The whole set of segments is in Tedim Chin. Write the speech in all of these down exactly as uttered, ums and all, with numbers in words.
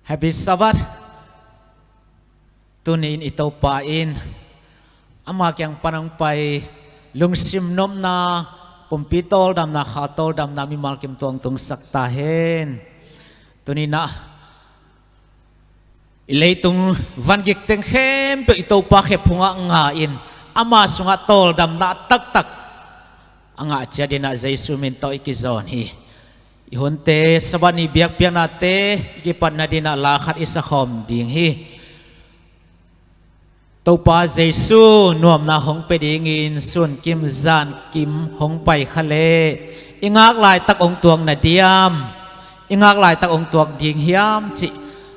Happy Sabbath. Tuni-in i Topa in ama kiang pan hong pai lungsim nopna, pumpi tawldamna, kha tawldamna mimal kim tuang tungsak ta hen. Tuni-in ah i leitung vangik teng khempeuh i Topa khephungah nga-in ama sungah tawldamna taktak a ngah ciat dingin ah Jesu min tawh i kizawn hi. I hunte, Sabbath ni biakpiaknate i kipat nadingin ah la khat i sakhawm ding hi. Topa Jesu nuamna hong pia dingin sunkim zankim hong pai kha leh i ngak laitak hong tuak na diam? I ngak laitak hong tuak ding hiam cih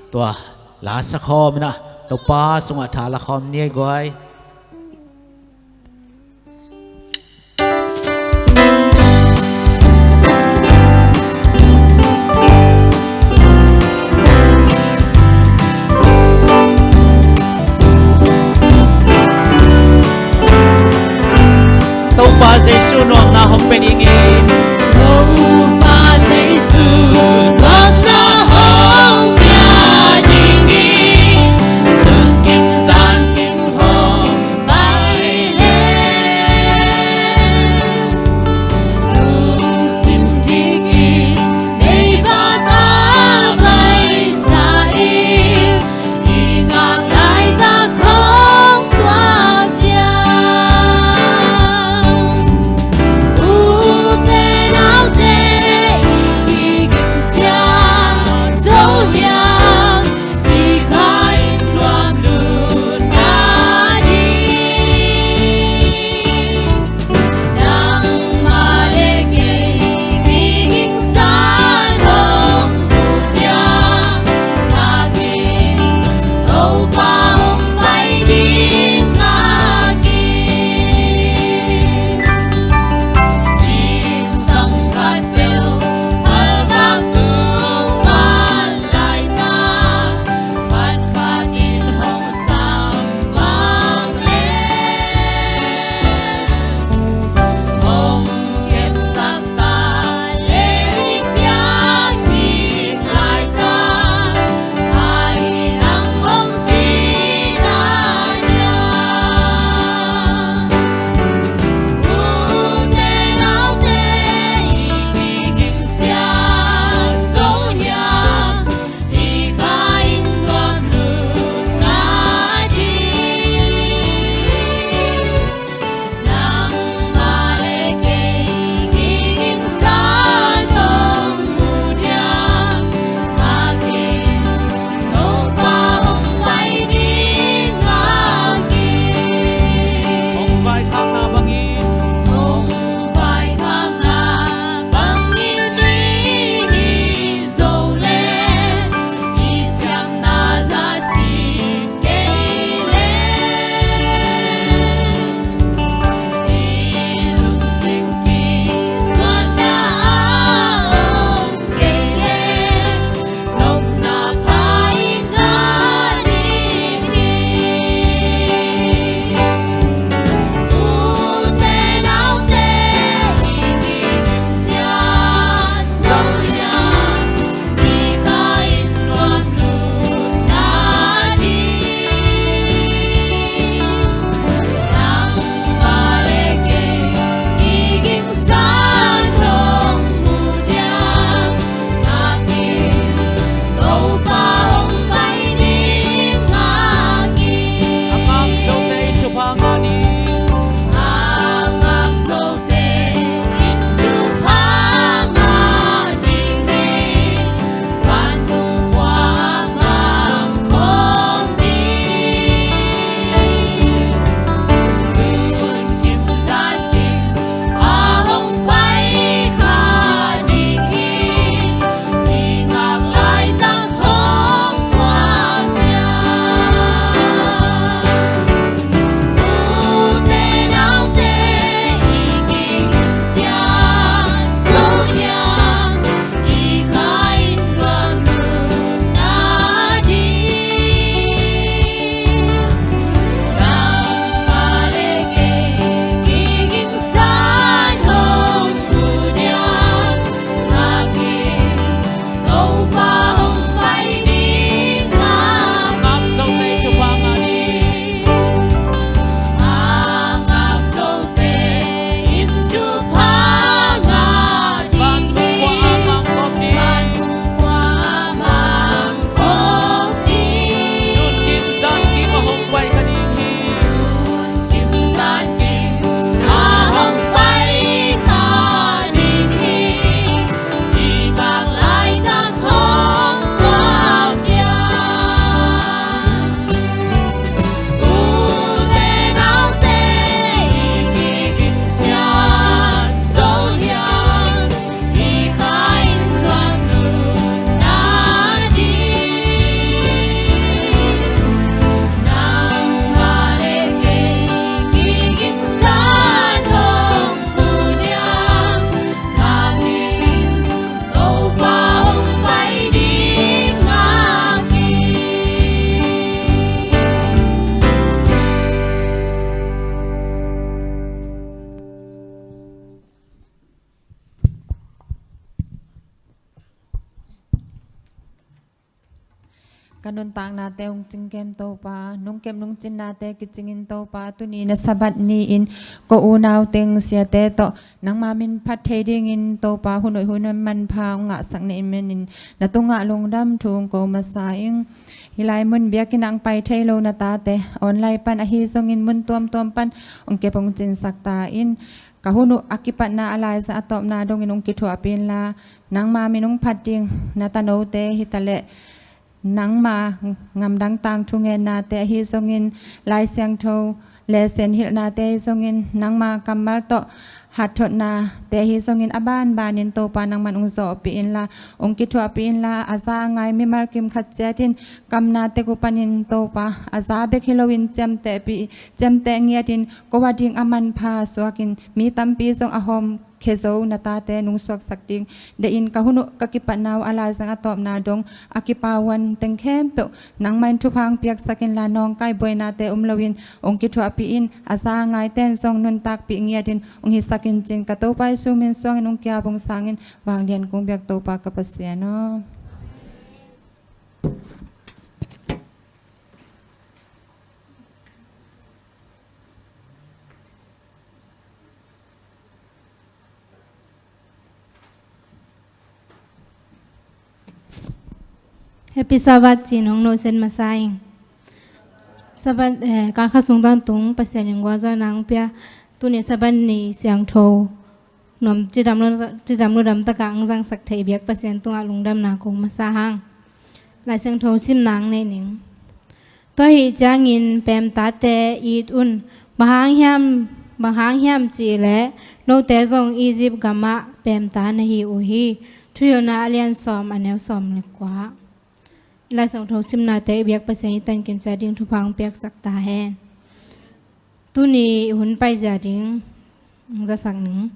tua la sakhawm in ah Topa sungah tha lakhawm ni ei guai. Topa Jesu nuamna hong pia dingin. Topa Jesu nuamna hong pia dingin. Sunkim zankim hong Ka nuntaknate hong cingkem Topa, nungkep nungcinnate kicingin Topa, tuni na Sabbath ni-in ko unau teng siate tawh nangma min phat thei dingin Topa, hun hoih hun manpha hong ngahsak na hih manin na tungah lungdam thu hong ko masa ing. Hih lai mun biakinn ah hong pai thei lo na tate online pan ahi zongin mun tuamtuam pan hong kep hong cinsak ta in. Ka hun uh a kipatna, a laizang a tawpna dongin hong kithuahpih inla, nangma min hong phat ding na tanote hi taleh nangma ngamdang tangthu gennate ahi zongin, Lai Siangtho lesson hilhnate ahi zongin, nangma kammal tawh hatthotnate ahi zongin, a banbanin Topa nangman hong zawhpih inla, hong kithuahpih inla, a za a ngai mimal kim khat ciatin kamna tek uh panin Topa, a za bek hi loin ciamtehpih, ciamteh ngiatin ko a ding a manpha suakin mi tampi zong a hawm khia zo na tate nungsuaksak ding deih in, ka hun uh ka kipatna uh, a laizang a tawpna dong a kipawan teng khempeuh nangmah in thupha hong piaksak inla, nawngkai buainate om loin hong kithuahpih in, a za a ngaite in zong nuntakpih ngiatin hong hisak in cin, ka Topa Jesu min suangin hong kiap hong sangin vanglian kong biak Topa ka Pasian aw. Happy Sabbath ci-in hong nosen masa ing. Sabbath, eh, kalkha sung tawntung Pasian in gualzawhna hong pia, tuni Sabbath ni siangtho nuam cidam lu, cidam ludam takah hong zangsak thei biak Pasian tungah lungdamna kong masa hang. Lai Siangtho simna hong nei ning. Tua ahih ciangin peemtate it un, bang hang hiam, bang hang hiam cih leh note zong Egypt gamah peemta na hi uh hi. Thuhilhna a lian sawm, a neu sawm le kua. Lai Siangtho simnate i biak Pasian i tankim ciat ding thupha hong piaksak ta hen. Tuni i hun paizia ding hong zasak ning.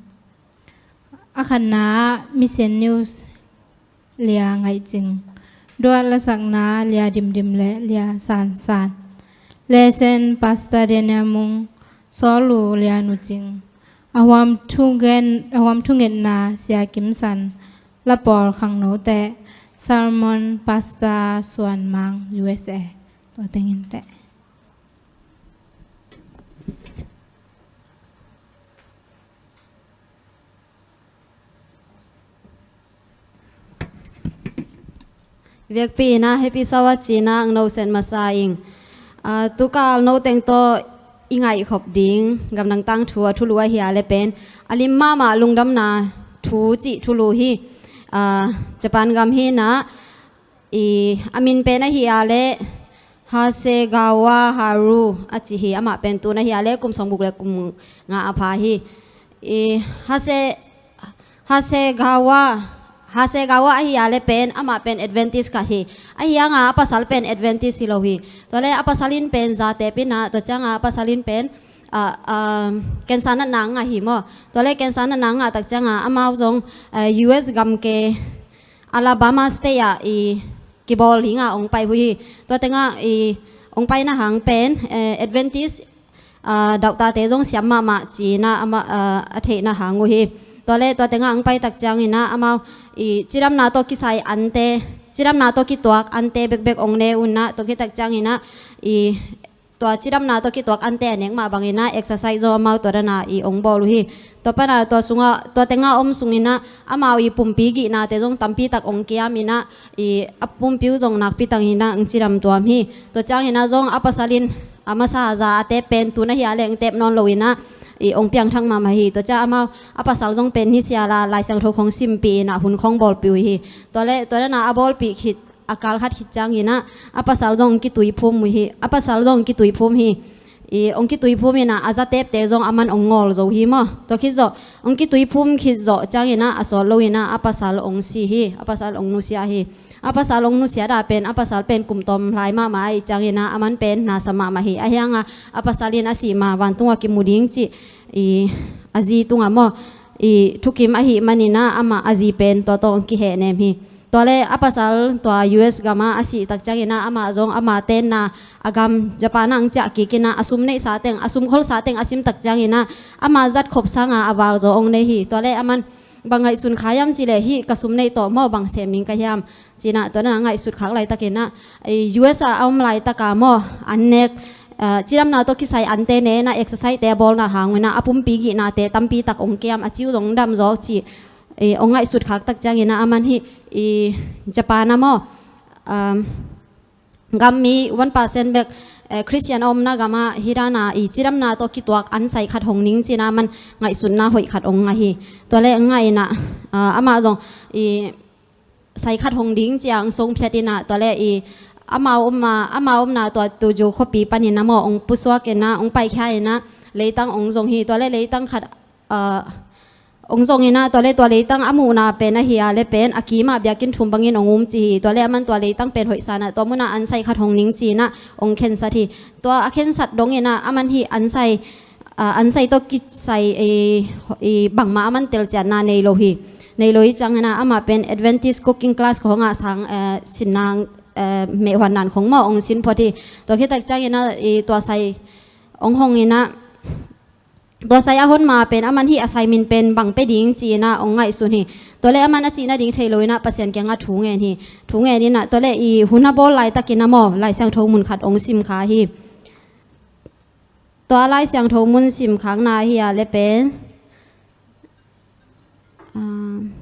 A khatna ah Mission News Lia Ngaih Cing, duat lasakna Lia Dim Dim le Lia San San, lesson Pastor Daniel Mung, sawlnu Lia Nu Cing, a huam thungen, a huam thungetna Sia Kim San, lapawl khangnote sermon Pastor Suan Mang, U S A. Tua teng inteh. Vekpi in ah Happy Sabbath ci-in ah hong nosen masa ing. Ah, tukal no teng tawh i ngaihkhop ding gamdang tangthu a thulu ahi a le pen a lim mahmah lungdamna thu cih thulu hi. Ah, Japan gam hi in ah, i, a min pen ahi a le Hasegawa Haru a ci hi. Amah pen tun ahi a le kum sawmguk le kum nga a pha hi. I, Hase, Hasegawa, Hasegawa ahi a le pen amah pen Adventist khat hi. Ahi hanga a pasal pen Adventist hi lo hi. Tua le a pasal in pen zatep in ah, tua cianga a pasal in pen, ah, ah, cancer natna ngah hi maw. Tua le cancer natna ngah tak cianga amau zong, ah, U S gam ke Alabama State ah i kibawl dinga hong pai uh hi. Tua tengah i hong paina hang pen, eh, Adventist, ah, doctor-te zong siam mahmah ci-in ah, amah, ah, a theihna hang uh hi. Tua le tua tengah hong pai tak ciangin ah amau i cidamna tawh kisai ante, cidamna tawh kituak ante bekbek hong ne un ah, tua khit tak ciangin ah i tua cidamna tawh kituak ante a nek mah bangin ah exercise zong amau tua dana i hong bawl uh hi. Tua pana tua sunga, tua tenga om sungin ah amau i pumpi gihnate zong tampi tak hong kiam in ah, i a pumpi uh zong nakpi tangin ah hong cidam tuam hi. Tua ciangin ah zong a pasal in a masa za a tep pen tun ahi a le hong tep nawn lo in ah i hong piangthak mahmah hi. Tua ciang amau a pasal zong pen nisial a Lai Siangtho khong simpih in ah hun khong bawlpih uh hi. Tua le tua dana a bawlpih khit a kal khat khit ciangin ah a pasal zong hong kituiphum uh hi. A pasal zong hong kituiphum hi. I hong kituiphum in ah a zatepte zong aman hong ngawl zo hi maw. Tua khit zawh hong kituiphum khit zawh ciangin ah a sawt lo in ah a pasal hong si hi. A pasal hong nusia hi. A pasal hong nusia dah pen a pasal pen kum tawm lai mahmah ahih ciangin ah aman pen nasa mahmah hi. Ahi hanga a pasal in a sih ma vantung a kimu ding cih i a zi tungah maw i thukim ahih manin ah amah a zi pen tua tawh hong kihehnem hi. Tua le a pasal tua U S gama a sih tak ciangin ah amah zong ama tenna a gam Japan ah hong ciah kik in ah a sum neihsa teng, a sum kholsa teng a sim tak ciangin ah ama zat khop sanga a val zaw hong nei hi. Tua le aman bang ngaihsun kha hiam cih leh, hih ka sum neih tawh maw bang sem ning ka hiam, ci-in ah tua dan a ngaihsut khak laitakin ah, i, U S A a om laitaka maw, an nek, ah, cidamna tawh kisai ante ne in ah exercise-te a bawlna hang un ah a pumpi gihnate tampi tak hong kiam, a ciu zong dam zaw cih, i, hong ngaihsut khak tak ciangin ah aman hih, i, Japan ah maw, um, gam mi one percent bek, eh, Christian a omna gamah hih dan a, i, cidamna tawh kituak an sai khat hong ning ci-in ah aman ngaihsutna hoih khat hong ngah hi. Tua leh ngah in ah, ah, amah zong, i, sai khat hong ding ci-a hong song phiat in ah, tua leh, i, amau omna, amau omna tua Tojo khuapi panin ah maw hong pusuak in ah, hong paikhia in ah, leitang hong zong hi. Tua leh leitang khat, ah, hong zong in ah, tua leh tua leitang a muhna pen ahi a leh pen a kimah biakinn thum bangin hong um ci hi. Tua leh aman tua leitang pen hoihsa in ah tua munah an sai khat hong ning ci-in ah hong khensat hi. Tua a khensat dongin ah aman hih an sai, ah, an sai tawh kisai, i, i, bangmah aman telcianna nei lo hi. Nei lo hi ciangin ah amah pen Adventist cooking class khawngah sang, eh, sinna, eh, mehhuanna khawng maw hong sin phot hi. Tua khit tak ciangin ah, i, tua sai hong hong in ah, tua sai a hon ma pen aman hih a sai min pen bang pia ding ci-in ah hong ngaihsun hi. Tua leh aman a cih nading thei lo in ah Pasian kiangah thu ngen hi. Thu ngen in ah tua leh, i, hun a bawl laitakin ah maw Lai Siangtho mun khat hong sim kha hi. Tua Lai Siangtho mun sim khakna ahi a leh pen, um,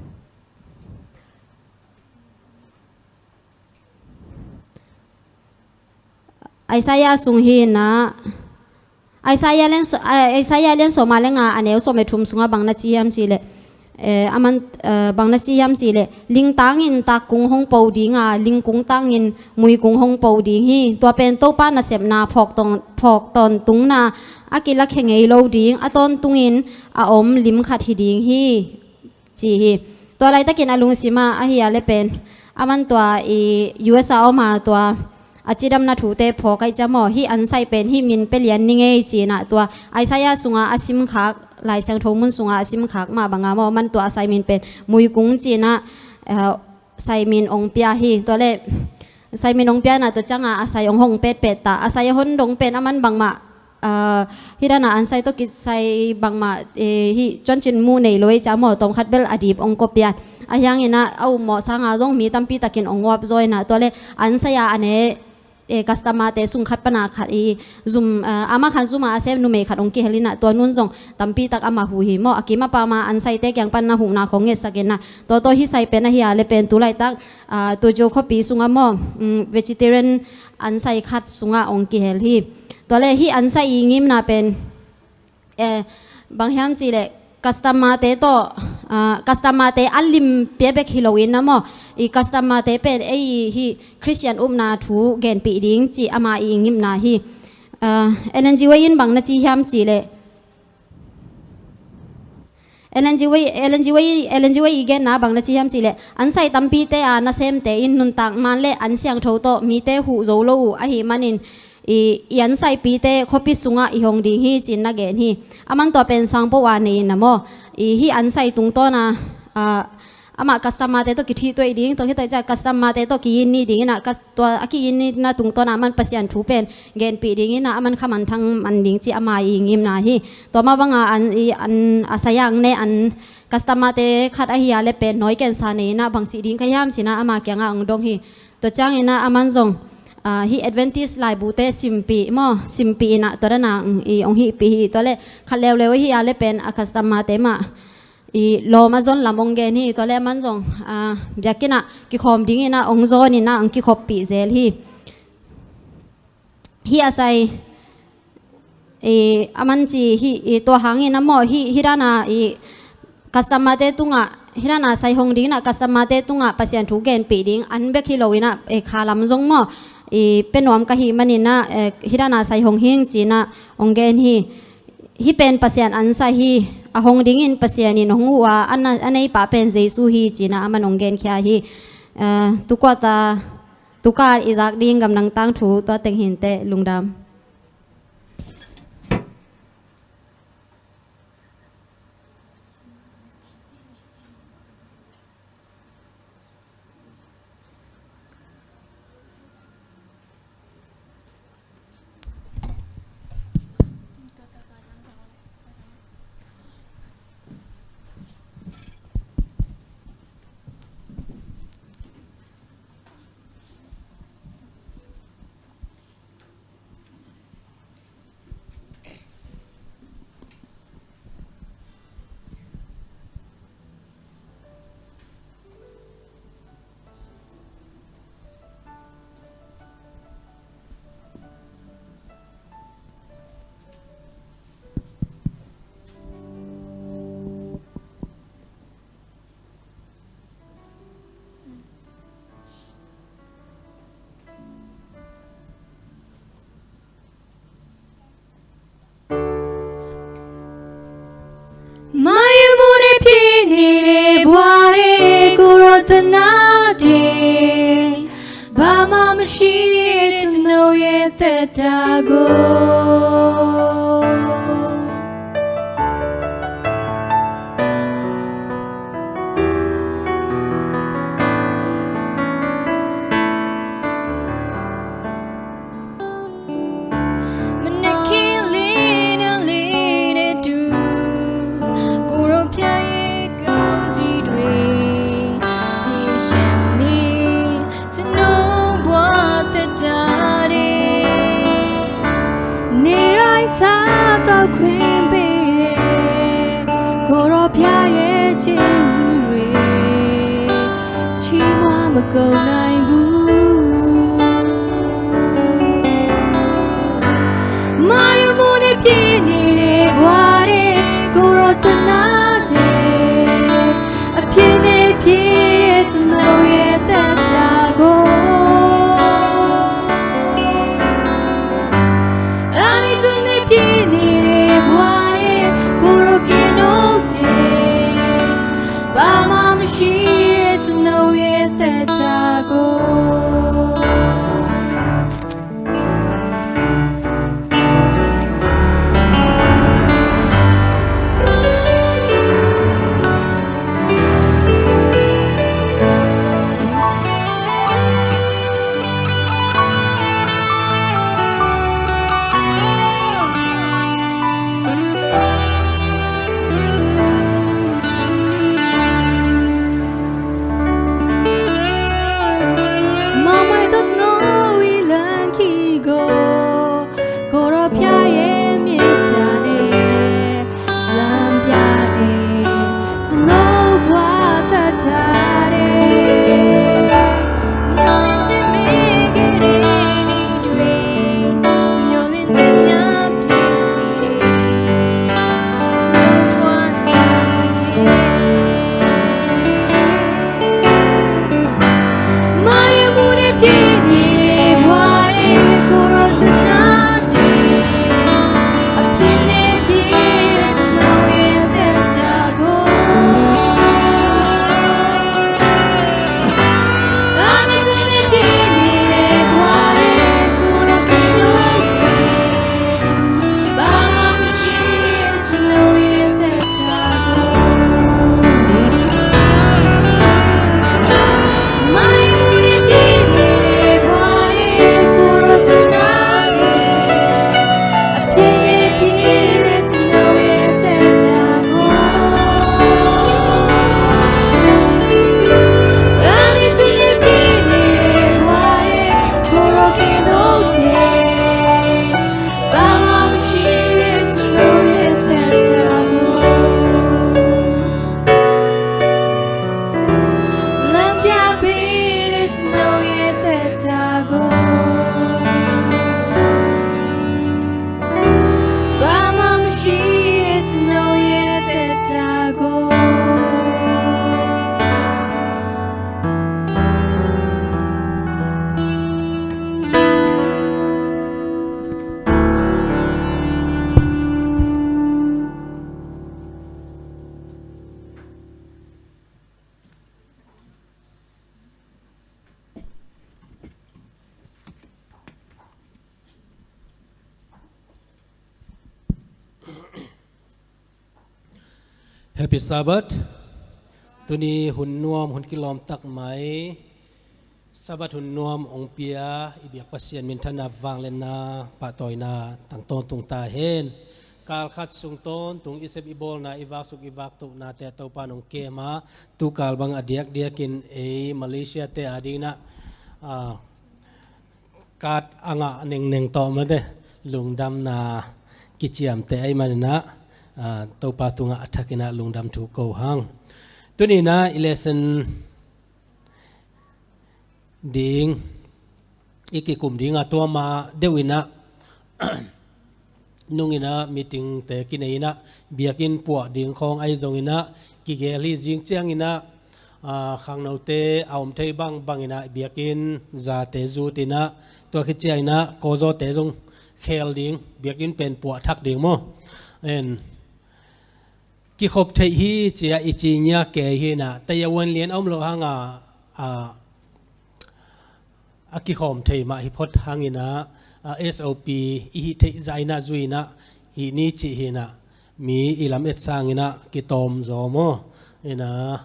Isaiah sung hi in ah, Isaiah lian so-, ah, Isaiah lian sawm a leh nga, a neu sawm leh thum sungah bang na ci hiam cih leh, eh, aman, eh, bang na ci hiam cih leh, ling tangin takkung hong po ding a, lingkung tangin muikung hong po ding hi. Tua pen Topa nasepna phawk tawn-, phawk tawntungna a kilakhia ngei lo ding, a tawntungin a om lim khat hi ding hi, ci hi. Tua laitakin a lungsim ah ahi a leh pen aman tua, i, U S A a om a tua a cidamna thute phawk ahih ciang maw, hih an sai pen hih min pia lian ni ngei ci-in ah tua Isaiah sungah a sim khak, Lai Siangtho mun sungah a sim khak mah bangin ah maw, aman tua a sai min pen muikung ci-in ah, eh, sai min hong pia hi. Tua leh sai min hong pia in ah tua ciangah a sai hong hong petpet ta. A sai a hon dong pen aman bangmah, ah, hih dan a an sai tawh kisai bangmah, eh, hih cuancin mu nei lo ahih ciang maw, tawmkhat bel a dip hong ko pian. Ahih hangin ah a ummawh sangin zong mi tampi takin hong uap zaw in ah, tua leh an sai a a ne, eh, customer-te sung khat pan a khat, i, zum, ah, amah khat zum a a sem numei khat hong kihel in ah, tua nu'n zong tampi tak amah huh hi maw. A kim a pam a an saite kiang pan a huhna khawng ngetsak in ah, tua tawh hih sai pen ahi a leh pen tu laitak, ah, Tojo khuapi sungah maw, um, vegetarian an sai khat sungah hong kihel hi. Tua leh hih an sai i ngimna pen, eh, bang hiam cih leh customer-te tawh, ah, customer-te a lim pia bek hi lo in ah maw, i, customer-te pen ei hih Christian upna thu genpih ding cih ama i ngimna hi. Ah, Ellen G. White in bang na ci hiam cih leh, Ellen G. White, Ellen G. White, Ellen G. White i genna bang na ci hiam cih leh, an sai tampite a nasemte in nuntak man leh an siangtho tawh mite huh zo lo uh ahih manin, i, i an saipite khuapi sungah i hong ding hi ci-in na gen hi. Aman tua pen sangpo a nei in ah maw, i, hih an sai tungtawn a, ah, amah customer-te tawh kithihtuaih ding, tua khit tak ciang customer-te tawh ki-it ni ding in ah, cus-, tua a ki-it nina tungtawn a aman Pasian thu pen genpih ding in ah, aman kha manthang man ding cih ama i ngimna hi. Tua mah bangin an, i, an, a sai a ne an customer-te khat ahi a leh pen nawi kensa nei in ah bang ci ding ka hiam ci-in ah ama kiangah hong dong hi. Tua ciangin ah aman zong, ah, hih Adventist laibute simpih maw, simpih in ah tua dan a, mm, i, hong hihpih hi. Tua leh khat leuleu ahi a leh pen a customer-te mah i lawm a zon lam hong gen hi. Tua leh aman zong, ah, biakinn ah kikhawm ding in ah hong zawn in ah hong kikhoppih zel hi. Hih a sai, i, aman ci hi, i, tua hangin ah maw, hih, hih dan a, i, customer-te tungah, hih dan a sai hong ding in ah customer-te tungah Pasian thu genpih ding an bek hi lo in ah, i, kha lam zong maw, i, pia nuam ka hih manin ah, eh, hih dan a sai hong hing ci-in ah hong gen hi. Hih pen Pasian an sai hi. A hong dingin Pasian in hong huh a, a na-, a neipa pen Jesu hi ci-in ah aman hong genkhia hi. Eh, tu kuata, tu ka i zak ding gamdang tangthu tua teng hi inteh, lungdam. ရှိတဲ့ကျွန်ုပ်ရဲ့သက်တာကို မနက်ခင်းလေးနာရီလေးနဲ့တူ ကိုယ်တော်ဘုရားရဲ့ကောင်းကြီးတွေ ထင်ရှားနေ ကျွန်ုပ်ဘဝသက်တာတွေ နေ့တိုင်းစားသောက်ခွင့်ပေးတဲ့ ကိုယ်တော်ဘုရားရဲ့ကျေးဇူးတွေ ချီးမွမ်းမကုန်နိုင်ဘူး။ မယုံမှုနဲ့ပြည့်နေတဲ့ဘဝတွေ ကိုယ်တော်သနားတယ်။ အပြည့်နဲ့ပြည့်တဲ့ကျွန်ုပ်ရဲ့သက်တာကို အနှစ်တစ်နှစ်ပြည့်နေတဲ့ဘဝရဲ့ကိုယ်တော်ကယ်နှုတ်တယ်။ ဘာမှမရှိတဲ့ကျွန်ုပ်ရဲ့သက်တာကို မင်မိုင်သောစနွေဝီလမ်းခရီးကို ကိုယ်တော်ဘုရားရဲ့မေတ္တာနဲ့ လမ်းပြနေ ကျွန်ုပ်ဘဝသက်တာတွေ မျှော်လင့်ခြင်းမေ့ခဲ့တဲ့နေ့တွေ မျှော်လင့်ခြင်းများပြည့်စေတဲ့ ကျွန်ုပ်ဘဝနာဂတ်တွေ မယုံမှုနဲ့ပြည့်နေတဲ့ဘဝတွေကိုယ်တော်သနားတယ်။ အပြည့်နဲ့ပြည့်တဲ့ကျွန်ုပ်ရဲ့သက်တာကို အနှစ်တစ်နှစ်ပြည့်နေတဲ့ဘဝတွေကိုယ်တော်ကယ်နှုတ်တယ်။ ဘာမှမရှိတဲ့ကျွန်ုပ်ရဲ့သက်တာကို မယုံမှုနဲ့ပြည့်နေတဲ့ဘဝတွေကိုယ်တော်သနားတယ်။ အပြည့်နဲ့ပြည့်တဲ့ကျွန်ုပ်ရဲ့သက်တာကို အနှစ်တစ်နှစ်ပြည့်နေတဲ့ဘဝတွေကိုယ်တော်ကယ်နှုတ်တယ်။ ဘာမှမရှိတဲ့ကျွန်ုပ်ရဲ့သက်တာကို လမ်းပြပေးတဲ့ကျွန်ုပ်ရဲ့သက်တာကို ဘာမှမရှိတဲ့ကျွန်ုပ်ရဲ့သက်တာကို Happy Sabbath. Tuni hun nuam, hun kilawm tak mai Sabbath hun nuam hong pia i biak Pasian minthanna, vangliatna, pahtawina tang tawntung ta hen. Kal khat sung tawntung i sep i bawlna, i vaksuk i vaktohnate Topa in hong kem a, tu kal bang a diakdiakin ei Malaysia te adingin ah, ah, kat a ngah nengneng tawh mate, lungdamna kiciamteh ahih manin ah, ah, Topa tungah a thakin ah lungdam thu ko hang. Tuni in ah i lesson ding i kikum ding a, tua ma deuh in ah nung in ah meeting te kinei in ah, biakinn puah ding khawng ahi zongin ah, kigel hi. Zing ciangin ah, ah, khangnote a om thei bangbang in ah biakinn zate zut in ah, tua khit ciangin ah kawlzawte zong khel ding, biakinn pen puah thak ding maw. En, kikhop theih hi ci-a i ci ngiat kei hi in ah, taya uan lian a om loh hang a, a, a kikhawm thei mah hi phot hangin ah, a S O P i hih theih zah in ah zui in ah hih ni cih hi in ah mi i lam et sangin ah kitawm zaw maw? In ah,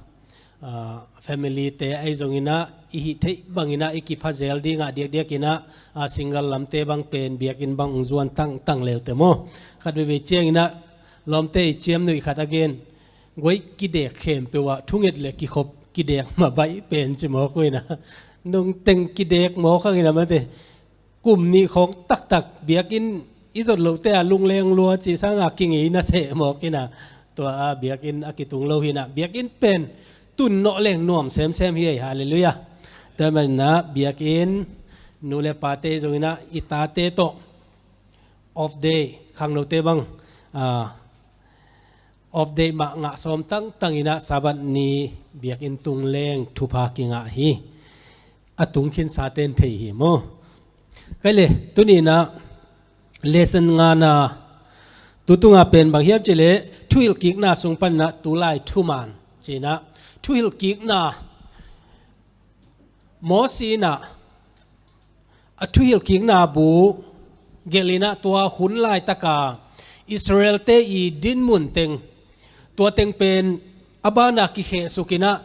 ah, family te ahi zongin ah i hih theih bangin ah i kipha zel dingah diakdiakin ah, ah, single lamte bang pen biakinn bang ong zuan tangtang leute maw? Khat veivei ciangin ah lawmte i ciamnuih khat a gen, guai kidek khempeuh ah thunget le kikhop kidek mah baih pen ci mawk uh in ah, nungteng kidek mawk hangin ah mate, kum nih khawng taktak biakinn i zot lohte a lungleng lua cih sanga kingei na seh mawk in ah, tua a biakinn a kitung lo hi in ah, biakinn pen tun nawh leng nuam semsem hi ei, halleluiah. Tua manin ah biakinn nu le pate zongin ah i tate tawh off day, khangnote bang, ah, off day mah ngah sawm tangtang in ah Sabbath ni biakinn tung leng thupha kingah hi. A tung khinsa ten thei hi maw? Kai le, tuni in ah lesson ngana, tu tunga pen bang hiam cih leh thuhilhkikna sung panin ah tulai thuman ci in ah, thuhilhkikna Mosi in ah a thuhilhkikna bu gelh in ah tua hun laitaka Israelte i dinmun teng, tua teng pen a bana kikhehsuk in ah,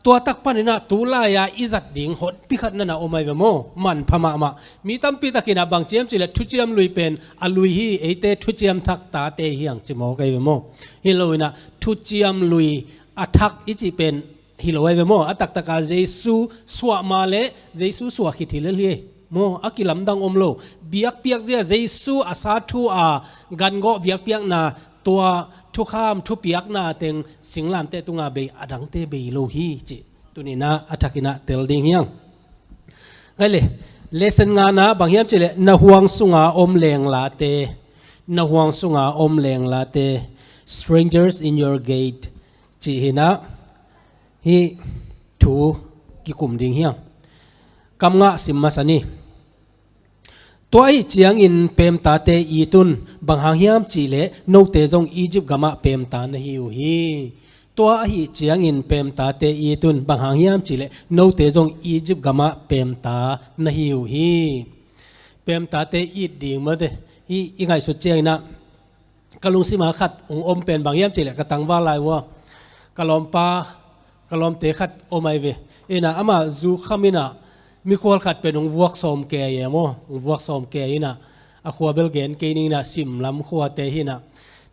tua tak panin ah tulai-a i zat ding honpi khat na na om ai ve maw? Manpha mahmah. Mi tampi takin ah bang ci hiam cih leh thuciam lui pen a lui hi, eite thuciam thak tate hi hang ci mawk ai ve maw? Hi lo in ah thuciam lui a thak i cih pen hi lo ai ve maw? A taktaka Jesu suah ma le Jesu suah khit hi lel hi ei maw? A kilamdang om lo. Biakpiak zia Jesu a sa thu a gangawh biakpiakna, tua thukham thupiakna teng singlamteh tunga bei, a dangte bei lo hi cih tuni in ah a thak in ah tel ding hi hang. Kai le, lesson ngana bang hiam cih leh na huang sunga om lenglate, na huang sunga om lenglate, strangers in your gate cih hi in ah, hih thu kikum ding hi hang. Kam ngah sim masa ni. Tua ahih ciangin peemtate it un, bang hang hiam cih leh note zong Egypt gamah peemta na hi uh hi. Tua ahih ciangin peemtate it un, bang hang hiam cih leh note zong Egypt gamah peemta na hi uh hi. Peemtate it ding mate, hih i ngaihsut ciangin ah ka lungsim ah khat hong om pen bang hiam cih leh ka tangval lai uh a, ka lawmpa, ka lawmte khat om ai ve. In ah amah zu kham in ah mikhual khat pen hong vuak sawm kei e maw, hong vuak sawm kei in ah, a khua bel gen kei ning in ah, Simlam khuate hi in ah,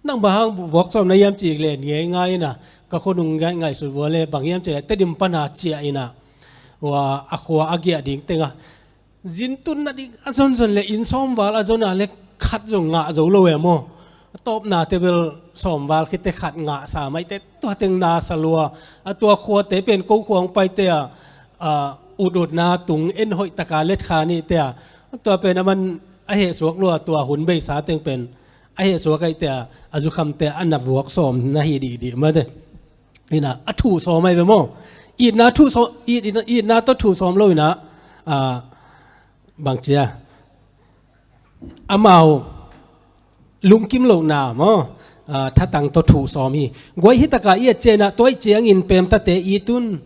nang bang hang vuak sawm na hiam cih leh ngeingai in ah, ka khua nung ngaih, ngaihsut vua leh bang hiam cih leh Tedim pana ciah in ah, ua, a khua a giah ding teng ah zin tun nading a zonzon leh inn sawmval a zon a leh khat zong ngah zo lo e maw? A tawpnate bel sawmval khit teh khat ngahsa mai teh, tua teng na sa lua. A tua khuate pen ko khua hong pai teh a, a, ututna tung en hoih taka let kha ni teh a, tua pen a man a hehsuak lua, tua hun beisa teng pen a hehsuak ai teh a, a zukhamte a na vuak sawm na hi dihdih mate. In ah a thuh sawm ai ve maw? Itna thuh sawm, it, itna, itna tawh thuh sawm lo in ah, a, bang ci a, amau lungkim lohna maw, a, thatang tawh thuh sawm hi. Guai, hih taka i et ciangin ah, tua ahih ciangin peemtate it un.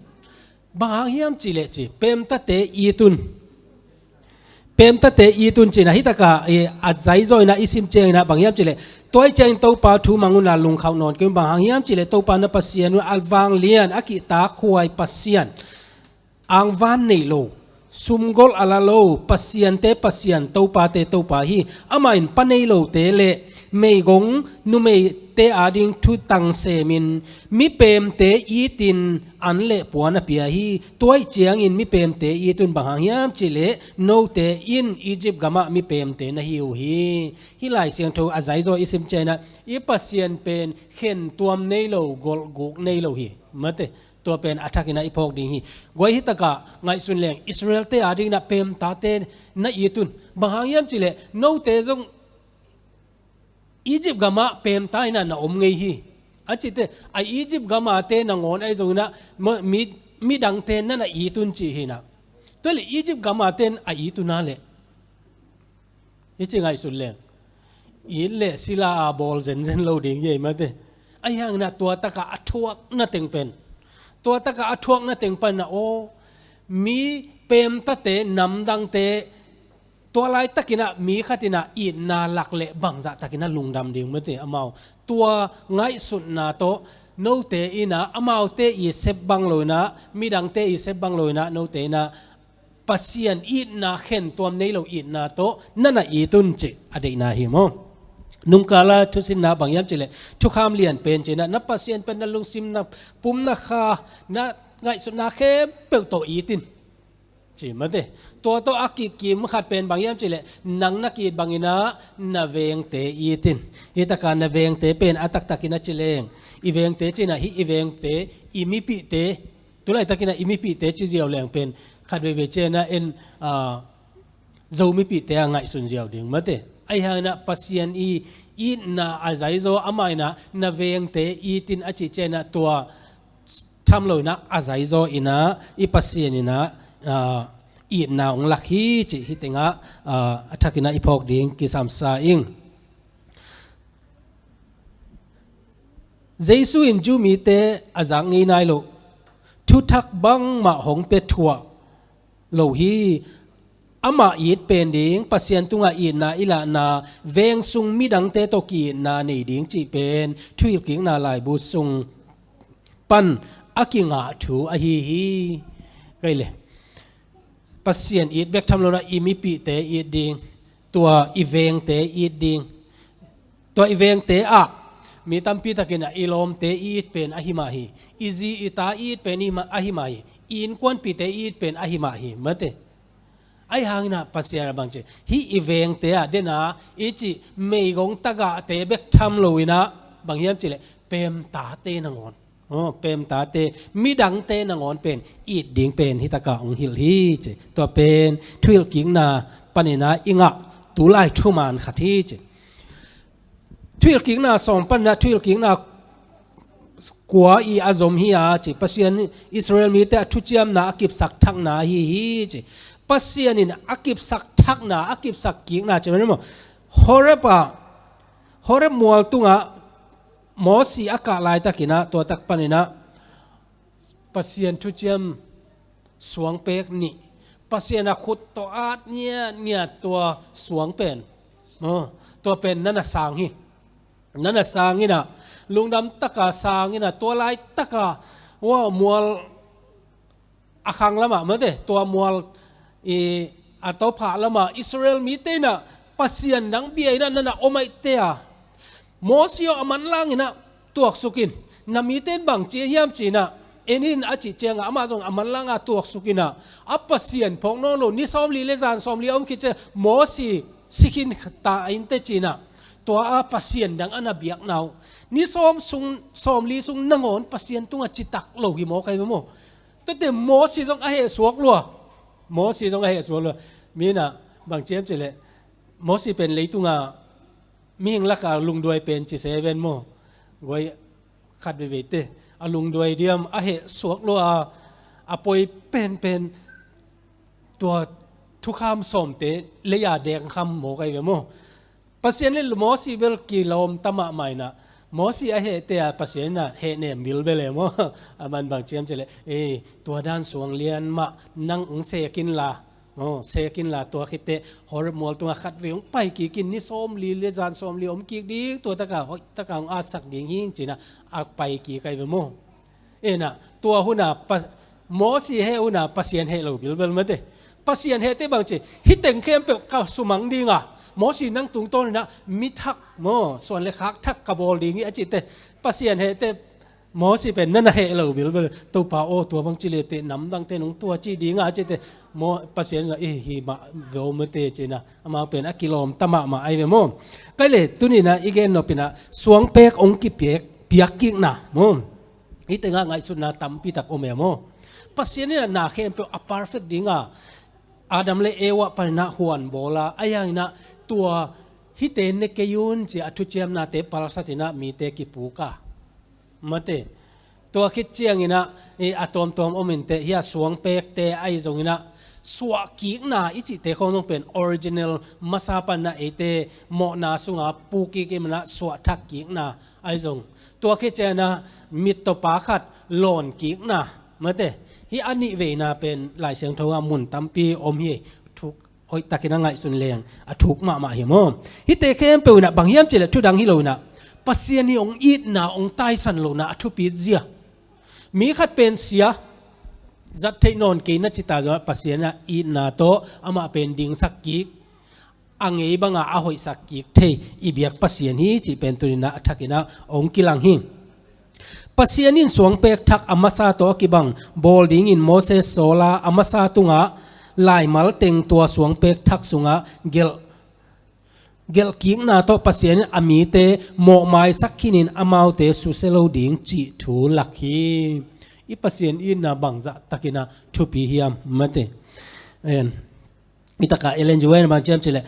Bang hang hiam cih leh ci, peemtate it un. Peemtate it un ci in ah, hih taka, e, a zaizaw in ah i sim ciangin ah bang hiam cih leh, tua ahih ciangin Topa thu mang un la, lungkhauh nawn kei un, bang hang hiam cih leh Topa na Pasian uh a vanglian, a kihtakhuai Pasian, angvan nei lo, sumgolh a la lo, pasiante Pasian, topate Topa hi. Amah in pa nei lote leh meigong numeite ading thutang semin, mipeemte itin an leh puan a pia hi. Tua ahih ciangin mipeemte it un, bang hang hiam cih leh note in Egypt gamah mipeemte na hi uh hi. Hih Lai Siangtho a zaizaw i sim ciangin ah, i Pasian pen khentuam nei lo, golhguk nei lo hi mate. Tua pen a thak in ah i phawk ding hi. Guai, hih taka ngaihsun leng, Israelte ading in ah peemtate na it un. Bang hang hiam cih leh note zong Egypt gamah peemta in ah na om ngei hi. A cih teh, a Egypt gamate nangawn ahi zongin ah, ma, mi, midangte na na it un ci hi in ah. Tua leh Egypt gamate in a it un a leh, i ci ngaihsun leng, it leh sila a bawl zenzen lo ding hi ei mate. Ahi hangin ah tua taka a thuakna teng pen, tua taka a thuakna teng pan ah, aw, mi pemtate, namdangte, tua laitakinah mi khatinah itna lak leh bangzah takinah lungdam ding mate amau. Tua ngaihsutna tawh note inah amaute i sep bang lo inah, midangte i sep bang lo inah note inah Pasian itna khentuam nei lo itna tawh nana it un cih a deihna hi maw. Nungkala thusinna bang hiam cihleh thukham lian pen cinah na Pasian pen na lungsim, na pum, na kha, na ngaihsutna khempeuh tawh it in ci mate. Tua tawh a kikim khat pen bang hiam cihleh nang na ki-it banginah na vengte it in. Hitaka na vengte pen a taktakin a ci leng, i vengte cinah hih i vengte, i mipihte, tulaitakinah i mipihte ci ziau leng pen khat veivei cianah en, a, Zo mipihte a ngaihsun ziau ding mate. Ahi hanginah Pasian i itna a zaizaw amah inah na vengte it in a cih cianah tua tham lo inah a zaizaw inah i Pasian inah, a, itna hong lak hi cih hih tengah, a, a thakinah i phawk ding kisam sa ing. Jesu in Jew mite a zak ngei nai loh thuthak bangmah hong pia thuah lo hi. Amah it pen ding, Pasian tungah itna i lahna, veng sung midangte tawh ki-itna nei ding cih pen thuhilhkikna laibu sung pan a kingah thu ahi hi. Kei le Pasian it bek tham lo inah i mipihte it ding, tua i vengte it ding. Tua i vengte ah mi tampi takinah i lawmte i it pen ahi mah hi. I zi i ta i it pen i ma-, ahi mah hi. I innkuanpihte i it pen ahi mah hi mate. Ahi hanginah Pasian a bang ci, hih i vengte ah dena i cih meigong tagahte bek tham lo inah bang hiam cihleh pemtate nangawn, aw, pemtate, midangte nangawn pen it ding pen hitaka hong hilh hi ci. Tua pen thuhilhkikna paninah i ngah tulai thuman khat hi ci. Thuhilhkikna sawm paninah thuhilhkikna kua i a zom hi a ci. Pasian Israel mite a thuciamna a kipsak thakna ahi hi ci. Pasian in a kipsak thakna, a kipsak kikna ci maw. Horeb ah, Horeb mual tungah Mosi a kah laitakinah tua tak paninah Pasian thuciam suangpek nih, Pasian a khut tawh at ngiatngiat tua suang pen, aw, tua pen nana sang hi. Nana sang inah lungdam taka sang inah tua laitaka, aw, mual a khang lamah mate, tua mual i a tawphah lamah Israel mite inah pasian dang bia inah nana om aihte a, Mosi aw, a manlang inah tuaksuk in, na mite in bang ci hiam cinah en in a cih ciangah amah zong a manlanga tuaksuk inah a Pasian phawk nawn lo ni sawmli le zan sawmli a om khit ciang Mosi si khin ta a inteh cinah tua a pasian dang a na biakna uh ni sawm sung, sawmli sung nangawn Pasian tungah citak lo hi mawk ahi ve maw. Tuate Mosi zong a heh suak lua. Mosi zong a heh suak lua. Mi inah bang ci hiam cihleh Mosi pen leitunga mihing laka lungduai pen ci se ven maw. Guai khat veiveite a lungduai diam a heh suak lua a, a poi penpen tua thukham sawmte lei-a dengkham mawk ahi ve maw. Pasian le Mosi bel kilawm ta mahmah inah Mosi a hehte a Pasian inah hehnem bilbel e maw. A man bang ci hiam cihleh, ei, tua dan suang lian mah nang hong sek inla, aw, sek inla tua khitteh Horeb mual tungah khat vei hong pai kik in ni sawmli le zan sawmli om kik ding, tua taka hoih taka hong atsak ding hing cinah a pai kik ahi ve maw. Inah tua huna Pa-, Mosi heh huna Pasian heh lo bilbel mate. Pasian hehte bang ci, hih teng khempeuh ka sumang dinga, Mosi nang tungtawn inah mi thak maw, suan le khak thak ka bawl ding hi a cihte. Pasian hehte Mosi pen nana heh lo bilbel. Topa aw, tua bang ci leteh namdangte nong tua ci dinga a cihte. Maw, Pasian inah i hi mah veu mate cinah amau pen a kilawm ta mahmah ahi ve maw. Kei le tuninah i gen nopinah suangpek hong kipiak, piak kikna maw. Hih tengah ngaihsutna tampitak om e maw. Pasian inah na khempeuh a perfect dinga Adam le Eva paninah huan bawla, ahi hanginah tua hihte ne kei un ci a thuciamnate palsat inah mite kipuka mate. Tua khit cianginah, eh, a tuamtuam om inteh, hia suangpekte ahi zonginah suahkikna i cihte khawng zong pen original masa paninah eite mawhna sunga pukik i manah suahthak kikna ahi zong. Tua khit cianginah mit tawh pa khat lawnkikna mate. Hih a nih veina pen Lai Siangtho ah mun tampi om hi. Thuk hoih takin a ngaihsun leng a thuk mahmah hi maw. Hihte khempeuh in ah bang hiam cih leh thu dang hi lo in ah Pasian ii hong itna hong taisan lohna a thupit zia. Mi khat pen sia zat theih nawn kei na ci ta zongah Pasian in ah itna tawh amah pen dingsak kik, a ngei banga a hoihsak kik thei i biak Pasian hi cih pen tuni in ah a thakin ah hong kilang hi. Pasian in suangpek thak a masa tawh a kibang bawl dingin Moses sawl a, a masa tungah laimal teng tua suangpek thak sungah gelh, gelhkikna tawh Pasian in a mite mawhmaisak khinin amaute susia lo ding cih thu lak hi. I Pasian itna bangzah takin ah thupi hiam, mate. En. Hih takah Ellen G. White in bang ci hiam cih leh,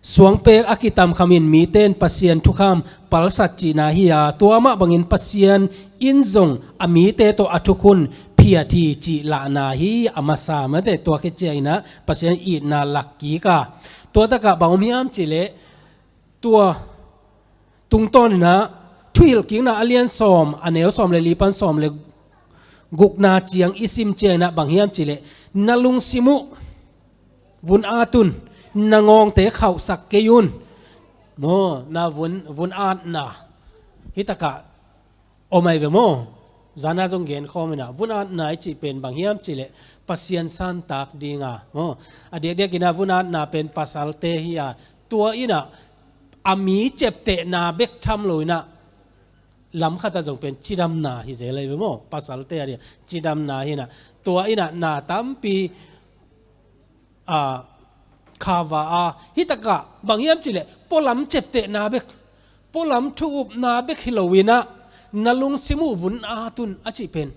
suangpek a kitamkhamin mite in Pasian thukham palsat cihna hi a, tua mah bangin Pasian in zong a mite tawh a thukhun phiat hi cih lahna hi a masa, mate. Tua khit ciangin ah Pasian itna lak kik a, tua takah bang om hiam cih leh, tua tungtawnin ah Thuhilhkikna a lian sawm, a neu sawm le li pan sawm le gukna ciang i sim ciangin ah bang hiam cih leh, na lungsim uh vun at un, na ngawngte khauhsak kei un. Maw, na vun, vun atna. Hih takah om ahi ve maw. Zana zong gen khawm in ah, vun atna i cih pen bang hiam cih leh Pasian santak ding a, maw, a diakdiakin ah vun atna pen pasalte hi a, tua in ah a mi ciaptehna bek tham lo in ah lam khat ah zong pen cidamna hi zel ahi ve maw. Pasalte a dia cidamna hi in ah, tua in ah na tampi a, khava a, hih takah bang hiam cih leh pualam ciaptehna bek, pualam thu upna bek hi lo in ah na lungsim uh vun at un a cih pen,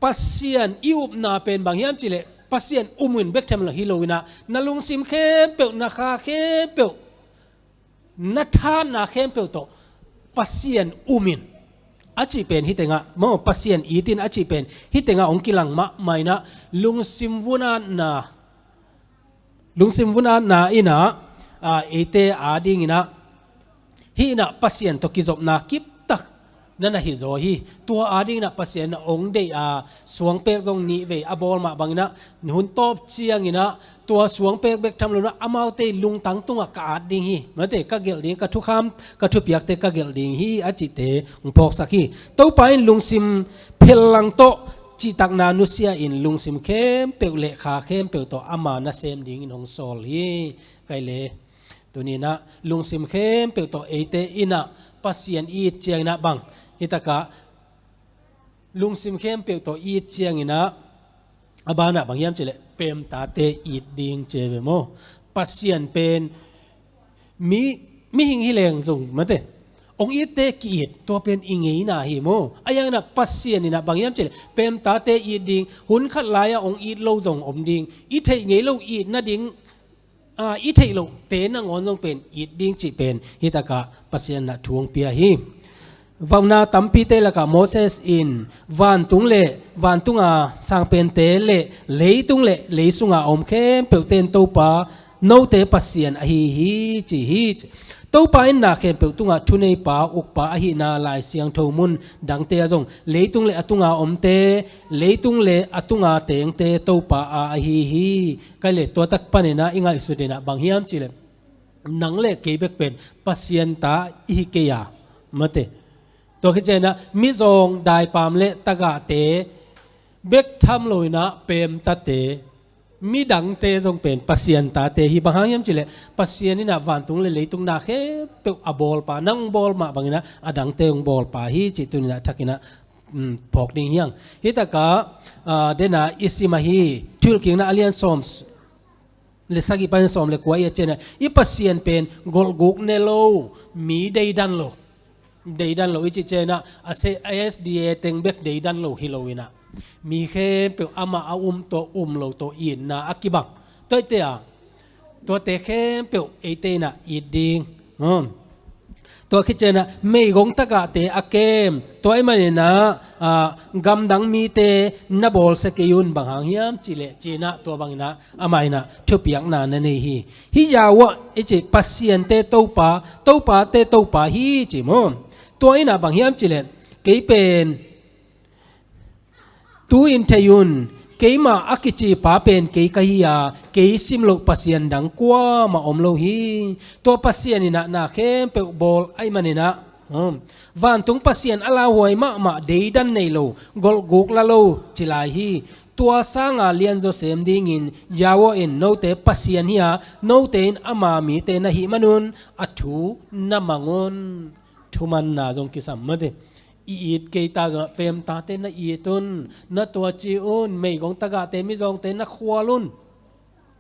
Pasian i upna pen bang hiam cih leh Pasian um un bek tham lo hi lo in ah na lungsim khempeuh, na kha khempeuh, na thahatna khempeuh tawh Pasian um in a cih pen hih tengah, maw, Pasian it in a cih pen hih tengah hong kilang mahmah in ah, lungsim vun atna, lungsim vun atna in ah, a, eite adingin ah hih in ah Pasian tawh kizopna kiptak na na hi zaw hi. Tua adingin ah Pasian in ah hong deih a, suangpek zong nih vei a bawl mah bangin ah hun tawp ciangin ah tua suangpek bek tham lo in ah amaute lungtang tungah ka at ding hi, mate, ka gelh ding, ka thukham, ka thupiakte ka gelh ding hi a cihte hong phawksak hi. Topa in lungsim phellang tawh cihtakna nusia in lungsim khempeuh le kha khempeuh tawh ama nasem dingin hong sawl hi. Kei le tuni in ah lungsim khempeuh tawh eite in ah Pasian it ciangin ah bang, hih takah lungsim khempeuh tawh it ciangin ah a banah bang hiam cih leh pemtate it ding ci ve maw. Pasian pen mi, mihing hi leng zong, mate, hong itte ki-it, tua pen i ngeina hi maw. A yang in ah Pasian in ah bang hiam cih leh pemtate it ding, hun khat lai-ah hong it lo zong om ding, i theih ngei lo it nading, a, i theih lohte nangawn zong pen it ding cih pen hih takah Pasian in ah thu hong pia hi. Vauna tampite lakah Moses in, vantung le vantunga sangpente le leitung le lei sunga a om khempeuhte in Topa note Pasian ahi hi, ci hi. Topa in na khempeuh tungah thuneipa, ukpa ahihna Lai Siangtho mun dangte ah zong leitung le a tunga omte, leitung le a tunga tengte Topa a ahi hi. Kei le tua tak panin ah i ngaihsut in ah bang hiam cih leh, nang le kei bek pen Pasian ta i hi kei a, mate. Tua khit ciangin ah mizawng, daipam le tagahte bek tham lo in ah pemtate, midangte zong pen Pasian tate hi. Bang hang hiam cih leh Pasian in ah vantung le leitung na khempeuh a bawlpa, nang bawl mah bangin ah a dangte hong bawlpa hi cih tuni in ah thakin ah, um, phawk ding hi hang. Hih takah, a, den a i sim ahi Thuhilhkikna a lian sawm le sagih pan sawm le kua i et ciangin ah, i Pasian pen golhguk ne lo, mi deidan lo, deidan lo i cih ciangin ah, a se, a S D A teng bek deidan lo hi lo in ah, mi khempeuh amah a um tawh um lo tawh itna a kibang, tua eite a, tuate khempeuh eite in ah it ding. Hmm. Tua khit ciangin ah meigong tagahte a kem, tua ahih manin ah, a, gamdang mite na bawlsia kei un, bang hang hiam cih leh ci-in ah tua bangin ah amah in ah thupiakna na nei hi. Hih Yahweh i cih Pasiante Topa, topate Topa hi ci maw. Tua in ah bang hiam cih leh kei pen Tu-in thei un, keimah a kicipa pen kei ka hi a, kei simloh Pasian dang kuamah om lo hi. Tua Pasian in ah na khempeuh bawl ahih manin ah, um, vantung Pasian a lauhuai mahmah, deidan nei lo, golhguk la lo ci lai hi. Tua sanga lianzaw sem dingin Yahweh in note Pasian hi a, note in ama mite na hih manun a thu na mang un. Thumanna zong kisam mate. I it kei ta zongah pemtate na it un, na tuaci un, meigong tagahte mizawngte na khual un,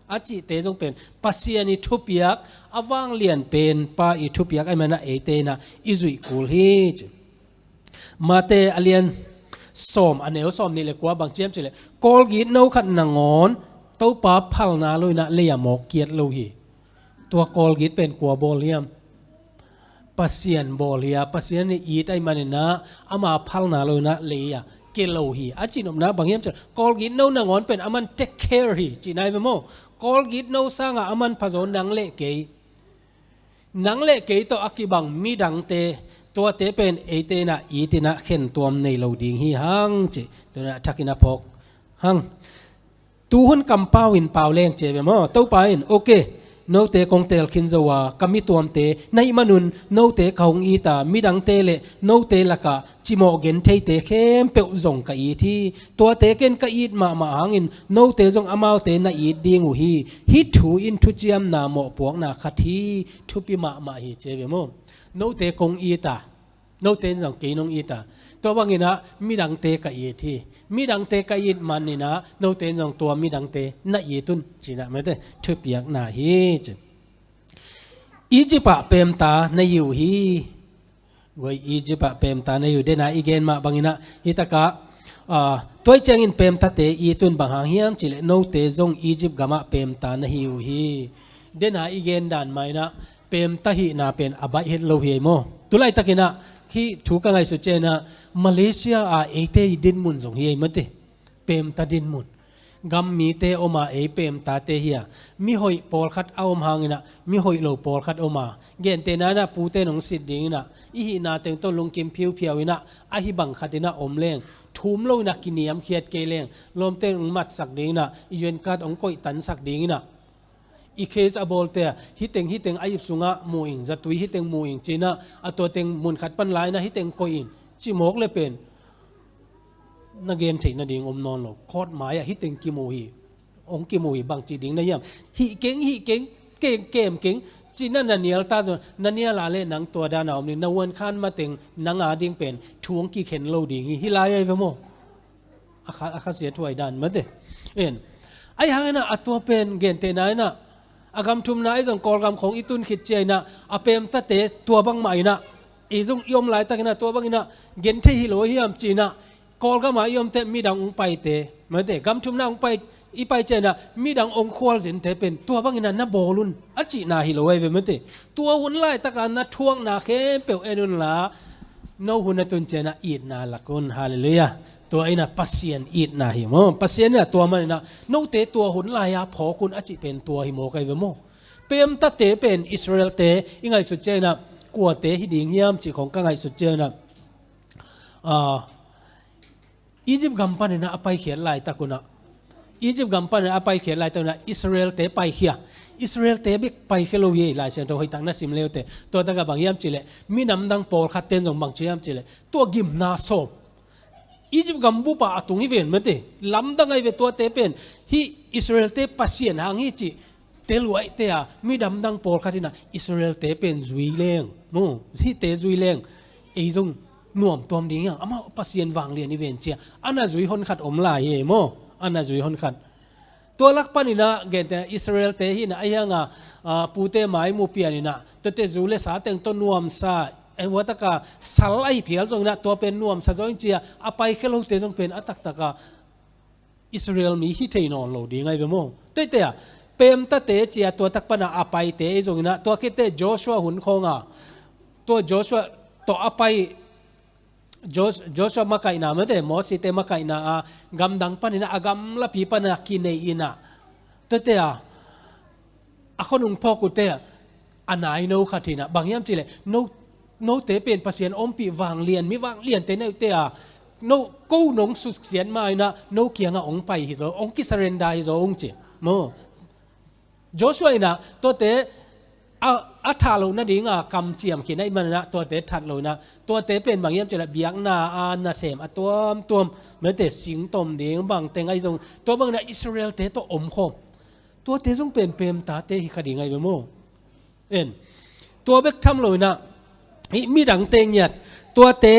a cihte zong pen Pasian i thupiak, a vanglian pen pa i thupiak ahih manin ah eite in ah i zuih kul hi ci. Mate a lian sawm, a neu sawm nih le kua bang ci hiam cih leh, Kawlgitno khat nangawn Topa phalna lo in ah lei ah mawk kiat lo hi. Tua Kawlgit pen kua bawl hiam? Pasian bawl hi a, Pasian in it ahih manin ah ama phalna lo in ah lei ah kia lo hi. A cihnopna bang hiam cih leh, Kawlgitno nangawn pen aman take care hi cihna hi ve maw. Kawlgitno sanga aman phazaw nang le kei, nang le kei tawh a kibang midangte, tuate pen eite in ah it in ah khentuam nei lo ding hi hang cih. Tua in ah thakin a phawk hang. Tuhun kampau in pau leng ci ve maw. Topa in, ok, note kong teel khin zo a, ka mi tuamte na hih manun note ka hong it a, midangte le note lakah cimawh gentheite khempeuh zong ka it hi. Tuate ken ka it mahmah hangin note zong amaute na it ding uh hi. Hih thu in thuciamna mawhpuakna khat hi, thupi mahmah hi ci ve maw. Note kong it a, note in zong kei nong it a, tua bangin ah midangte ka it hi. Midangte ka it manin ah note in zong tua midangte na it un cihna mate, thupiakna hi ci. Egypt ah pemta na hi uh hi. Guai, Egypt ah pemta na hi uh. Dena i gen mah bangin ah hih takah, ah, tua ciangin pemtate it un, bang hang hiam cih leh note zong Egypt gamah pemta na hi uh hi. Dena i gen dan mah in ah pemta hihna pen a baih het lo hi ei maw. Tulaitakin ah hih thu ka ngaihsut ciangin ah Malaysia a eite i dinmun zong hi ei mate. Pemta dinmun. Gam mite om a, ei pemtate hi a, mi hoih pawlkhat a om hangin ah mi hoih lo pawlkhat om a, gentehna in ah pute in hong sit dingin ah, i hihna teng tawh lungkim phiuphiau in ah, ahi bang khat in ah om leng, thum lo in ah kiniamkhiat kei leng, lawmte in hong matsak dingin ah, i U N card hong koihtansak dingin ah, i case a bawlte ah, hih teng, hih teng a ip sungah mu ing, zatui hih teng mu ing ci-in ah, a tua teng mun khat pan la in ah hih teng koih in, cimawk le pen na gen theih nading om nawn lo. Court mai ah hih teng kimu hi, hong kimu hi, bangci ding na hiam? Hih keng, hih keng, kem, kem keng ci-in ah na nial ta zong, na nial a le nang tua dan a om ding, na U N card ma teng nang a ding pen thu hong kikhen lo ding hi, hih lai ahi ve maw. A kha, a kha sia thuai dan mate. En. Ahi hangin ah a tua pen gentehna in ah, a gam thumna ahi zong Kawlgam khawng i tun khit ciangin ah, a pemtate tua bangmah in ah, ei zong i om laitakin ah tua bangin ah gen thei hi lo hiam ci-in ah, Kawlgam a i omte midang hong paite mate, gam thumna hong pai, i pai ciangin ah midang hong khualzinte pen tua bangin ah na bawl un a cihna hi lo ahi ve mate. Tua hun laitaka na thuakna khempeuh en unla, no hun a tun ciangin ah itna lak un. Halleluiah. Tua in ah Pasian itna hi maw. Pasian in ah tua manin ah note tua hun lai-a phawk un a cih pen tua hi mawk ahi ve maw. Pemtate pen Israelte i ngaihsut ciangin ah kuate hi ding hiam cih khawng ka ngaihsut ciangin ah, ah, Egypt gam panin ah a paikhiat laitak un ah, Egypt gam panin ah a paikhiat laitak un ah Israelte paikhia. Israelte bek paikhia lo hi, Lai Siangtho hoihtak na sim le uh teh. Tua takah bang hiam cih leh, minam dang pawlkhatte in zong bang ci hiam cih leh, tua gimna sawm Egypt gam bup ah a tung hi ven mate. Lamdang ahi ve tuate pen. Hih Israelte Pasian hang hi cih tel uh ahih teh a, minam dang pawlkhat in ah Israelte pen zui leng, mu, hihte zui leng, ei zong nuam tuam ding hiam, amau Pasian vanglian hi ven ci-a a na zui honkhat om lai hi ei maw. A na zui honkhat. Tua lak panin ah gentehna Israelte hi in ah, ahi hang a, ah, pute mai mu pian in ah, tuate zu le sa teng tawh nuamsa, ei, hua taka sal ahi phial zongin ah tua pen nuamsa zaw ing ci-a a paikhia lote zong pen a taktak a Israel mi hi thei nawn lo ding ahi ve maw. Tuate a, pemtate ci-a tua tak pan a a paite ahi zongin ah, tua khit teh Joshua hun khawng a, tua Joshua tawh a pai, Jos-, Joshua makaihna mate, Mosite makaihna a, gamdang panin ah, a gamlapi pan a kinei in ah, tuate a, a khuanung phawk uh teh a, a naino khat hi in ah, bang hiam cih leh, no, note pen Pasian ompih vanglian, mi vangliante na hi uh teh a, no, ko nong suksiat ma inah no kiangah ong pai hi zaw, ong kisurrender hi zaw ung ci. Maw, Joshua inah tuate a, a thah loh nadinga kamciam khin ahih maninah tuate that lo inah tuate pen bang hiam cileh biakna a nasem a tuamtuam, mete singtom ding bangteng ahi zong tua banginah Israelte tawh omkhawm. Tuate zong pen pemtate hi kha ding ahi ve maw. En. Tua bek tham lo inah hih midangte ngiat tuate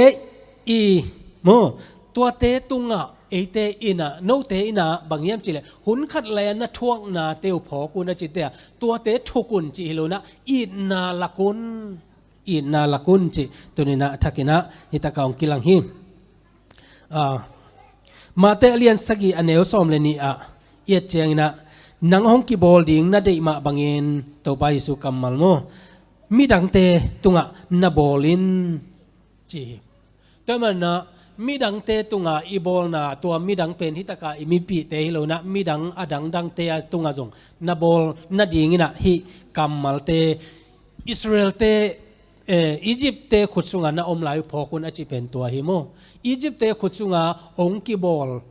i maw, tuate tungah eite inah note inah bang hiam cileh hun khat lai-a na thuaknate uh phawk un a cite ah tuate thuk un cih hi lo inah itna lak un, itna lak un cih tuninah thakinah hitakah ong kilang hi. Mate a lian sagih a neu sawm le nih ah i et cianginah nang hong kibawl ding na deih mah bangin Topa Jesu kammal maw, midangte tungah na bawl in ci hi. Tua manah midangte tunga i bawlna tua midang pen hitakah i mipihte hi lo inah midang a dangdangte a tunga zong na bawl nadinginah hih kammalte Israelte, eh, Egyptte khut sunga na om lai uh phawk un a cih pen tua hi maw. Egyptte khut sunga ong kibawl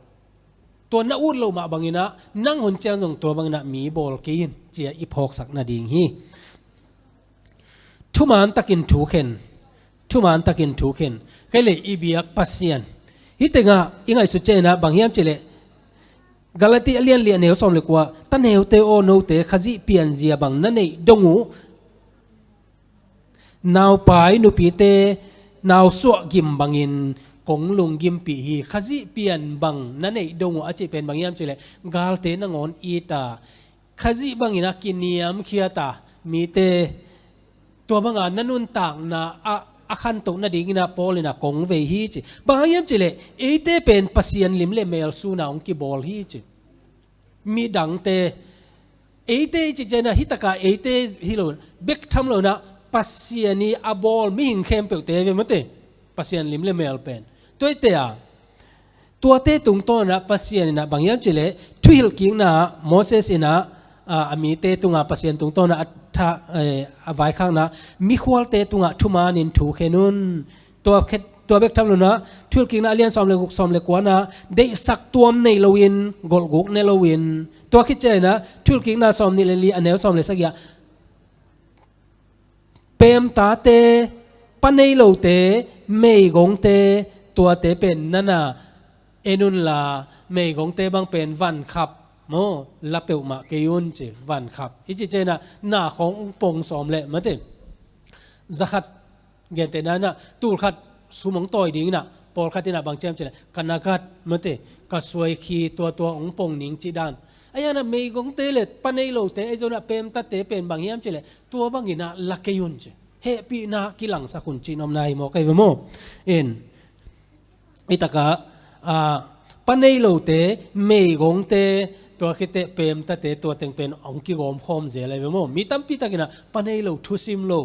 tua na ut loh mah banginah nang hun ciang zong tua banginah mi bawl kei in cia i phawksak nading hi. Thuman takin thukhen, thuman takin thukhen. Kei le i biak Pasian. Hih tengah i ngaihsut cianginah bang hiam cileh Galati a lian li a neu sawm le kua, ta neute aw note Khazih pianzia bang na neih dong uh naupai nupite nausuah gim bangin kong lunggimpih hi. Khazih pian bang na neih dong uh a cih pen bang hiam cileh galte nangawn it a Khazih bangin a kiniamkhiat a mite tua banga na nuntakna a, a khantoh nadingin a Paul in a kong vei hi ci. Bang hang hiam cileh eite pen Pasian lim le mel suna hong kibawl hi ci. Midangte eite i ci cianah hitaka eite hi lo bek tham lo inah Pasian i a bawl mihing khempeuhte ve mate. Pasian lim le mel pen tuaite a tuate tungtawnah Pasian inah bang hiam cileh thuhilhkikna ah Moses inah a, a mite tungah Pasian tungtawnah a, tha, eh, a vaikhakna mikhualte tungah thumanin thu khen un. Tua, khet, tua bek tham lo inah thuhilhkikna a lian sawm le guk sawm le kuana deihsak tuam nei loin golhguk ne loin tua khit cianginah thuhilhkikna sawm nih le li a neu sawm le sagih ah pemtate, pa nei lote, meigongte, tuate pen nana en unla meigongte bang pen vankhap maw la peuhmah kei un ci. Vankhap i ci cianginah na khawng pong sawm le mate zakhat gente nanah tulkhat sum hong tawi dinginah pawlkhat inah bang ciam cileh ka nagat mate ka suai khi tuatua hong pong ning cih dan. Ahi hanah meigongte le pa nei lote ahi zonah pemtate pen bang hiam cileh tua banginah la kei un ci. Hehpihna kilangsak un cih nopna hi maw kei ve maw. In hitakah a, pa nei lote meigongte tua khiteh pemtate tua teng pen hong kigawmkhawm zel ahi ve maw. Mi tampi takinah pa nei lo thusim lo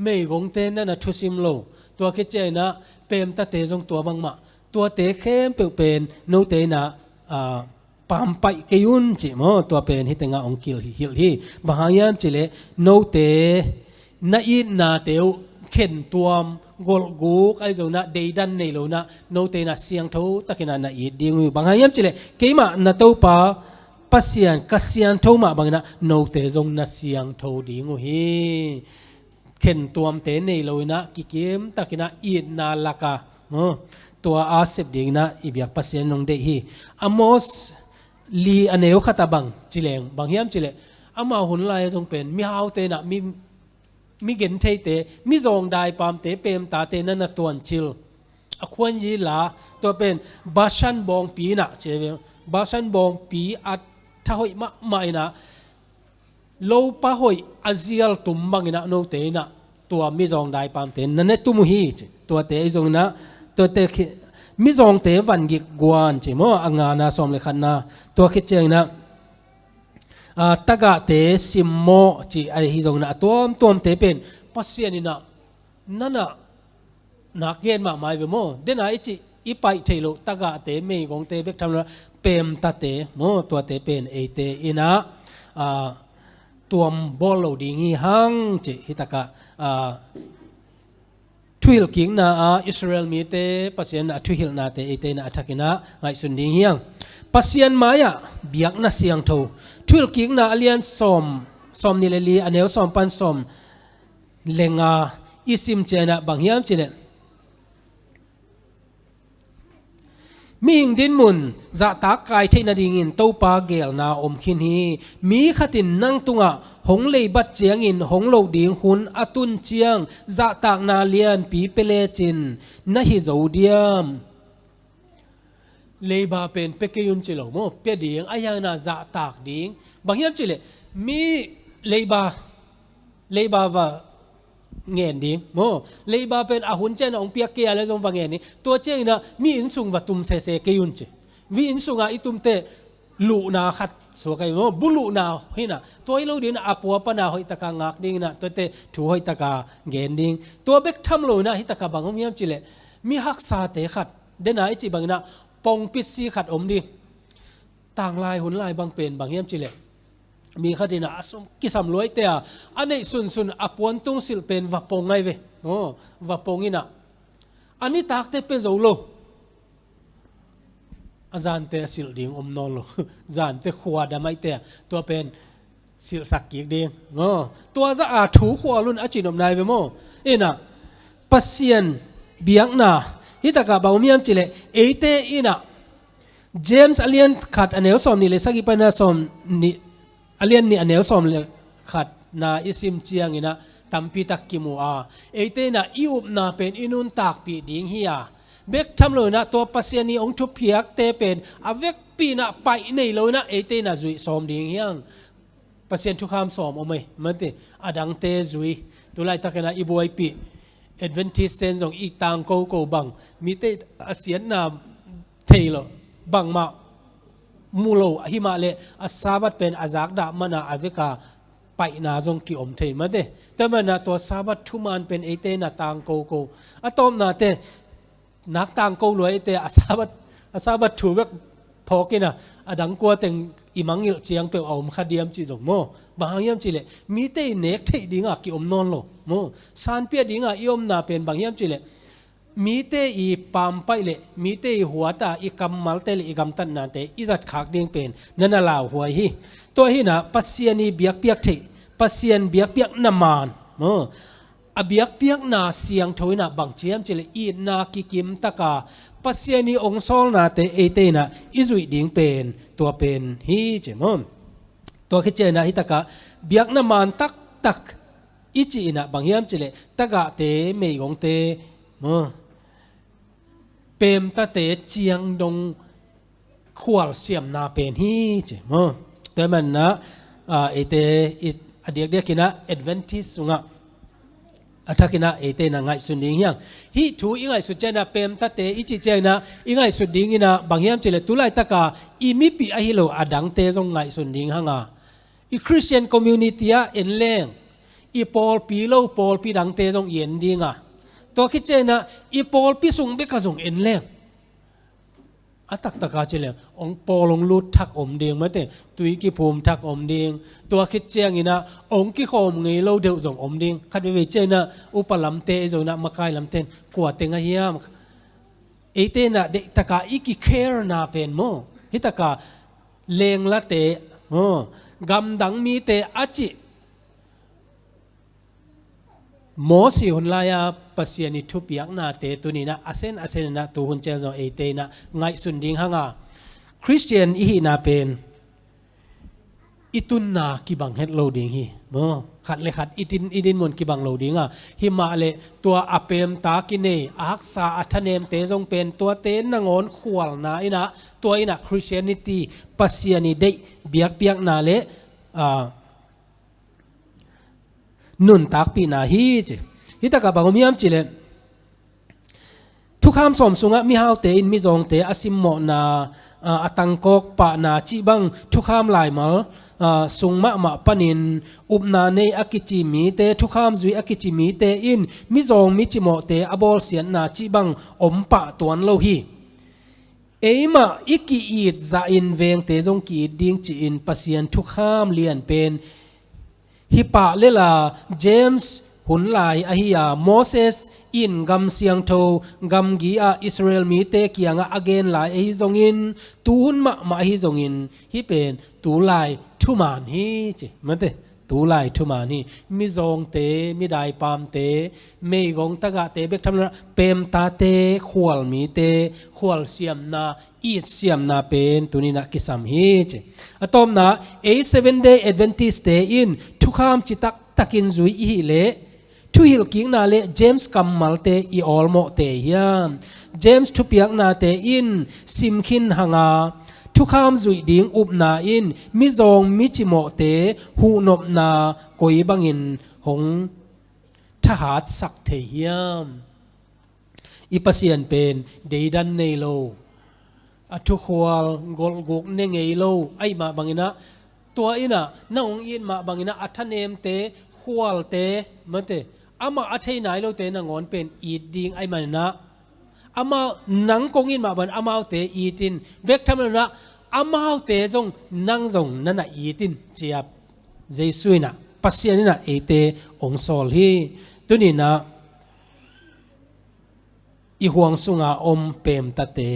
meigongte nana thusim lo tua khit cianginah pemtate zong tua bangmah tuate khempeuh pen note inah a, pampaih kei un cih maw tua pen hih tengah hong kilhilh hi. Bang hang hiam cileh note na itnate uh khentuam golhguk ahi zonah deidan nei lo inah note inah siangtho takinah na it ding uh hi. Bang hang hiam cileh keimah na Topa Pasian ka siangtho mah banginah note zong na siangtho ding uh hi. Khentuamte nei lo inah kikim takinah itna laka maw tua a sep dinginah i biak Pasian in hong deih hi. Amos li a neu khat a bang cileng bang hiam cileh ama hun lai a zong pen mihaute inah mi, mi gentheite mi zawngdai pamte pemtate nana tuancil a khuanyi la tua pen Bashan bawngpi inah ci ve. Bashan bawngpi a thahoih mahmah inah lopa hoih a zial tum banginah note inah tua mi zawngdai pamte na ne tum uh hi ci. Tuate ahi zonginah tuate khi mi zawngte vangik guan ci maw a ngana sawm le khatna tua khit cianginah a, tagahte simmawh ci ahi zonginah a tuamtuamte pen Pasian inah nanah nak gen mahmah hi ve maw. Dena i cih i paih theih loh tagahte meigongte bek tham lo pemtate maw tuate pen eite inah a, tuam bawl lo ding hi hang cih hitakah a, thuhilhkikna ah Israel mite Pasian a thuhilhnate eite in a thakin ah ngaihsun ding hi hang. Pasian mai-ah biakna siangtho, Thuhilhkikna a lian sawm, sawm nih le li, a neu sawm pan sawm le nga i sim ciangin ah bang hiam cih leh, mihing dinmun zahtak kai theih nadingin Topa geelna om khin hi. Mi khat in nang tungah hong leibat ciangin hong loh ding hun a tun ciang zahtakna lianpi pia lecin na hi zo diam? Leiba pen pia kei un ci lo maw, pia ding, a hiangin ah zahtak ding. Bang hiam cih leh, mi leiba, leiba va ngen ding maw. Leiba pen a hun ciangin ah hong piak kei a leh zong va ngen ding. Tua ciangin ah mi inn sung va tum sese kei un ci. Mi inn sungah i tumte luhna khat suak ahi maw, bu luhna hi in ah, tua hi lo dingin ah a pua pana hoihtaka ngak dingin ah tuate thu hoihtaka gen ding. Tua bek tham lo in ah hih takah bang om hiam cih leh, mi haksate khat, den a i cih bangin ah pongpitsi khat om ding. Tanglai hun lai bang pen bang hiam cih leh, mi khat in ah a sum kisam luaite a, a neih sunsun a puan tungsilh pen va pong ahi ve maw, va pong in ah a nitakte pia zo lo. A zante a silh ding om nawn lo. Zante khua dam ahihte a, tua pen silhsak kik ding maw. Tua zah a thu khual un a ci nop nai ve maw. In ah Pasian biakna hih takah bang om hiam cih leh, eite in ah James a lian khat a neu sawm nih le sagih pan a sawm nih, a lian nih a neu sawm le khatna i sim ciangin ah tampi tak kimu a, eite in ah i upna pen i nuntakpih ding hi a, bek tham lo in ah tua Pasian in hong thupiakte pen a vekpi in ah paih nei lo in ah eite in ah zuih sawm ding hi hang. Pasian thukham sawm om ei, mate, a dangte zui. Tulaitakin ah i buaipih Adventist ten zong i tangkoko bang, mite a siatna thei lo, bangmah mu lo, ahi mah leh a Sabbath pen a zakdah mana a veka paihna zong kiom thei mate. Tua mana tua Sabbath thuman pen eite in ah tangkoko. A tawpnate nak tangko luaite a Sabbath, a Sabbath thu bek phawk in ah a dang kua teng i mangngilh ciang peuh a om kha diam cih zong maw. Bang hang hiam cih leh, mite i nek theih dingah kiom nawn lo maw. Sanpia dingah i omna pen bang hiam cih leh, mite i pampaih le mite i huat a i kammalte le i gamtatnate i zatkhak ding pen na na lauhuai hi. Tua hi in ah Pasian i biakpiak theih, Pasian biakpiakna man maw, a biakpiakna siangtho in ah bang ci hiam cih leh, itna kikimtaka Pasian i hong sawlnate eite in ah i zuih ding pen tua pen hi ci maw. Tua khit ciangin ah hih takah biakna man taktak i cih in ah bang hiam cih leh, tagahte, meigongte maw, pemtate ciang dong khualsiamna pen hi ci maw. Tua hi man in ah, ah, eite i a diakdiakin ah Adventist sungah a thakin ah eite in ah ngaihsun ding hi hang. Hih thu i ngaihsut ciangin ah pemtate i cih ciangin ah i ngaihsut dingin ah bang hiam cih leh, tulaitaka i mipi ahi lo a dangte zong ngaihsun ding hang a, i Christian community ah en leng, i pawlpi lo pawlpi dangte zong i en ding a, tua khit ciangin ah i pawlpi sung bek ah zong en leng, a taktaka ci leng, hong pawl hong lut thak om ding mate, tui kiphum thak om ding. Tua khit ciangin ah hong kikhawm ngei lo deuh zong om ding. Khat veivei ciangin ah upa lamte, ei zong in ah makai lamte in kua teng a hiam, eite in ah deihtaka i kikharena pen maw, hih taka lenglate maw, gamdang mite a cih Mosi hun lai-a Pasian i thupiaknate tuni in ah a sen a sen in ah tuhun ciang zong eite in ah ngaihsun ding hang a, Khristian i hihna pen i tunna kibang het lo ding hi maw. Khat le khat i din, i dinmun kibang lo ding a, hi mah leh tua a pemta kinei, a haksa, a thanemte zong pen tuate nangawn khualna in ah, tua in ah Christianity, Pasian i deih biakpiakna le, ah, nuntakpihna hi ci. Hih takah bang om hiam cih leh, thukham sawm sungah mihaute in mizawngte a simmawhna, a, a tangkawk pahna cih bang thukham laimal, a, sung mahmah panin upna nei a kici mite, thukham zui a kici mite in mizawng micimawhte a bawlsiatna cih bang om pah tuan lo hi. Eimah i ki-it zahin vengte zong ki-it ding ci-in Pasian thukham lian pen hi pah lel a, James hun lai ahi a, Moses in gam siangtho, gamgi ah Israel mite kiangah a gen lai ahi zongin, tu hun mahmah ahi zongin, hih pen tulai thuman hi ci. Mate, tulai thuman hi. Mizawngte, midaipamte, meigong tagahte, bek tham lo-in ah pemtate, khualmite, khualsiamna, itsiamna pen tuni-in ah kisam hi ci. A tawpna, ei Seventh Day Adventist-te in thukham citak takin zui i hih leh, thuhilhkikna le James kammalte i awlmawhte hiam? James thupiaknate in simkhin hang a, thukham zuih ding upna in mizawng micimawhte huhnopna koi bangin hong thahatsak thei hiam? I Pasian pen deidan nei lo, a thukhual golhguk ne ngei lo ahih mah bangin ah, tua in ah nang hong it mah bangin ah a thanemte, khualte, mate, amah a thei nai lote nangawn pen it ding ahih manin ah, amau, nang kong it mah bangin amaute it in, bek tham lo-in ah amaute zong nang zong na na it in, ci-a Jesu in ah, Pasian in ah eite hong sawl hi. Tuni-in ah i huang sunga om pemtate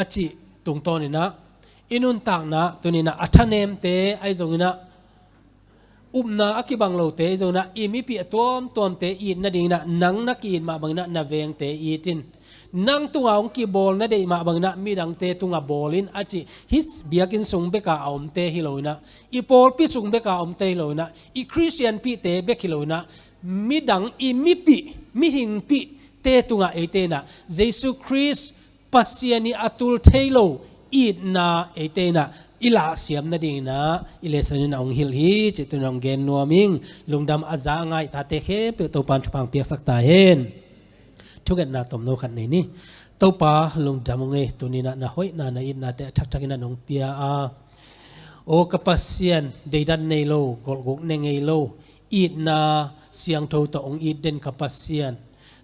a cih tungtawnin ah, i nuntakna tuni-in ah a thanemte ahi zongin ah, upna a kibang lote ahi zongin ah, i mipih a tuamtuamte it nadingin ah, nang na ki-it mah bangin ah na vengte it in. Nang tunga hong kibawl na deih mah bangin ah midangte tunga bawl in a cih, hih biakinn sung beka a omte hi lo-in ah, i pawlpi sung beka a omte hi lo-in ah, i Khristianpihte bek hi lo-in ah, midang i mipih, mihingpihte tungah eite in ah Jesu Khrist Pasian ii a tul thei lo itna eite in ah i lahsiam nadingin ah i lesson in ah hong hilh hi cih tuni-in ah hong gen nuam ing. Lungdam a za a ngai tate khempeuh Topa'n thupha hong piaksak ta hen. Thungetna tomno khat nei ni. Topa, lungdam ung ei, tuni-in ah na hoihna, na itnate a thakthak in ah nong pia a, aw ka Pasian, deidan nei lo, golhguk ne ngei lo, itna siangtho tawh hong it den ka Pasian.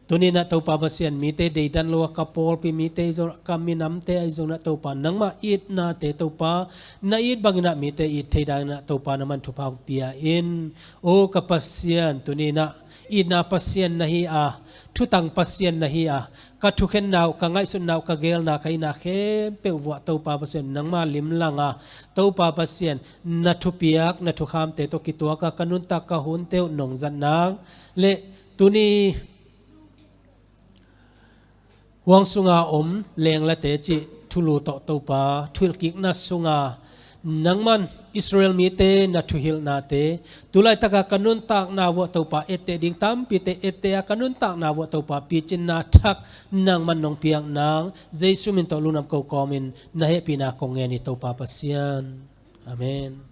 Tuni-in ah Topa Pasian, mite deidan lo a ka pawlpi mite ahi zong, ka minamte ahi zong ah Topa, nangmah itnate Topa, na it bangin ah mite it thei dingin ah Topa, nangma'n thupha hong pia in. Aw ka Pasian, tuni-in ah itna Pasian na hi a, thutang Pasian na hi a, ka thukhenna uh, ka ngaihsutna uh, ka geelna, ka itna khempeuh vuah Topa Pasian, nangma limlang a, Topa Pasian, na thupiak, na thukhamte tawh kituak a, ka nuntak, ka hunte uh nong zat nang le tuni huang sunga om lenglate cih thulu tawh Topa, thuhilhkikna sunga nangma'n Israel mite na thuhilhnate, tu laitaka ka nuntakna vuah Topa, etteh ding tampite etteh a, ka nuntakna vuah Topa, picinna thak nangma'n nong piak nang, Jesu min tawh lungdam ko kawmin na hehpihna kong ngen hi Topa Pasian. Amen.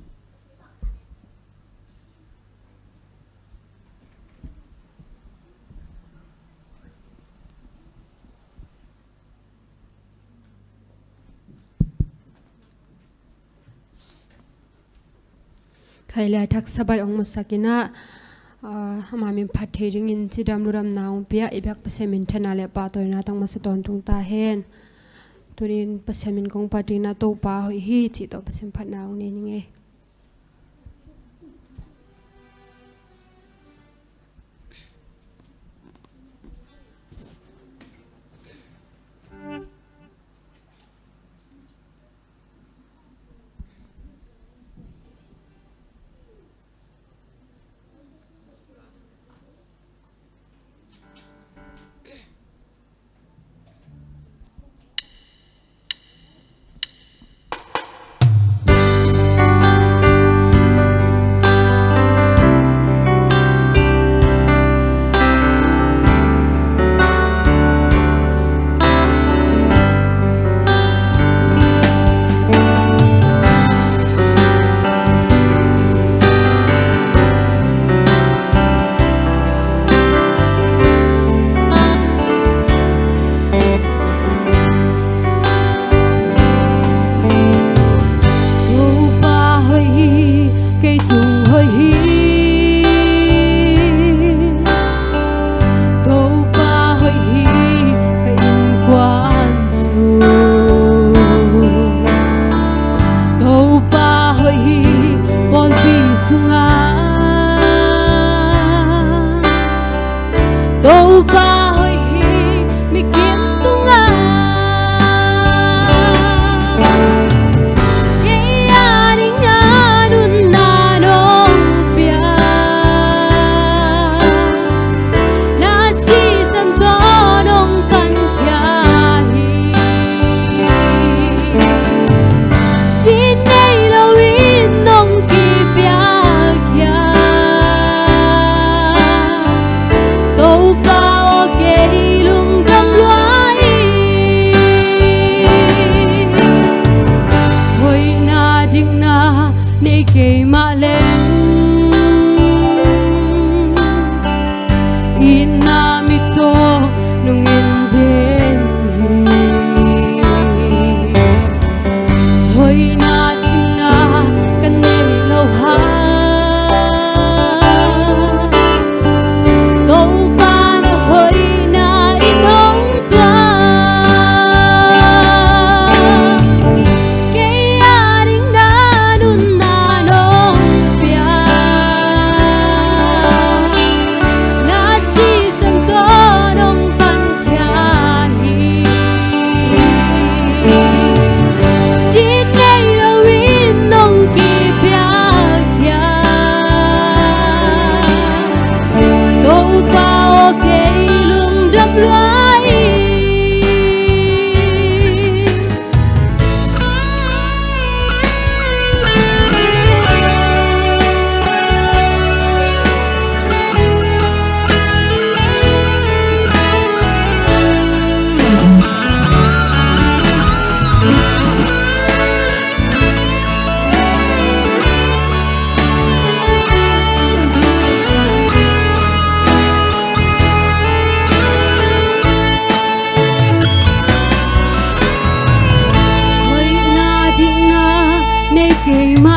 Khai lai thak Sabbath hong musak in ah, ah, ama min phat thei dingin cidam ludamna hong pia i biak Pasian minthanna le pahtawina tang masa tawntung ta hen. Tuni-in Pasian min kong phat dingin ah Topa hoih hi cih tawh Pasian phatna hong nei ning ei.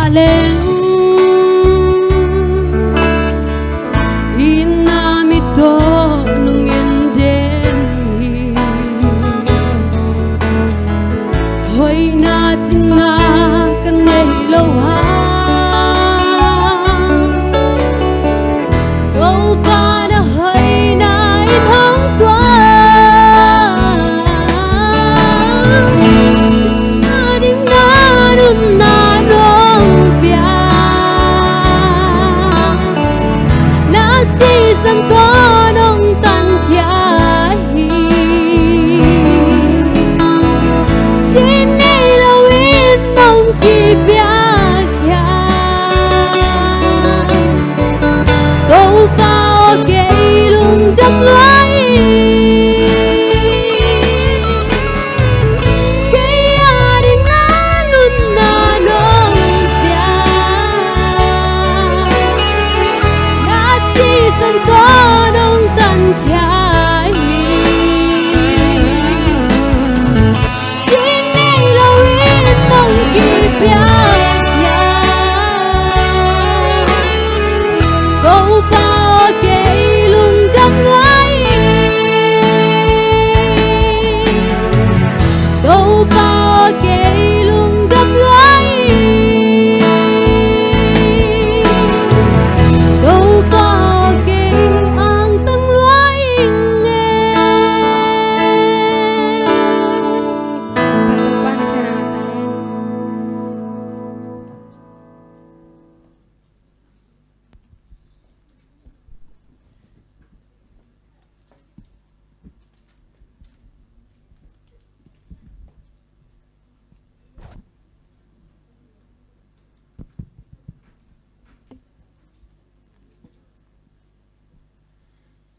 Leng i na mi tawh nungin den hi. Hoihna cina ka nei lo hang Topa na hoihna in hong tua. Na ding na nunna nong pia. Na sisan tawh nong tankhia hi. Sin nei lo in nong kipiak khia. Topa aw kei lungdam lua hi. Kei a ding na nunna nong pia. Na sisan tawh nong tankhia hi. Sin nei lo in nong kipiak khia. Topa aw kei lungdam lua hi. Topa aw kei lungdam lua hi. Topa aw kei angtang lua hi nge. Topa in khen a ta hen.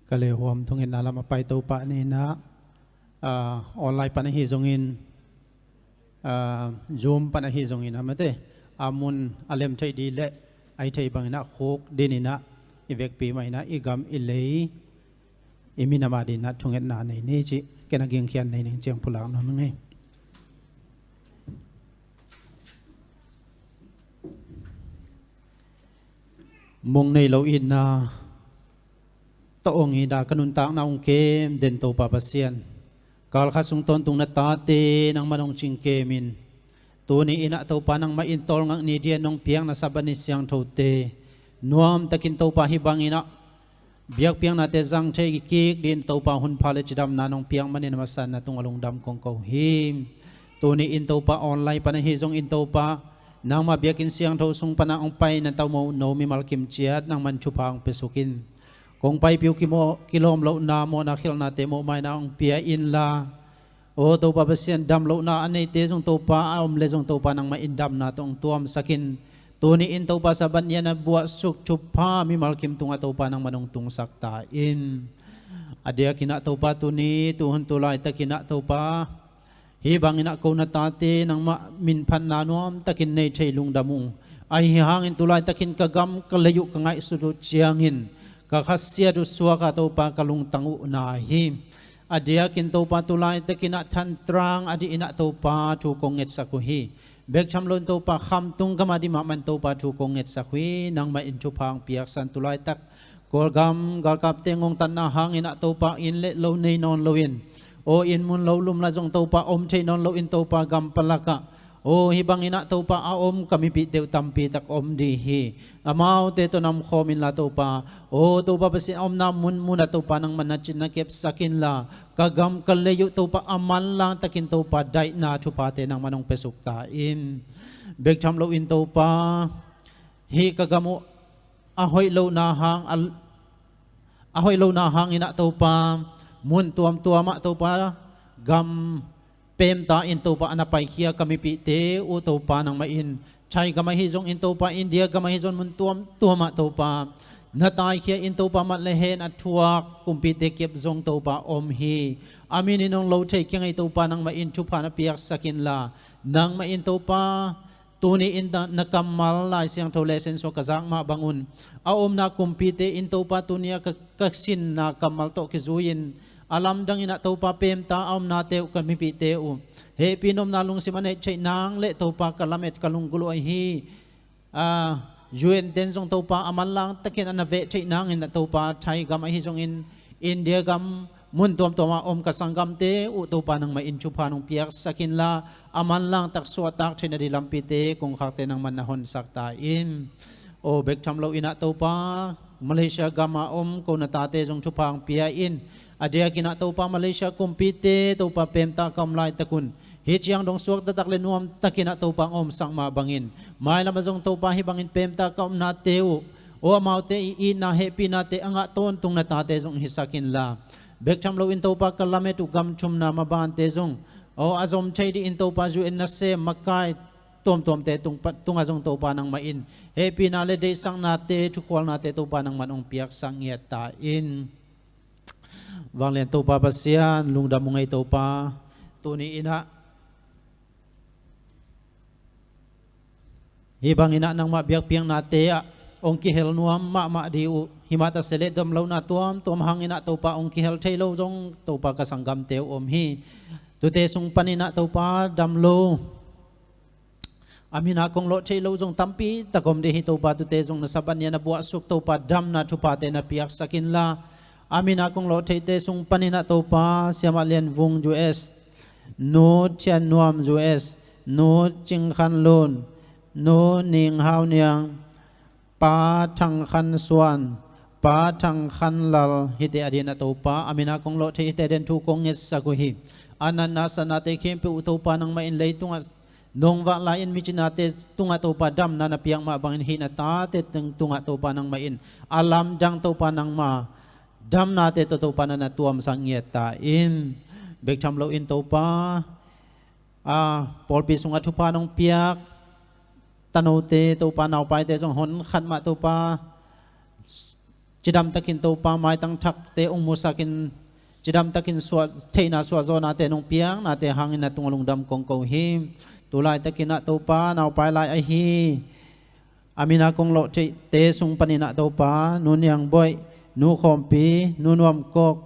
Ka le huam thungetna lam a pai Topa ni na, ah, online pan ahi zongin, ah, Zoom pan ahi zongin a mate a mun a lem thei di le a i thei bangin a khuk din in a i vekpi mah in a i gam i lei i minam a din a thungetna nei ni ci ken a gingkhian nei ning ciang pulak nuam ing ei. Mong nei lo itna tawh hong it a ka nuntakna hong kem den Topa Pasian, kalkhat sung tawntung na tate nangmah nong cingkem in, tuni in ah Topa nangmah in tawlngak ni dia nong piak na Sabbath ni siangthote nuamtakin Topa hih bangin ah biakpiaknate zang thei kik dingin Topa hunpha le cidamna nong piak manin a masa na tungah lungdam kong ko hi. Tuni in Topa online pan ahi zongin Topa nangmah biakinn siangtho sung panah hong pai na tawh mo no mimal kim ciat nangman thupha hong pia suk in. Kong paipih uh kimaw, kilawm lohna mawhna khialhnate mawh maina hong pia inla, aw Topa Pasian, dam lohna a neite zong Topa a om le zong Topa nangmah in damna tawh hong tuamsak in. Tuni in Topa Sabbath ni a na buahsuk thupha mimal kim tungah Topa nangmah hong tungsak ta in. A diakin ah Topa tuni tuhun tu laitakin ah Topa hih bangin ah ko na tate nangmah minphatna nuamtakin nei thei lungdam ung. Ahi hangin tu laitakin ka gam ka lei uh ka ngaihsut uh ciangin ka khasiat uh suak a Topa ka lungtang uh na hi. A diakin Topa tu laitakin ah Than Trang a dih in ah Topa thu kong ngetsak uh hi. Bek tham loin Topa Khamtung gam a dih mahmah in Topa thu kong ngetsak uh hi. Nangmah in thupha hong piaksa in tu laitak Kawlgam galkapte ngongtatna hangin ah Topa inn le lo nei nawn loin, aw inn mun lo lum la zong Topa om thei nawn loin Topa gam palak ah, aw hih bangin ah Topa a om ka mipihte uh tampi tak om ding hi. Amaute tawh namkhawm inla Topa, aw Topa Pasian, a omna munmun ah Topa nangmah na cin na kepsak inla, ka gam ka lei uh Topa a manlang takin Topa daihna thuphate nangmah hong pia suk ta in. Bek tham loin Topa hih ka gam uh a hoih lohna hang a, a hoih lohna hangin ah Topa mun tuamtuam ah Topa gam pemta in Topa a na paikhia ka mipihte uh Topa nangmah in Thai gam ahi zongin Topa India gam ahi zong mun tuamtuam ah Topa na taikhia in Topa mat le hen a thuak kumpite kep zong Topa om hi. A min in hong lo thei kei ngei Topa nangmah in thupha na piaksak inla, nangmah in Topa tuni in na kammal Lai Siangtho le sensuah ka zak mah bangun a omna kumpite in Topa tuni a ka, ka sinna kammal tawh kizui in a lamdang in ah Topa pemta a omnate uh ka mipihte uh hehpih nopna lungsim a neih theih nang le Topa ka lamet ka lunggulh uh ahi a, U N ten zong Topa a manlang takin a na veh theih nangin ah Topa Thai gam ahi zongin India gam mun tuamtuam a om ka sanggamte uh Topa nangmah in thupha nong piaksak inla a manlang tak suahtak theihna di lampite kongkhakte nangmah na honsak ta in. O bek tham lo in ah Topa Malaysia gam a om ko na tate zong thupha hong pia in. A diakin ah Topa Malaysia kumpite Topa pemtah ka om laitakun hih ciang dong suak taktak le nuam takin ah Topa hong omsak mah bangin mailam a zong Topa hih bangin pemtah ka omnate uh o amaute i itna hehpihnate a ngah tawntung na tate zong hisak inla bek tham lo in Topa ka lamet uh gam thumna mabante zong o a zom thei dih in Topa U N nasem makai tuamtuamte tung, tungah zong Topa nangmah in hehpihna le deihsaknate thukhualnate Topa nangmah in hong piaksak ngiat ta in. Vanglian Topa Pasian, lungdam uh ngei Topa, tuni in ah hih bangin ah nangmah biakpiaknate ah hong kihel nuam mahmah dih uh. Himah ta se leh damlohna tuamtuam hangin ah Topa hong kihel thei lo zong Topa ka sanggamte uh om hi. Tute sung panin ah Topa dam lo a min a kong lawh theih loh zong tampi tak om dih hi Topa. Tute zong na Sabbath ni a na buahsuk Topa damna thuphate na piaksak inla a min a kong lawh theihte sung panin ah Topa Siamah Lian Vung U S, Nu Thian Nuam U S, Nu Cing Khan Lun, Nu Ning Hau Niang, Pa Thang Khan Suan, Pa Thang Khan Lal hihte a dih in ah Topa a min a kong lawh theih hihte den thu kong ngetsak uh hi. A natna satnate khempeuh uh Topa nangmah in leitungah nong vak lai-in micinate tungah Topa damna na piak mah bangin hih na tate tungah Topa nangmah in a lamdang Topa nangmah damnate tawh Topa na na tuamsak ngiat ta in. Bek tham lo in Topa a pawlpi sungah thupha nong piak tanote Topa naupaite zong hon khat mah Topa cidam takin Topa maitang thakte hong musakin cidam takin suah theihna suahzawhnate nong piaknate hangin na tungah lungdam kong ko hi. Tulai takin ah Topa naupai lai ahi a min a kong lawh theihte sung panin ah Topa Nu Niang Boih, Nu Khawmpi, Nu Nuam Kok,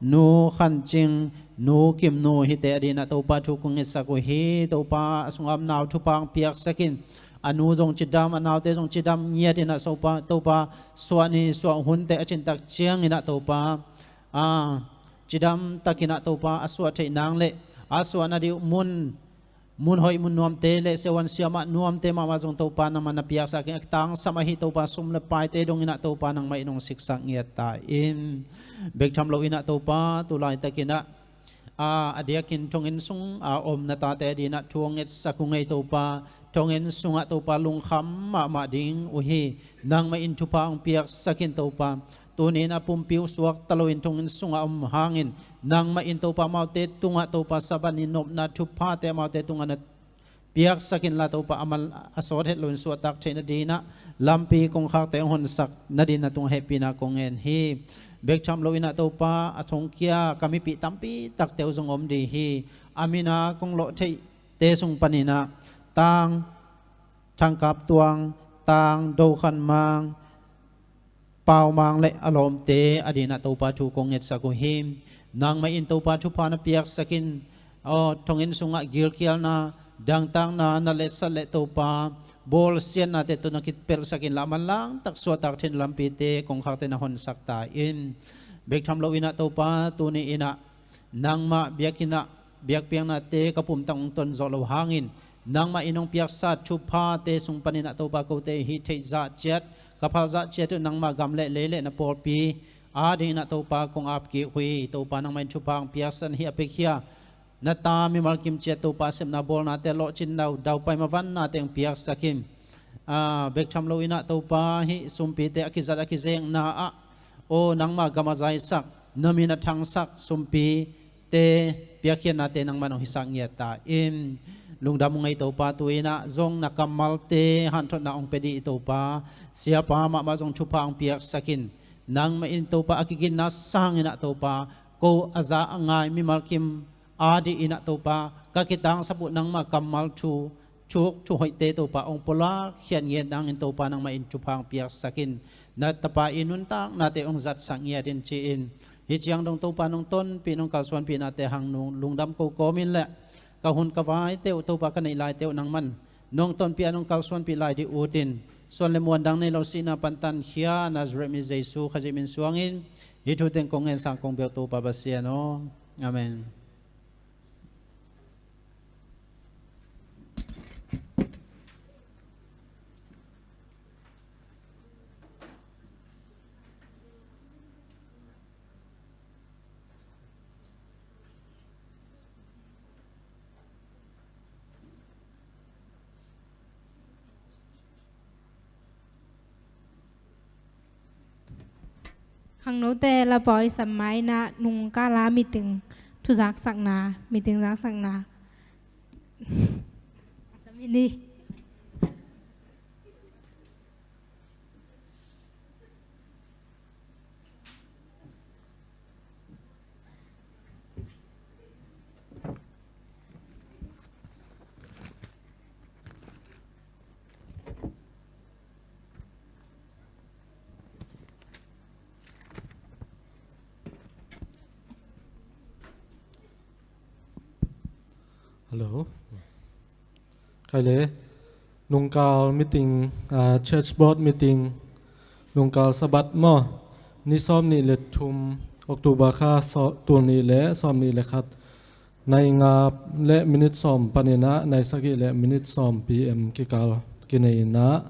Nu Khan Cing, Nu Kim Nu hihte a dih in ah Topa thu kong ngetsak uh hi. Topa a sungah om nau thupha hong piaksak in. A nu zong cidam a naute zong cidam ngiat in ah Topa suah ni suah hunte a cintak ciangin ah Topa a cidam takin ah Topa a suah theih nang le a suahna dih uh mun mun hoih mun nuamte le siavuan siamah nuamte mahmah zong Topa nangmah na piaksak in a tangsam ahi Topa sum le paite dongin ah Topa nangmah in hong siksak ngiat ta in. Bek tham lo in ah Topa tulai takin ah a a diakin thonginn sung a om na tate a dih in ah thu hong ngetsak uh ngei Topa thonginn sungah Topa lungkham mahmah ding uh hi. Nangmah in thupha hong piaksak in Topa tuni in a pumpi uh suakta loin thonginn sungah om hangin nangmah in Topa amaute tungah Topa Sabbath ni nopna thuphate amaute tungah na piaksak inla Topa a mal a sawt het loin suahtak theih nadinah lampi kongkhakte hong honsak nadin na tungah hehpihna kong ngen hi. Bek tham lo in ah Topa a thongkia ka mipih tampi takte uh zong om dih hi. A min a kong lawh theihte sung panin ah Tang, Thangkap Tuang, Tang, Do Khan Mang, Pau Mang le a lawmte a dih in ah Topa thu kong ngetsak uh hi. Nangmah in Topa thupha na piaksak in. Aw thonginn sungah gilkialna dangtakna na letsat le Topa bawlsiatnate tawh na kipelhsak inla a manlang tak suahtak theihna lampite kongkhakte na honsak ta in. Bek tham lo in ah Topa tuni in ah nangmah biakinn ah biakpiaknate ka pumtang hong ton zawh loh hangin nangmah in hong piaksa thuphate sung panin ah Topa kote hih theih zah ciat ka phal zah ciat uh nangmah gam le lei le na pawlpi a ding in ah Topa kong ap kik uh hi. Topa nangmah in thupha hong piaksa na hih a pekhia na ta mimal kim ciat Topa sepna bawlnate lawhcin nau daupai mavannate hong piaksak in. Bek tham lo in ah Topa hih sumpite a kizat a kizekna ah aw nangmah gam a zaisak na min a thangsak sumpi te piakkhiatnate nangmah in hong hisak ngiat ta in. Lungdam uh ngei Topa tu in ah zong na kammalte hanthotna hong pia dih Topa siapa mahmah zong thupha hong piaksak in. Nangmah in Topa a kiginna sangin ah Topa ko a za a ngai mimal kim a dih in ah Topa ka kitangsap uh nangmah kammal thu thuk thuhoihte Topa hong pulak khiat ngiat nangin Topa nangmah in thupha hong piaksak in. Na tapa i nuntaknate hong zatsak ngiat in ci-in hih ciang dong Topa nong tonpih nong kalsuanpihnate hang nung lungdam ko kawmin le ka hun ka vaite uh Topa ka neih laite uh nangman nong tonpih a nong kalsuanpih lai dih utin Suan le muan dang nei lo sihna pantan khia Nazareth mi Jesu Khazih min suangin hih thu teng kong ngen sang kong biak Topa Pasian aw. Amen. Khangnote lapawi sammaina nungkala meeting thu zaksakna, meeting zaksakna. Samini. Hello. Khai le, nungkal meeting, ah, church board meeting, nungkal Sabbath maw, ni sawm nih le thum, October kha saw-, tul nih le sawm nih le khat, nai nga le minute sawm panin ah, nai sagih le minute sawm P M kikal kinei in ah,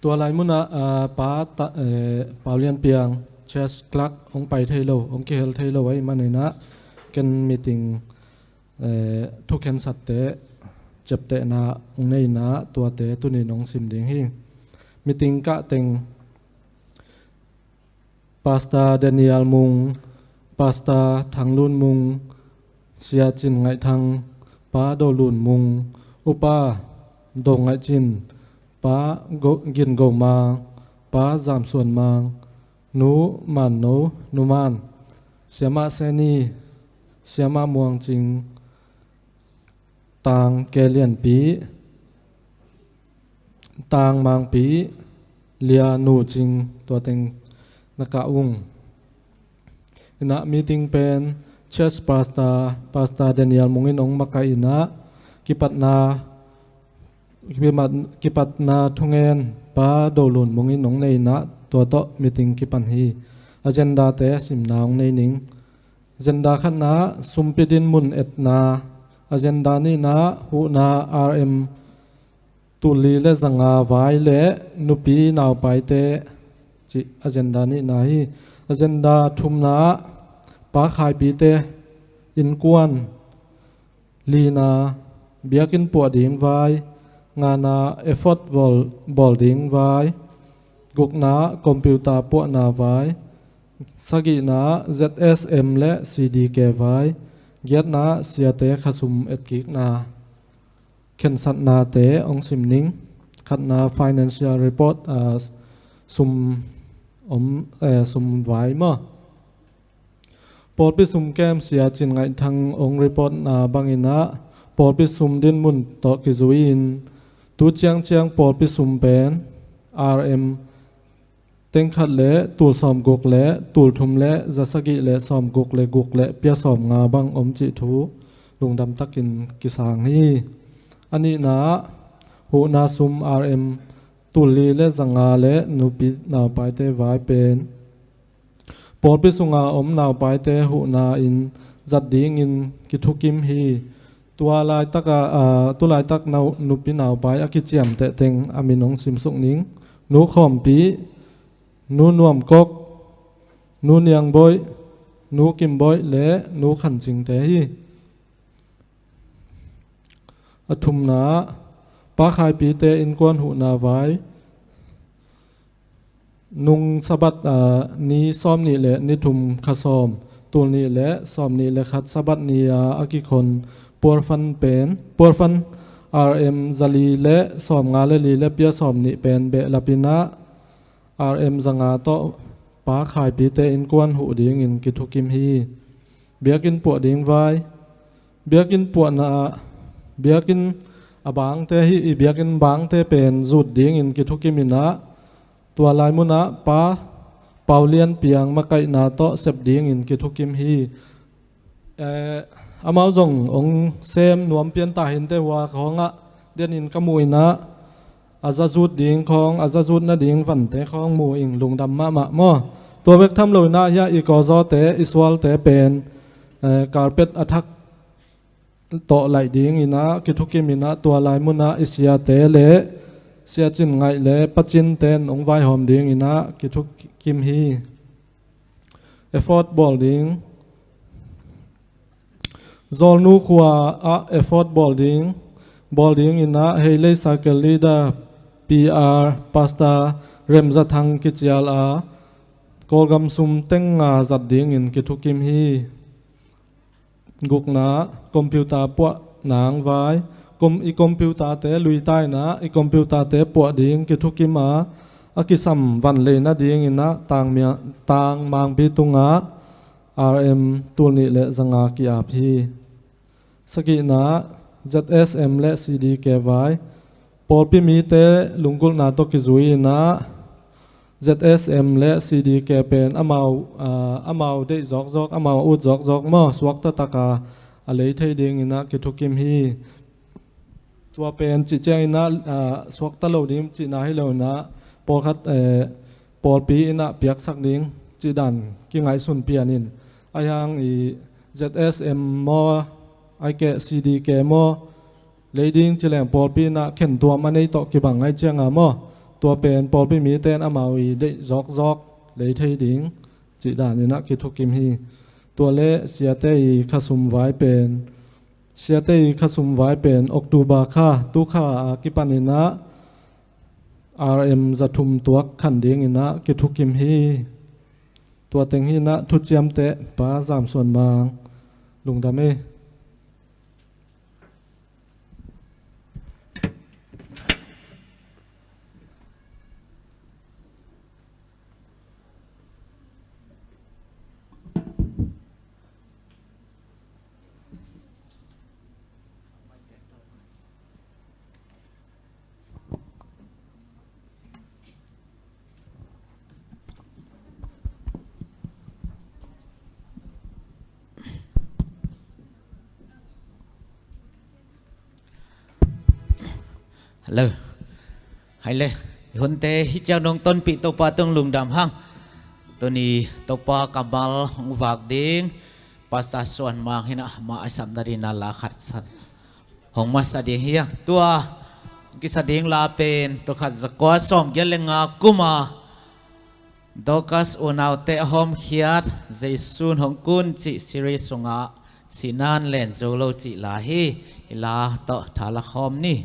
tua lai munah, ah, pa ta-, eh, Pau Lian Piang, church clerk, hong pai thei lo, hong kihel thei lo ahih manin ah, ken meeting, eh, thukhensate ciaptehna hong nei in ah, tuate tuni in hong sim ding hi. Meeting kah teng, Pastor Daniel Mung, Pastor Thang Lun Mung, Sia Cin Ngaih Thang, Pa Do Lun Mung, Upa Do Ngaih Cin, Pa Go-, Gin Go Mang, Pa Zam Suan Mang, Nu Man No, Nu Man, Siamah Seni, Siamah Muang Cing, Tang Ke Lian Pi, Tang Mang Pi, Lia Nu Cing, tua teng na kah ung. In ah meeting pen church pastor, Pastor Daniel Mung in hong makaih in ah, kipatna, kipat-, kipatna thungen Pa Do Lun Mung in hong nei in ah, tua tawh meeting kipan hi. Agenda te simna hong nei ning. Agenda khatna, sumpi dinmun etna. Agenda nihna, huhna R M tul li le za nga vai le nupi naupaite, cih agenda nihna hi. Agenda thumna, pa khaipite innkuan. Lina, biakinn puah ding vai. Ngana, effort bawl, bawl ding vai. Gukna, computer puahna vai. Sagihna, Z S M le C D K vai. Giatna, siate khasum etkikna. Khensatnate hong sim ning. Khatna, financial report, ah, sum om, eh, sum vai maw. Pawlpi sum kem Sia Cin Ngaih Thang hong report na bangin ah, pawlpi sum dinmun tawh kizui in, tu ciangciang pawlpi sum pen R M teng khat le tul sawm guk le tul thum le za sagih le sawm guk le guk le pia sawm nga bang om cih thu lungdam takin kisang hi. A nihna ah, huhna sum R M tul li le za nga le nupi naupaite vai pen pawlpi sunga om naupaite huhna in zat dingin kithukim hi. Tua laitak ah, ah, tu laitak nau-, nupi naupai a kiciamteh teng a min hong simsuk ning. Nu Khawmpi, Nu Nuam Kok, Nu Niang Boih, Nu Kim Boih le Nu Khan Cing te hi. A thumna, pa khaipite innkuan huhna vai. Nung Sabbath, ah, ni sawm nih le ni thum kha sawm, tul nih le sawm nih le khat Sabbath ni a, a kikhon puarfan pen, puarfan R M za li le sawm nga le li le pia sawm nih pen behlap in ah, R M za nga tawh pa khaipite innkuan huh dingin kithukim hi. Biakinn puah ding vai. Biakinn puahna ah, biakinn a bangte hi, i biakinn bangte pen zut dingin kithukim in ah, tua lai munah pa Pau Lian Piang makaihna tawh sep dingin kithukim hi. Eh, amau zong hong sem nuam pian ta hinte, hua khawngah dianin ka muh in ah, a zazut ding khawng, a zazut nading vante khawng mu ing, lungdam mahmah maw. Tua bek tham lo inah hiah i kawzawte, i sualte pen, eh, carpet a thak tawh laih ding inah kithukim inah tua lai munah i siate le Sia Cin Ngaih le Pa Cin ten hong vaihawm ding inah kithukim hi. Effort bawl ding. Zawlnu khua ah effort bawl ding. Bawl ding inah Heilei Circle Leader, P R, Pastor Rem Za Thang kicial a Kawlgam sum teng nga zat dingin kithukim hi. Gukna, computer puah nang vai. Kom-, i computer-te lui ta inah i computer-te puah ding kithukim a, a kisam van lei nading inah tang mia-, tang mangpi tungah R M tul nih le zanga ki-ap hi. Sagihna, Z S M le C D K vai. Pawlpi mite lunggulhna tawh kizui inah Z S M le C D K pen amau, ah, amau deih zawkzawk, amau ut zawkzawk maw, suakta taka a lei thei ding inah kithukim hi. Tua pen cih ciang inah, ah, suakta lo ding cihna hi lo inah, pawlkhat, eh, pawlpi inah piaksak ding cih dan kingaihsun pian in. Ahi hang i Z S M maw, ahih keh C D K maw, lei ding ci leng pawlpi inah khentuam a nei tawh kibang ahih cianga maw, tua pen pawlpi mite in amau i deih zawkzawk lei thei ding cih dan inah kithukim hi. Tua le siate i khasum vai pen, siate i khasum vai pen October kha, tu kha a kipan inah R M za thum tuak khan ding inah kithukim hi. Tua teng hi inah thuciamteh Pa Zam Suan Mang, lungdam ei. Hello. Hai le. I hunte hi ciang nong tonpih Topa tung lungdam hang. Tuni Topa kammal hong vak ding Pastor Suan Mang hi inah, amah a samna ding inah la khat san hong masa ding hi hang. Tua kisa ding la pen, tul khat za kua sawm giat le nga kuma Dorcas unaute a hawmkhiat, Jesu'n Hong Kun cih series sungah Sihna in Len Zo Lo cih la hi. I la tawh tha la khawm ni.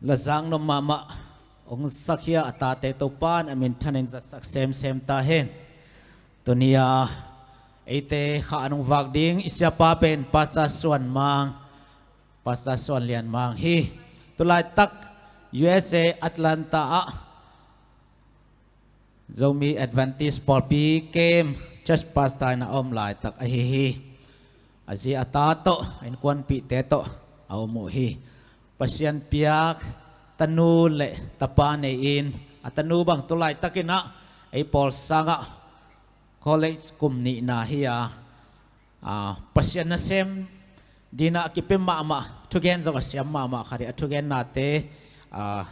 La zaknop mahmah hong sak hi a, a tate Topa'n a minthanin zatsak semsem ta hen. Tuni a eite kha an hong vak ding i siapa pen Pastor Suan Mang, Pastor Suan Lian Mang hi. Tulaitak U S A Atlanta ah Zomi Adventist pawlpi kem church pastor in a om laitak ahi hi. A zi a ta tawh, a innkuanpihte tawh a om uh hi. Pasian piak tanu le tapa nei-in, a tanu bang tulaitakin ah ei pawl sangah college kum nihna hi a, a, Pasian nasem dingin ah a kipia mahmah, thugen zong a siam mahmah khat hi. A thugennate, a,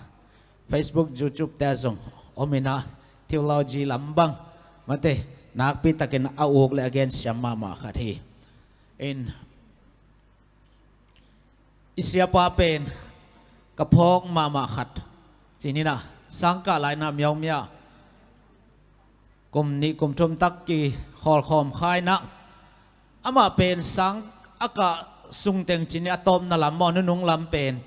Facebook, YouTube te ah zong om in ah, theology lam bang, mate, nakpi takin a uk le a gen siam mahmah khat hi. In, i siapa pen ka phawk mahmah khat. Cih ni-in ah, sangkah lai-in ah miaumia kum nih kum thum tak kikhawlkhawm kha in ah, amah pen sang a kah sungteng cih ni-in a tawpna lam maw, nunung lam pen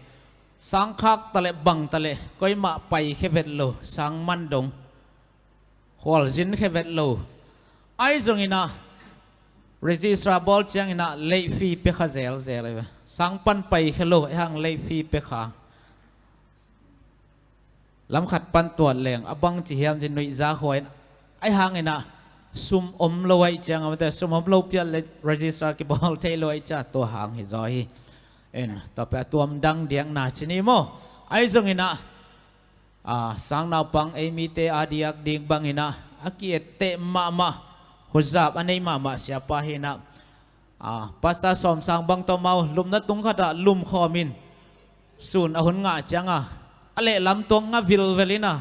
sang khak ta leh bang ta leh koimah paikhia vet lo, sang man dong, khualzin khia vet lo. Ahi zongin ah registrar bawl ciangin ah late fee pia kha zelzel hi ve. Sang pan paikhia lo, ahih hang late fee pia kha. Lam khat pan tuat leng a bangci hiam ci nuihzak huai in, ahih hangin ah sum om lo ahih ciang, amate sum om lo pial le registrar kibawl thei lo ahih ciang tua hang hi zaw hi. En, tua pen a tuam dang diakna ci ni maw. Ahi zongin ah, a, sang naupang ei mite a diak ding bangin ah a ki-etteh mahmah, huzap a nei mahmah siapa hi in ah, a, Pastor Sawm Sang bang tawh amau lupna tung khatah lumkhawm in, sun a hun ngah ciang ah, a lehlam tuak ngah vilvel in ah,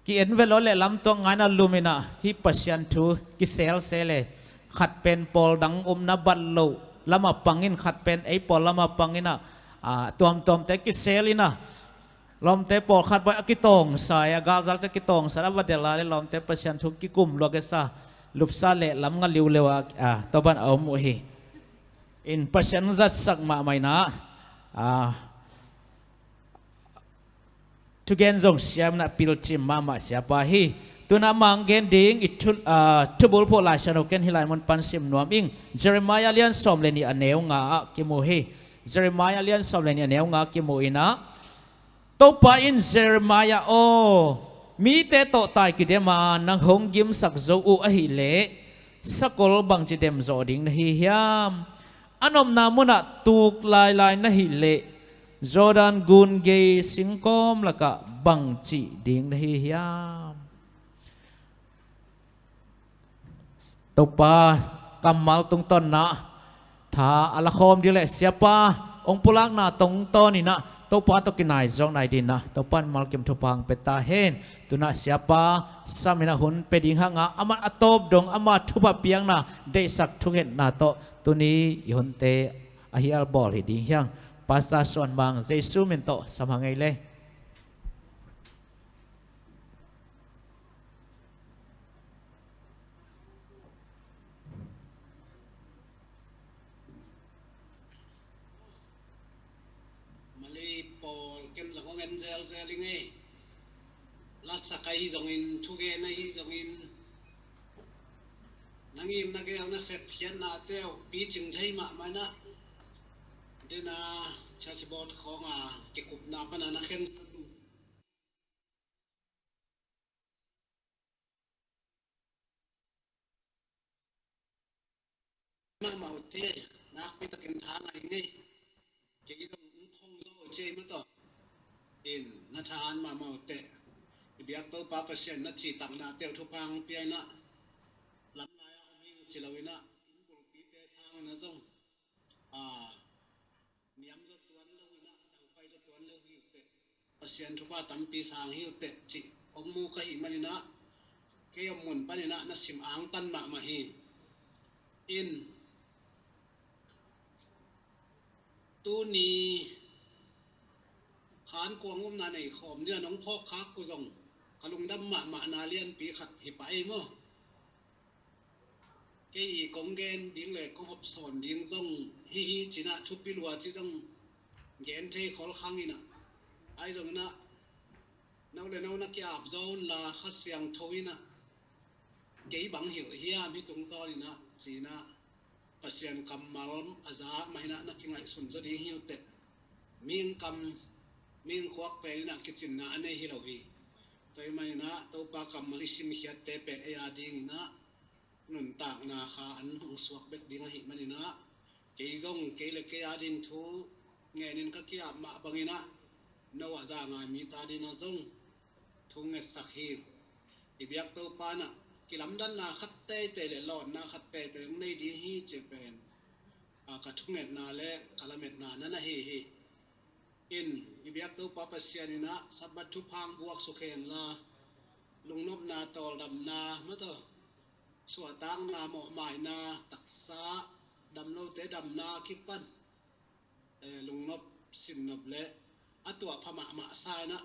ki-en vet lo, a lehlam tuak ngah in ah lum in ah, hih Pasian thu kiselsel e. Khat pen pawl dang upna bat loh lam ah pang in, khat pen ei pawl lam ah pang in ah, a, tuamtuamte kisel in ah, lawmte pawlkhat bang a kitawngsa e, a galzak ciang kitawngsa, a va delh a leh lawmte Pasian thu kikum lua kisa, lupsa lehlam ngah liuliau a, a, tua bang a om uh hi. In, Pasian zatsak mahmah in ah, a, thugen zong siam in ah pilcim mahmah siapa hi. Tu-in ah mang gen ding i thu, a, thubulphuh Lai Siangtho ken hih lai mun pan sim nuam ing. Jeremiah lian sawm le nih a neu nga ah kimu hi. Jeremiah lian sawm le nih a neu nga ah kimu in ah, Topa in, Jeremiah aw, mite tawh tai kidem a nang hong gimsak zo uh ahih leh sakol bangci dem zawh ding na hi hiam? A nopna munah tuk lailai na hih leh Jordan gun gei singkawm lakah bangci ding na hi hiam? Topa kammal tungtawnin ah tha a lakhawm ding le siapa hong pulakna tungtawnin ah Topa tawh kinai zawk nai dingin ah Topa in malkim thupha hong pia ta hen. Tu-in ah siapa sam in ah hun pia ding hang a, amah a tawp dong, ama thupha piakna, deihsak thungetna tawh tuni i hunte a hial bawl hi ding hi hang. Pastor Suan Mang, Jesu min tawh sam hang ei le. Malay pawl, ken zong hong en zelzel ing ei. Lasak ahi zongin, thugen ahi zongin, na ngim na geel na sepkhiatnate uh picing thei mahmah in ah, den a church board khawng a kikupna pan a na khensat uh mahmah uh teh, nakpi takin tha ngai ing ei. Kei zong hong khong zo uh ci ei maw taw. In, na tha an mahmah uh teh. I biak Topa Pasian na cihtaknate uh thupha hong pia in ah, lamlai ah om hi uh ci lo in ah, inn bulpite sang in ah zong, a, niam zaw tuan lo in ah, dangpai zaw tuan lo hi uh teh, Pasian thupha tampi sang hi uh teh cih hong mu ka hih manin ah, kei om mun panin ah na sim angtan mahmah hi. In, tuni khan kuang umna nei khawm dingin hong phawk khak uh zong ka lungdam mahmahna lianpi khat hi pah ei maw. Kei i kong gen ding le kong hopsawn ding zong hi hi ci-in ah, thupi lua ci zong gen thei khol khang in ah, Ahi zongin ah, no le no na ki-ap zaw un la, Kha Siangtho in ah kei bang hilh hiam hih tungtawn in ah, ci-in ah, Pasian kammal a za mah in ah na kingaihsun zaw ding hi uh teh. Mihing kam, mihing khuak pen in ah kicinna a nei hi lo hi. Tua ahih manin ah Topa kammal i simkhiatte pen ei a dingin ah nuntakna kha an hong suak bek ding ahih manin ah, kei zong kei le kei a ding thu ngenin ka ki-ap mah bangin ah, no a za ngai mite a dingin ah zong thu ngetsak hi. I biak Topa in ah kilamdanna khat teitei le lawnna khat teitei hong nei ding hi, ci pen a, ka thungetna le ka lametna na na hi hi. In, i biak Topa Pasian in ah Sabbath thupha hong buak suk hen la, lungnopna, tawldamna, mataw, suahtakna, mawhmaina, taksa damlote damna kipan, eh, lungnop sinnop le a tuah pha mahmah sa in ah,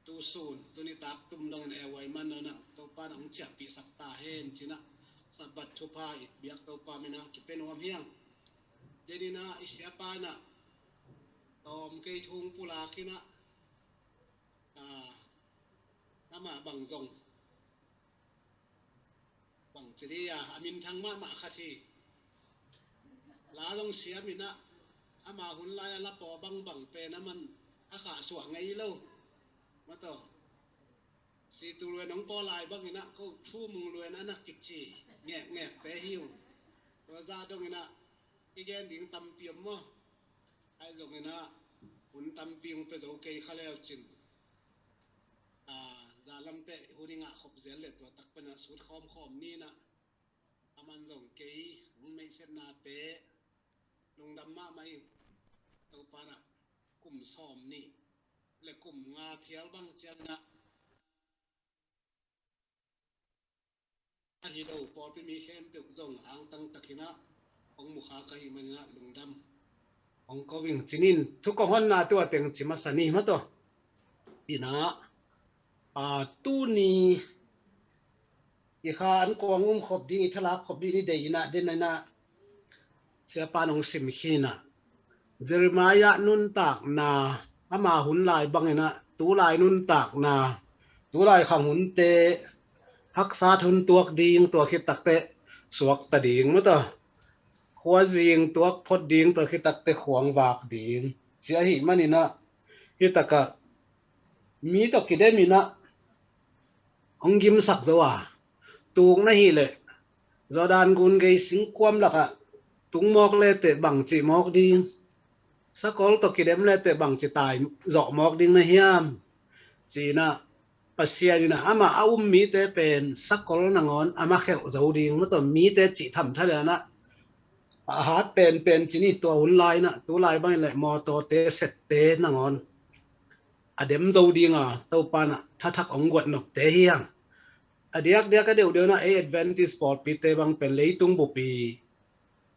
tu sun, tu nitak tum dongin A Y man lo in ah Topa in ah hong ciahpihsak ta hen, ci-in ah Sabbath thupha i biak Topa min ah kipia nuam hi ing. Denin ah i siapa in ah tawm kei thu hong pulak in ah, ah, amah bang zong bang ci ding a, a minthang mahmah khat hi. La zong siam in ah, ama hun lai a la paw bangbang pen aman a khahsuah ngei lo. Mataw, Situ Luen hong paw lai bangin ah, ko Thu Mung Luen a na kici ngekngekte hi ung. Tua zah dongin ah i gen ding tampi om maw? Ahi zongin ah hun tampi hong pia zo kei kha leu cin, a, zahlamte hun i ngah khop zel le tua tak pan ah sut khawmkhawm ni in ah, aman zong kei hong meihsetnate lungdam mahmah ing. Topa in ah kum sawm nih le kum nga phial bang ciangin ah, ahi lo pawlpi mi khempeuh zong angtang takin ah hong mukha ka hih manin ah lungdam hong ko ing, ci-in thu kong honna tua teng ci masa ni, mataw. In ah, a, tuni i kha an kuang um khop ding, i thalak khop ding i deih in ah, den in ah, siapa in hong sim khin ah, Jeremiah nuntakna, ama hun lai bangin ah tulai nuntakna, tulai khang hunte haksat hun tuak ding, tua khit takteh suakta ding, mataw, khuazing tuak phot ding, tua khit takteh khuang vak ding, ci ahih manin ah, hih takah mi tawh kidem in ah hong gimsak zo a, tuk na hih leh Jordan gun gei singkuam lakah tung mawk leteh bangci mawk ding, sakol tawh kidem leteh bangci tai zawh mawk ding na hiam, ci-in ah, Pasian in ah amah a um mite pen sakol nangawn a makhelh zo ding, mataw, mite cih thamtha lian ah, a hat penpen ci ni, tua hun lai in ah, tulai bangin leh mawtawte, sette nangawn a dem zo ding a, Topa in ah thathak hong guat nopte hi hang. A diakdiak a deuhdeuh in ah ei Adventist pawlpite bang pen leitung bup i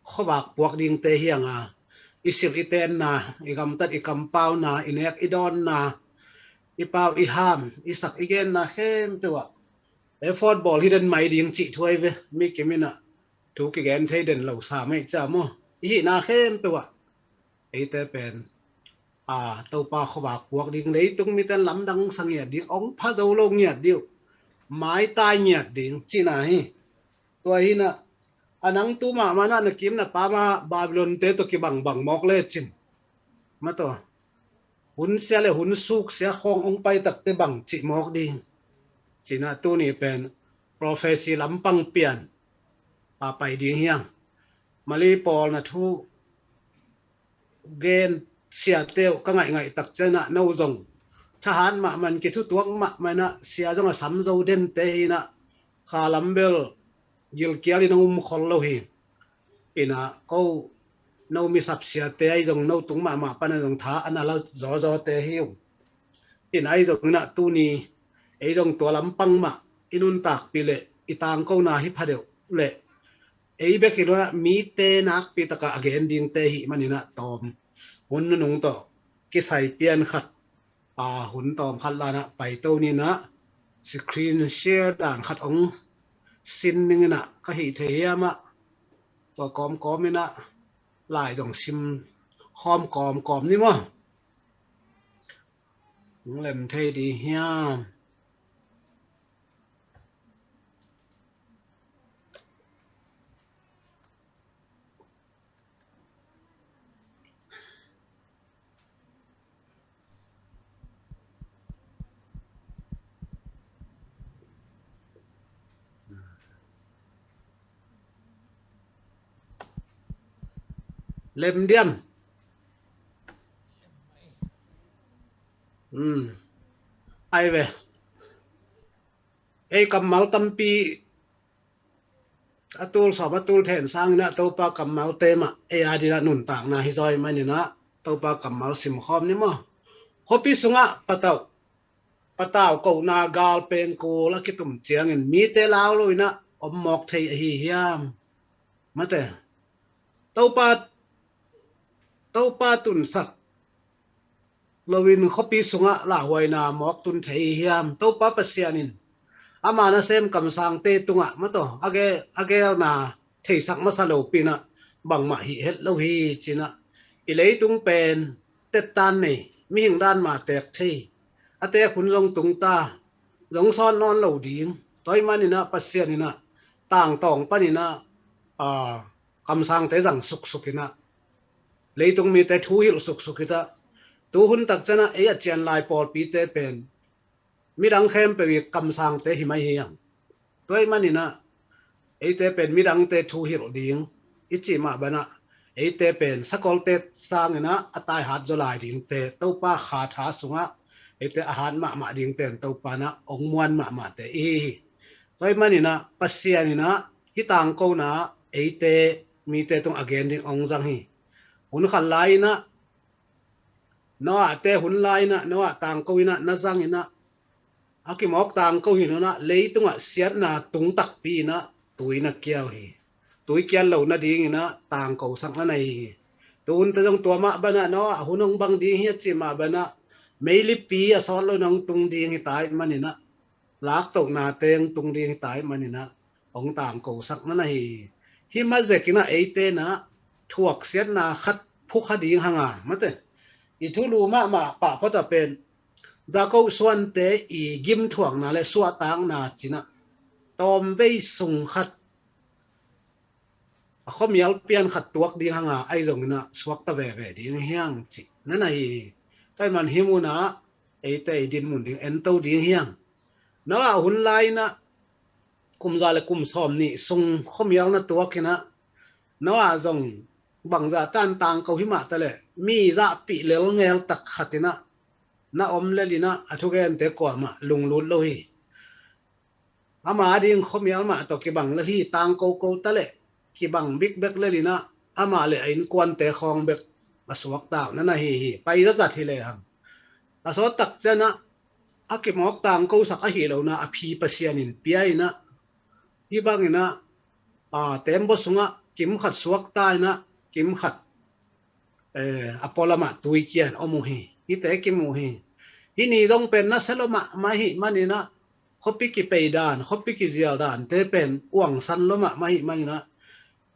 khuavak puak dingte hi hang a, i silh i tenna, i gamtat i kampauna, i nek i dawnna, i pau i ham, i sak i genna khempeuh ah effort bawl hi den mai ding cih thu ahi ve. Mi kim in ah thu kigen thei den lo sa mai cia maw? I hihna khempeuh ah eite pen, a, Topa khuavak puak ding, leitung mite in lamdang sa ngiat ding, hong pha zo lo ngiat ding uh, maitai ngiat ding cihna hi. Tua hi in ah, a nang tu mahmah in ah na kim na pam a Babylon-te tawh kibangbang mawk lecin, mataw, hun sia le hun suk sia khawng hong pai takteh bangci mawk ding, ci-in ah tuni pen prophecy lampang pian a pai ding hi hang. Mali pawl na thu gen siate uh ka ngaihngaih tak ciangin ah, no zong thahat mahmah in kithutuak mahmah in ah, sia zong a sam zo dente hi in ah, kha lam bel gilkial in a um khol lo hi. In ah, ko no mi sap siate ahi zong, no tung mahmah pan a zong tha a na la zawzawte hi uh. In ah, ahi zongin ah tuni ei zong tua lampang mah i nuntakpih leh i tangkona hi pha deuh leh, ei bek hi lo in ah mite nakpi takah a gen dingte hih manin ah tawm hun nunung tawh kisai pian khat, a, hun tawm khat la in ah paito ni in ah, screen share dan khat hong sin ning in ah, ka hih thei hiam ah, tua kawmkawm in ah lai zong sim khawm kawmkawm ni maw? Lem thei ding hiam? Lem diam. Ai ve. Ei kammal tampi a tul sawm a tul then sangin ah Topa kammalte mah ei adingin ah nuntakna hi zaw ahih manin ah Topa kammal simkhawm ni maw? Khuapi sungah patau, patau kohna gal pengkul a kitum ciangin mite lau loin ah om mawk thei ahi hiam? Mate. Topa, Topa tunsak loin khuapi sungah lauhuaina mawk tun thei hiam? Topa Pasian in ama nasem kamsangte tungah mataw a ge-, a gelna theisak masa lopi-in ah bangmah hih het lo hi ci-in ah, i leitung pen tettan nei, mihing dan mah teek thei, a teek hun zong tung ta, zong sawt nawn lo ding. Tua ahih manin ah Pasian in ah tangtawng panin ah, aa, kamsangte zang suksuk in ah, leitung mite thu hilh suksuk in ah, tuhun tak ciang ah ei a cian lai pawlpite pen midang khempeuh i kamsangte hi mai hi hang. Tua ahih manin ah eite pen midangte thu hilh ding i cih mah bang ah, eite pen sakolte sangin ah a taihat zaw lai dingte, Topa kha tha sungah eite a hat mahmah dingte in Topa in ah hong muan mahmahte i hi hi. Tua ahih manin ah Pasian in ah hih tangkona eite mite tung a gen ding hong zang hi. Hun khat lai-in ah, Noah te hun lai-in ah, Noah tangko in ah na zangin ah, a kimawk tangko hi lo-in ah leitungah siatna tung takpi in ah tui na kia uh hi. Tui kial loh nadingin ah tangkosak na na hi hi. Tuhun teh zong tua mah bang ah, Noah hun hong bang ding hi a cih mah bang ah, meilipi a sawt loin hong tung ding hi ta ahih manin ah, laktohna teng tung ding hi ta ahih manin ah hong tangkosak na na hi hi. Hih mah zekin ah eite in ah thuaksiatna khat phukha ding hang a, mate. I thulu mahmah pah phot ah pen Jakob suante i gimthuakna le suahtakna ci-in ah tawmvei sung khat a khuamial pian khat tuak ding hang a, ahi zongin ah suakta veve ding hi hang cih na na hi hi. Tua ahih man hih mun ah eite i dinmun ding ento ding hi hang. Noah hun lai-in ah kum za le kum sawmnih sung khuamial na tuak in ah, Noah zong bangzah tan tangko hi mah ta leh, mi zahpih lelngel tak khat in ah na om lel in ah a thugente kuamah lunglut lo hi. Ama ading khuamial mah tawh kibang lel hi, tangko ko ta leh kibang bikbek lel in ah, amah le a innkuante khawng bek a suakta uh na na hi hi. Pai zazat hi lehang, a sawt tak ciang ah a kimawk tangkosak ahi lo-in ah a phi Pasian in pia in ah, hih bangin ah, aa, tembaw sungah kim khat suakta in ah kim khat, eh, a pualamah tui kia in om uh hi. Hihte kimu hi. Hih ni zong pen nasia lua mahmah ahih manin ah, khuapi kipei dan, khuapi kizial dante pen uangsan lua mahmah ahih manin ah,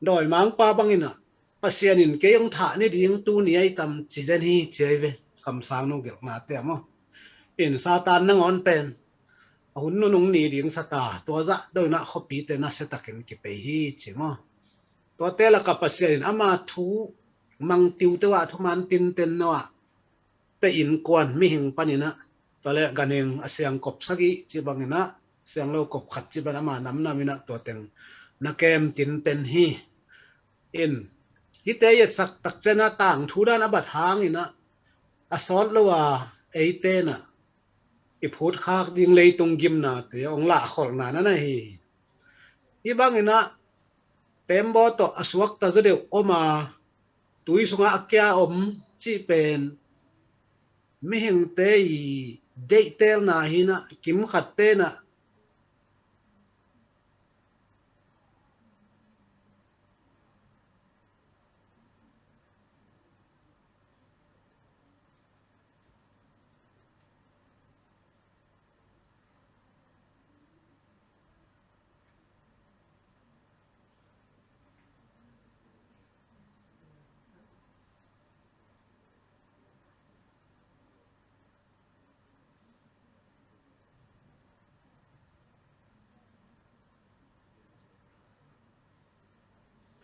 dawimangpa bangin ah, Pasian in kei hong thah ni ding tuni ahi tam ci zen hi ci ahi ve. Kamsangnu gelhnate ah maw. In Satan nangawn pen a hun nunung ni ding sa ta, tua zah dawin ah khuapite nasia takin kipei hi ci maw. Tuate lakah Pasian in ama thu mang tiutiu ah, thuman tinten Noah te innkuan mihing panin ah, tua le ganhing a siangkop sagih ci bangin ah, sianglo kop khat ci bangin ama namnam in ah tua teng na kem tinten hi. In, hihte i etsak tak ciang ah tangthu dan a bat hangin ah, a sawt lo a eite in ah i phutkhak ding leitung gimnate hong lahkholhna na na hi hi. Hih bangin ah tembaw tawh a suakta zaw deuh om a, tui sungah a kia om cih pen mihingte i deihtelna hi in ah, kim khatte in ah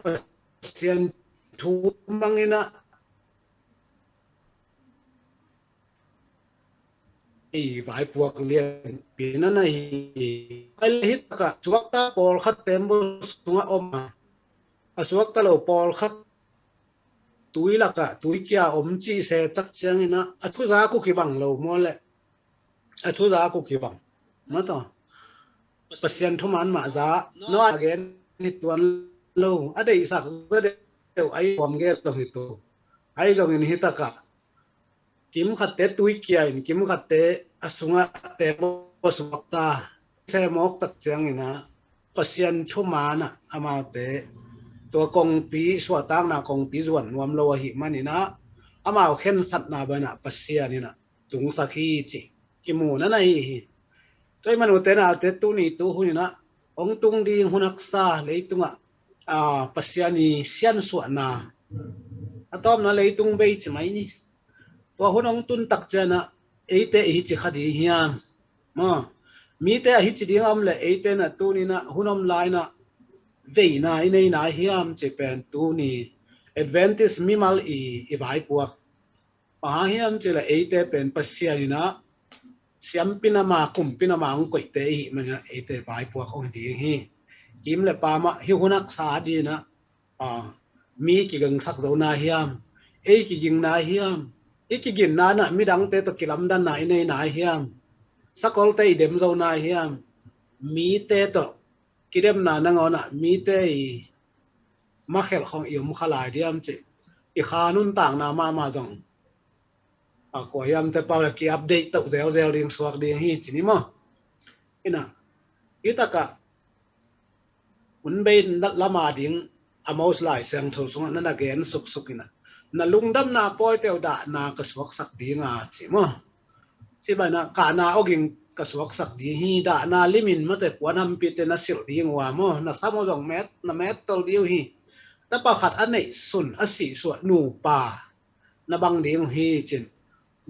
Pasian thu mangin ah i vaipuak lianpi na na hi. Ai le hi takah suakta pawlkhat tembaw sungah om a, a suakta lo pawlkhat tui lakah tuikia om cih se tak ciangin ah a thuza ku kibang lo maw le, a thuza ku kibang. Mataw, Pasian thuman mah za, Noah a gen hi tuan lo, a deihsak za deuh ai pawm gel lo hi tu. Ai zongin hi takah kimkhatte tuikia in kimkhatte a sungah tembaw suakta se mawk tak ciangin ah Pasian thuman ah amaute tua kongpi, suahtakna kongpi zuan nuam lo ahih manin ah amau khensatna banah Pasian in ah tungsak hi cih kimu na na hi hi. Tua i manute naute tuni tu hunin ah hong tung ding hun haksa leitungah Pasian i siansuahna a tawpna leitung bei ci mai ni. Tua hun hong tun tak ciangin ah eite i hi ci kha ding hiam? Maw, mite a hi ci ding a om le eite na tunin ah hun om lai-in ah veina i nei nai hiam ci pen tuni Adventist mimal i, i vaipuak bang hang hiam ci le eite pen Pasian in ah siampi nama kumpi nama hong koihte i hih manin ah eite vaipuak hong hi ding hi. Kim le pam ah hih hun haksa dingin ah mi kigingsak zo nai hiam? Ei kiging nai hiam? I kiginna in ah midangte tawh kilamdanna i nei nai hiam? Sakolte i dem zo nai hiam? Mite tawh kidemna nangawn ah mite i makhelh khong i om kha lai diam cih i kha nuntakna mahmah zong a kua hiamte pau le ki update toh zelzel ding suak ding hi ci ni maw? Inah hi takah hun bei lama ding Amos Lai Siangtho sungah na na gen suksuk inah na lungdamna pawite uh dahna ka suaksak dinga ci maw? Ci banah kahna awging ka suaksak ding hi, dahna limin mate puan hampite na silh ding uh a maw, na sam uh zong met na mettol ding uh hi. Tapa khat a neihsun a sihsuah nupa na bang ding uh hi cin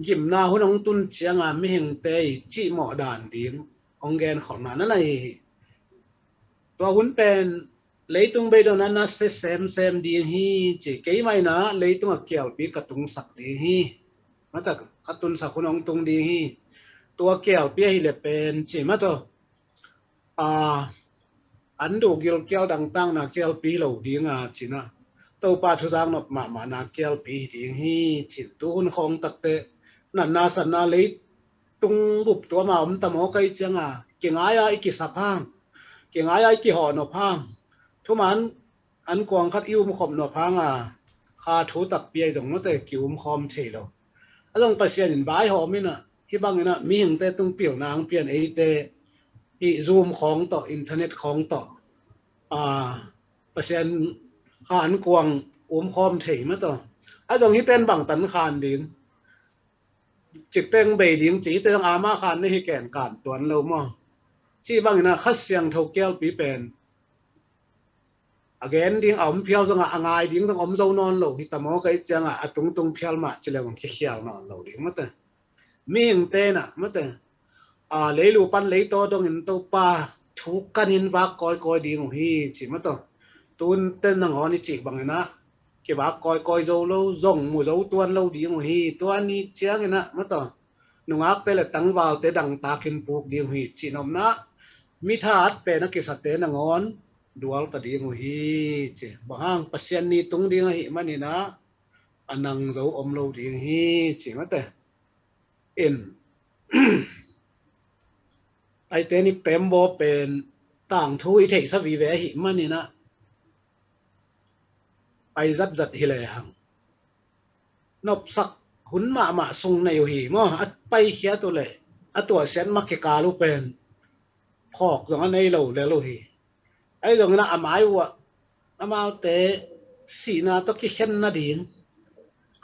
gimna hun hong tun cianga mihingte i cihmawh dan ding hong genkholhna na nei hi. Tua hun pen leitung beidong na na se semsem ding hi ci, keimah inah leitung a kialpi ka tungsak ding hi. Mata ka tunsak hun hong tung ding hi. Tua kialpi ahileh pen ci mataw a an duh gilkial dangtakna kialpi lo dinga cinah Topa thuzak nop mahmahna kialpi hi ding hi cin tu hun khawng takte natna satna leitung bup tua ma om ta maw kai cianga kingai-a i kisap hang, kingai-a i kihawhnop hang, thuman an kuang khat i umkhop nop hanga kha thu takpi ahi zong mate ki umkhawm thei lo. A zong Pasian in vaihawm inah hih banginah mihingte tung pilna ang pian eite hih Zoom khawng tawh internet khawng tawh a Pasian kha an kuang umkhawm thei mataw. A zong hihten bangtan khan ding cikteng bei ding ci hihte zong ama khan na hi ken kan tuan lo maw? Ci banginah Kha Siangtho kialpi pen a gen ding a om phial zongah a ngai ding zong om zo nawn lo hi ta maw kai ciangah a tungtung phial mah ci le bang kikhial nawn lo ding mate. Mihingte inah mate a leilu pan leitaw dongin Topa thu kanin vak kawikawi ding uh hi ci mataw. Tunte nangawn i cih banginah kivak kawikawi zo lo zong mu zo tuan lo ding uh hi. Tua ni cianginah mataw nungakte le tangvalte dangtakin puk ding uh hi cihnopna mithat pen a kisate nangawn dualta ding uh hi ci. Bang hang Pasian ni tung ding ahih maninah a nang zo om lo ding hi ci mate. In aite nik tembaw pen tangthu i theihsa vive ahih maninah pai zatzat hi lehang nopsak hun mahmah sung nei uh hi maw? A paikhiat uh le a tuahsiat ma kikal uh pen phawk zong a nei lo lel uh hi. Ahi zongin a mai uh ah amaute sihna tawh kikhen nading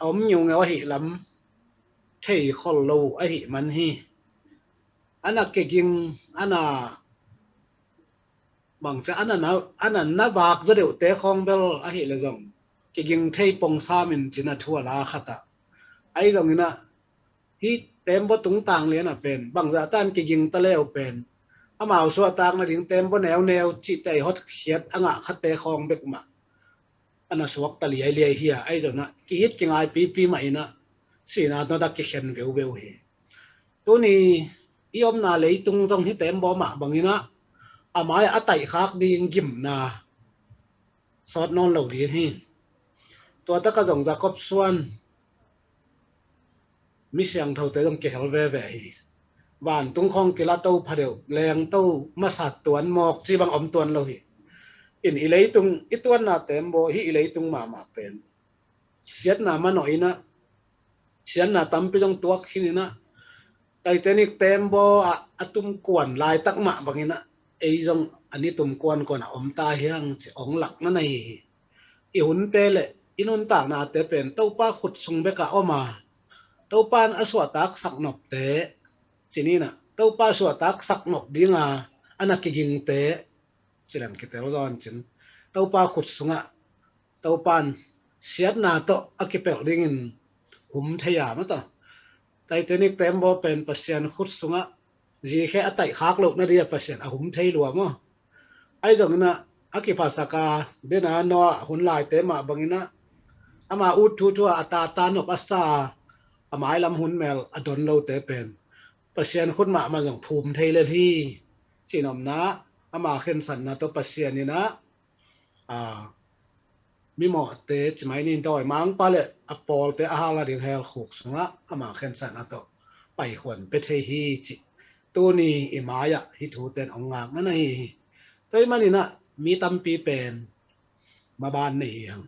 a om ngeungeu ahih lam thei khol lo uh ahih man hi. Ana kiging ana bangcia ana na ana na vak zaw deuhte khawng bel ahih le zong kiging thei pongsamin cina thu a la khatah ahi zonginah hih tembaw tungtang lianah pen bangzah tan kiging ta leu pen amau suahtak nading tembaw neuneu cihte i hotkhiat a ngah khate khawng bek mah a na suakta liailiai hi a, ahi zongin ah ki-it kingaipipi mah in ah sihna tawh dak kikhen veuveu hi. Tuni i omna leitung zong hi tembaw mah bangin ah a mai-ah a taihkhak ding gimna sawt nawn lo ding hi. Tua tak ah zong Jacob suan mi siangthote zong kihel veve hi. Vantung khawng kila to phadeuh, lengto masa tuan mawk ci bang om tuan lo hi. In i leitung i tuanna tembaw hi, i leitung mahmah pen siatna manawh in ah, siatna tampi zong tuak khin in ah, Titanic tembaw ah a tumkuan laitak mah bangin ah ei zong a ni tumkuan kuan a om ta hiang ci ong lakna na hi hi. I hunte le i nuntaknate pen Topa khut sung bek ah om a, Topa in a suahtaksak nopte, ci ni in ah, Topa suahtaksak nop dinga a na kigingte, ci leng kitel zaw in cin, Topa khut sungah Topa in siatna tawh a kipelh dingin hum thei a, mataw. Titanic tembaw pen Pasian khut sungah zikhe a taihkhak lohna dia Pasian a hum thei lua maw? Ahi zongin ah a kiphasak a, den a Noah hun laite mah bangin ah ama ut thuthu a, a tata nop a sa a, a mailam hun mel a don lote pen Pasian khut mahmah zong phum thei lel hi. Cih nopna, ama khensatna tawh Pasian in ah, a, mimawhte, ci mai ni, dawimangpa le a pawlte a halna ding hell khuk sungah ama khensatna tawh paikhuan pia thei hi cih tuni i mai-ah hih thute in ong ngakna na hi hi. Tua ahih manin ah mi tampi pen maban nei hi hang,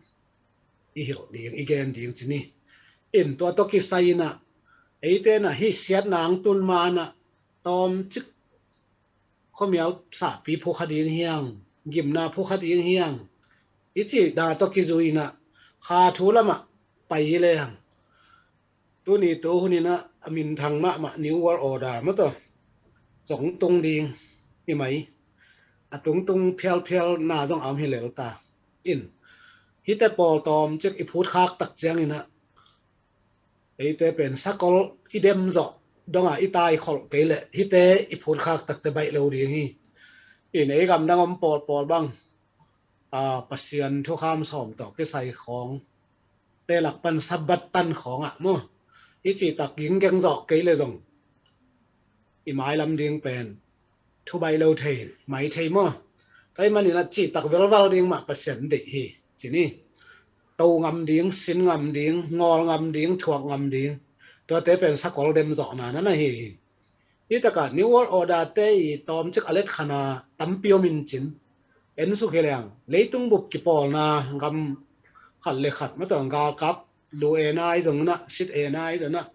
i hilh ding, i gen ding ci ni. In tua tawh kisai in ah eite in ah hih siatna ong tun ma-in ah tawmcik khuamial sahpi phukha ding hiang, gimna phukha ding hiang i cihna tawh kizui in ah kha thu lamah pai hi lehang, tuni tu hun in ah a minthang mahmah New World Order mataw zong tung ding hi mai. A tungtung phialphialna zong a om hi lel ta. In hihte pawl tawmcik i phutkhak tak ciangin ah eite pen sakol i dem zawh dongah i taikholh kei leh hihte i phutkhak takte baih lo ding hi. In ei gamdang om pawlpawl bang, a, Pasian thukham sawm tawh kisai khawng te lak pan Sabbath pan khawngah maw, i cihtak ginggeng zawh kei le zong i mailam ding pen thu baih lo thei, mai thei maw? Tua ahih manin ah cihtak velval ding mah Pasian deih hi ci ni. To ngam ding, sin ngam ding, ngawl ngam ding, thuak ngam ding, tuate pen sakol dem zawhna na na hi hi. Hih takah New World Order te i tawmcik a letkhan a tampi om in cin, en suk hi leng leitung bup kipawlna gam khat le khat, mataw, galkap lu en a i zongin ah, sit en a i zongin ah,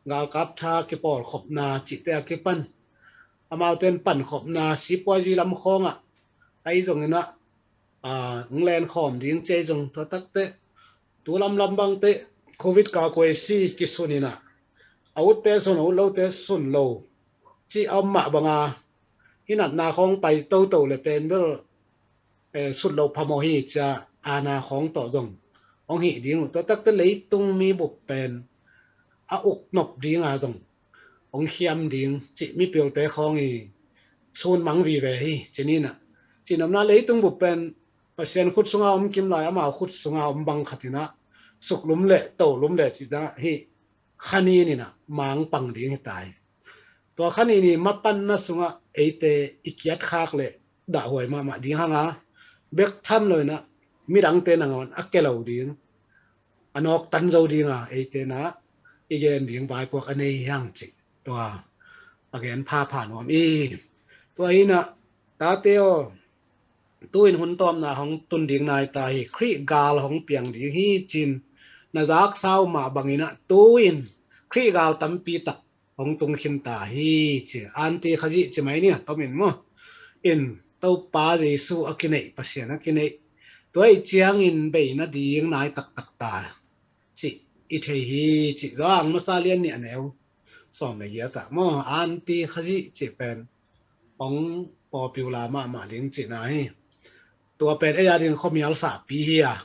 galkap tha kipawlkhopna cihte a kipan, amaute in pankhopna, sipuazi lam khawngah a i zongin ah, a, ong lenkhawm ding ci a i zong, tua takte tu lamlam bangte Covid kakuaisi kisun in ah, a utte sun, a ut lote sun lo cih a om mah banga, hih natna khawng pai toto le pen bel, eh, sut loh phamawh hi ci a, aana khawng tawh zong ong hih ding uh. Tua takte leitung mi bup pen a uk nop dinga zong ong khiam ding cih mipilte khawng i sun mang vive hi ci ni in ah. Cih nopna, leitung bup pen Pasian khut sunga om kim lai, amau khut sunga om bang khat in ah, suklum le tolum le cih dan ah hih kha nin in ah mang pang ding hi ta hi. Tua kha nin i mapanna sungah eite i kiatkhak le dahhuai mahmah ding hang a, bek tham lo in ah midangte nangawn a kia lo ding, a nawktan zo ding a, eite in ah i gen ding vaipuak a nei hi hang cih tua a gen phapha nuam i. Tua hi in ah, tate aw, tu-in hun tawpna hong tun ding nai ta hi. Khrih gal hong piang ding hi ci-in na zaksa uh mah bangin ah tu-in Khrih gal tampi tak hong tung khin ta hi ci. Anti Khazih ci mai ni a, tom in maw? In Topa Jesu a kineih, Pasian a kineih, tua ahih ciangin bei nading nai taktak ta cih i thei hi cih Johan masa lian nih a neu sawm le giat ah maw, Anti Khazih cih pen hong popular mahmah ding cihna hi. Tua pen ei a ding khuamial sahpi hi a,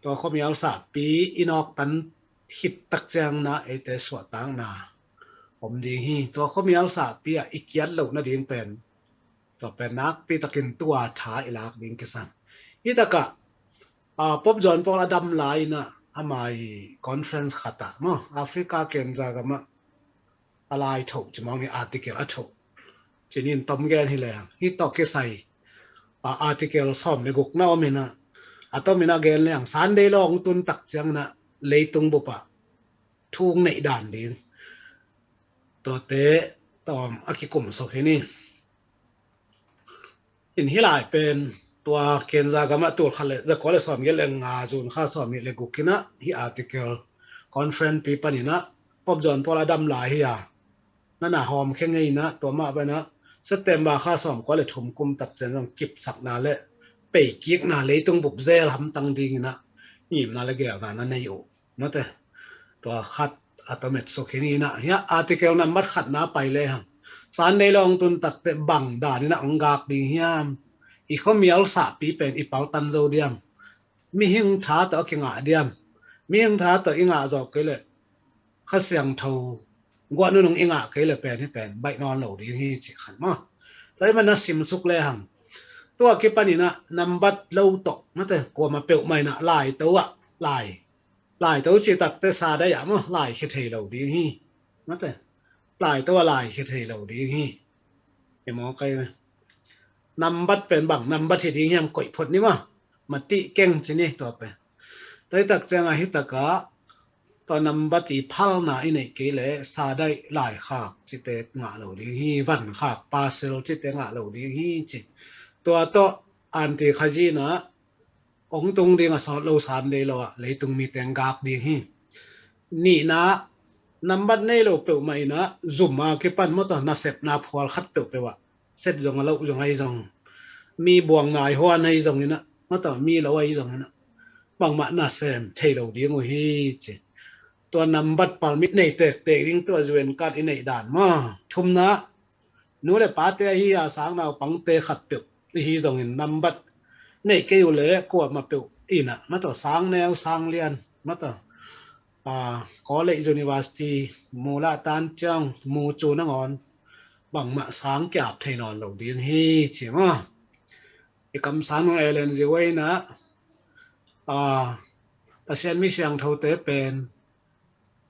tua khuamial sahpi i nawktan khit tak ciangin ah eite suahtakna om ding hi. Tua khuamial sahpi ah i kiat loh nading pen, tua pen nakpi takin tu-a tha i lak ding kisam. Hih takah Pope John Paul a dam lai-in ah ama i conference khat ah maw, Africa Kenza gam ah a lai thoh ci mawk ni, article a thoh ci ni, tom gen hi leng hih tawh kisai a article sawm le guk na om in ah, a tom in ah gen leng Sunday law hong tun tak ciangin ah leitung bup ah thu hong neih dan ding, tuate tawm a kikum suk hi ni. In hih lai pen tua Kenza gam ah tul khat le zakua le sawmgiat le nga, June kha sawmnih le guk in ah hih article conference pi panin ah Pope John Paul a dam lai hi a, na na hawm khe ngei in ah, tua mah bang in ah September kha sawmkua le thum kum tak ciang zong kipsakna le peikikna, leitung bup zel hamtang dingin ah ngimna le geelna na nei uh, mate. Tua khat a tom et suk hi ni in ah, hih article nambat khatna pai lehang Sunday law hong tun takteh bang danin ah hong gak ding hiam? I khuamial sahpi pen i paltan zo diam? Mihing tha tawh a kingah diam? Mihing tha tawh i ngah zawh kei leh Kha Siangtho guahnunung i ngah kei leh pen hih pen baih nawn lo ding hi, cih khat maw. Tua ahih manin ah sim suk lehang, tua kipanin ah nambat lo tawh, mate, kuamah peuhmah in ah laito ah, lai, laito cih takteh Sunday ah maw, lai khia thei lo ding hi, mate. Laito ah lai khia thei lo ding hi. I mawk ai, nambat pen bang nambat hi ding hiam, koih phot ni maw. Matih keng ci ni, tua pen. Tua hi tak ciangah hih takah tua nambat i phalna i neih kei leh Sunday laikhak cihte ngah lo ding hi, vankhak, parcel cihte ngah lo ding hi, ci. Tua tawh anti khazina hong tung ding a sawt lo Sunday law ah leitung mite hong gak ding hi. Nihna, nambat nei lo peuhmah in ah zum a kipan, mate, nasepna phual khat peuhpeuh ah, set zong a loh zong ahi zong, mi buang nai huan ahi zongin ah, mate, mi lo ahi zongin ah, bangmah nasem thei lo ding uh hi, ci. Tua nambat permit nei tektek ding, tua U N card i neih dan maw. Thumna, nu le pate ahi a, sang naupangte khatpeuh i hi zongin nambat neih kei uh leh kuamah peuh in ah, mate, sang neu sang lian, mate, college, university, mu lah tan ciang mu cu nangawn bangmah sang kiap thei nawn lo ding hi, ci maw. I kamsang nung Ellen G. White in ah, Pasian mi siangthote pen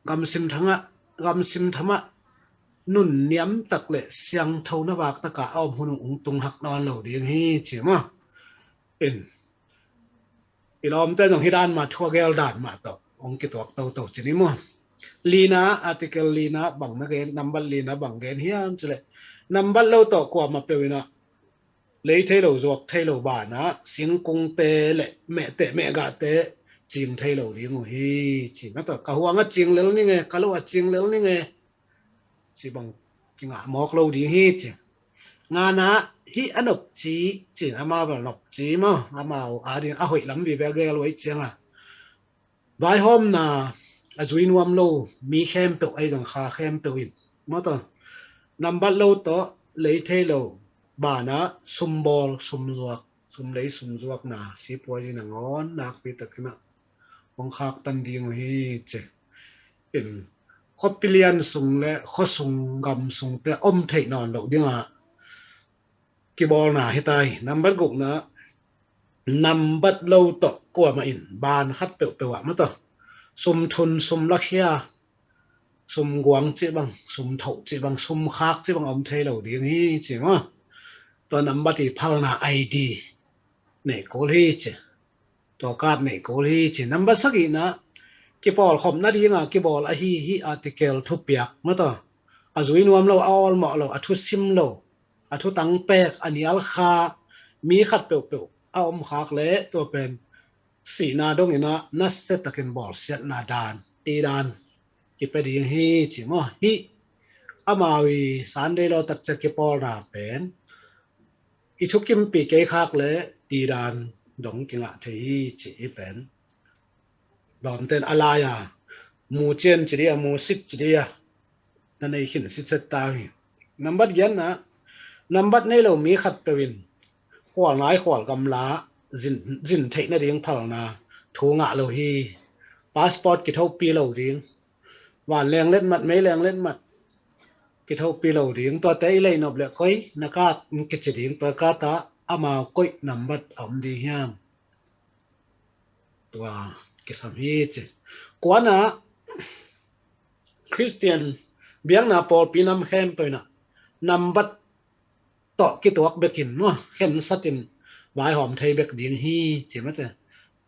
gamsim thangah, gamsim thamah nun niam tak le siangtho na vak takah a om hun uh hong tung hak nawn lo ding hi, ci maw. In, i lawmte zong hih dan mah, thu a gel dan mah tawh hong kituak toto ci ni maw. Lina, article lina bang na gen, nambat lina bang gen hiam cih leh, nambat lo tawh kuamah peuh in ah lei thei lo, zuak thei lo banah singkungte le mehteh mehgahte cing thei lo ding uh hi, ci. Mate, ka huang a cing lel ning e, ka lo a cing lel ning e, ci bang kingah mawk lo ding hi, ci. Ngana, hih a nopci, ci, amau bel nopci maw, amau ading a hoih lam vive a gel uh ahih ciangah vaihawmna a zui nuam lo mi khempeuh ahi zong, kha khempeuh in, mate, nambat lo tawh lei thei lo banah sumbawl, sumzuak, sumlei sumzuakna, sipuazi nangawn nakpi takin ah hong khaktan ding uh hi, ci. In, khuapi lian sung le khuasung gam sungte om theih nawn loh dingah kibawlna hi ta hi. Nambat gukna, nambat lo tawh kuamah in ban khat peuhpeuh ah, mate, sum thun, sum lakhia, sum guang cih bang, sum thoh cih bang, sum khak cih bang om thei lo ding hi, ci maw. Tua nambat i phalna I D neih kul hi, ci. Tua card neih kul hi, ci. Nambat sagihna, kipawlkhopna dinga kibawl ahi hih article thupiak, mate, a zui nuam lo, a awlmawh lo, a thusim lo, a thutang pek, a nial kha mi khat peuhpeuh a om khak leh tua pen sihna dongin ah nasia takin bawlsiatna dan, ti dan kipia ding hi, ci maw. Hih amau i Sunday law takcia kipawlna pen i thukimpi kei khak leh ti dan dong kingah thei hi, ci hi pen. Lawmten a lai-a mu cian ci dia, mu sit ci dia, na nei khin sitset ta hi. Nambat giatna, nambat nei lo mi khatpeuh in khual nai khual gamla zin, zin theih nading phalna thu ngah lo hi. Passport kithopi lo ding, vanleng letmat, meileng letmat kithopi lo ding. Tuate i lei nop leh koi na card kici ding, tua card ah amau koih nambat a om ding hiam? Tua kisam hi ci. Kuana Khristian biakna pawlpi nam khempeuh inah nambat tawh kituak bekin maw, khensatin vaihawm thei bek ding hi ci mate.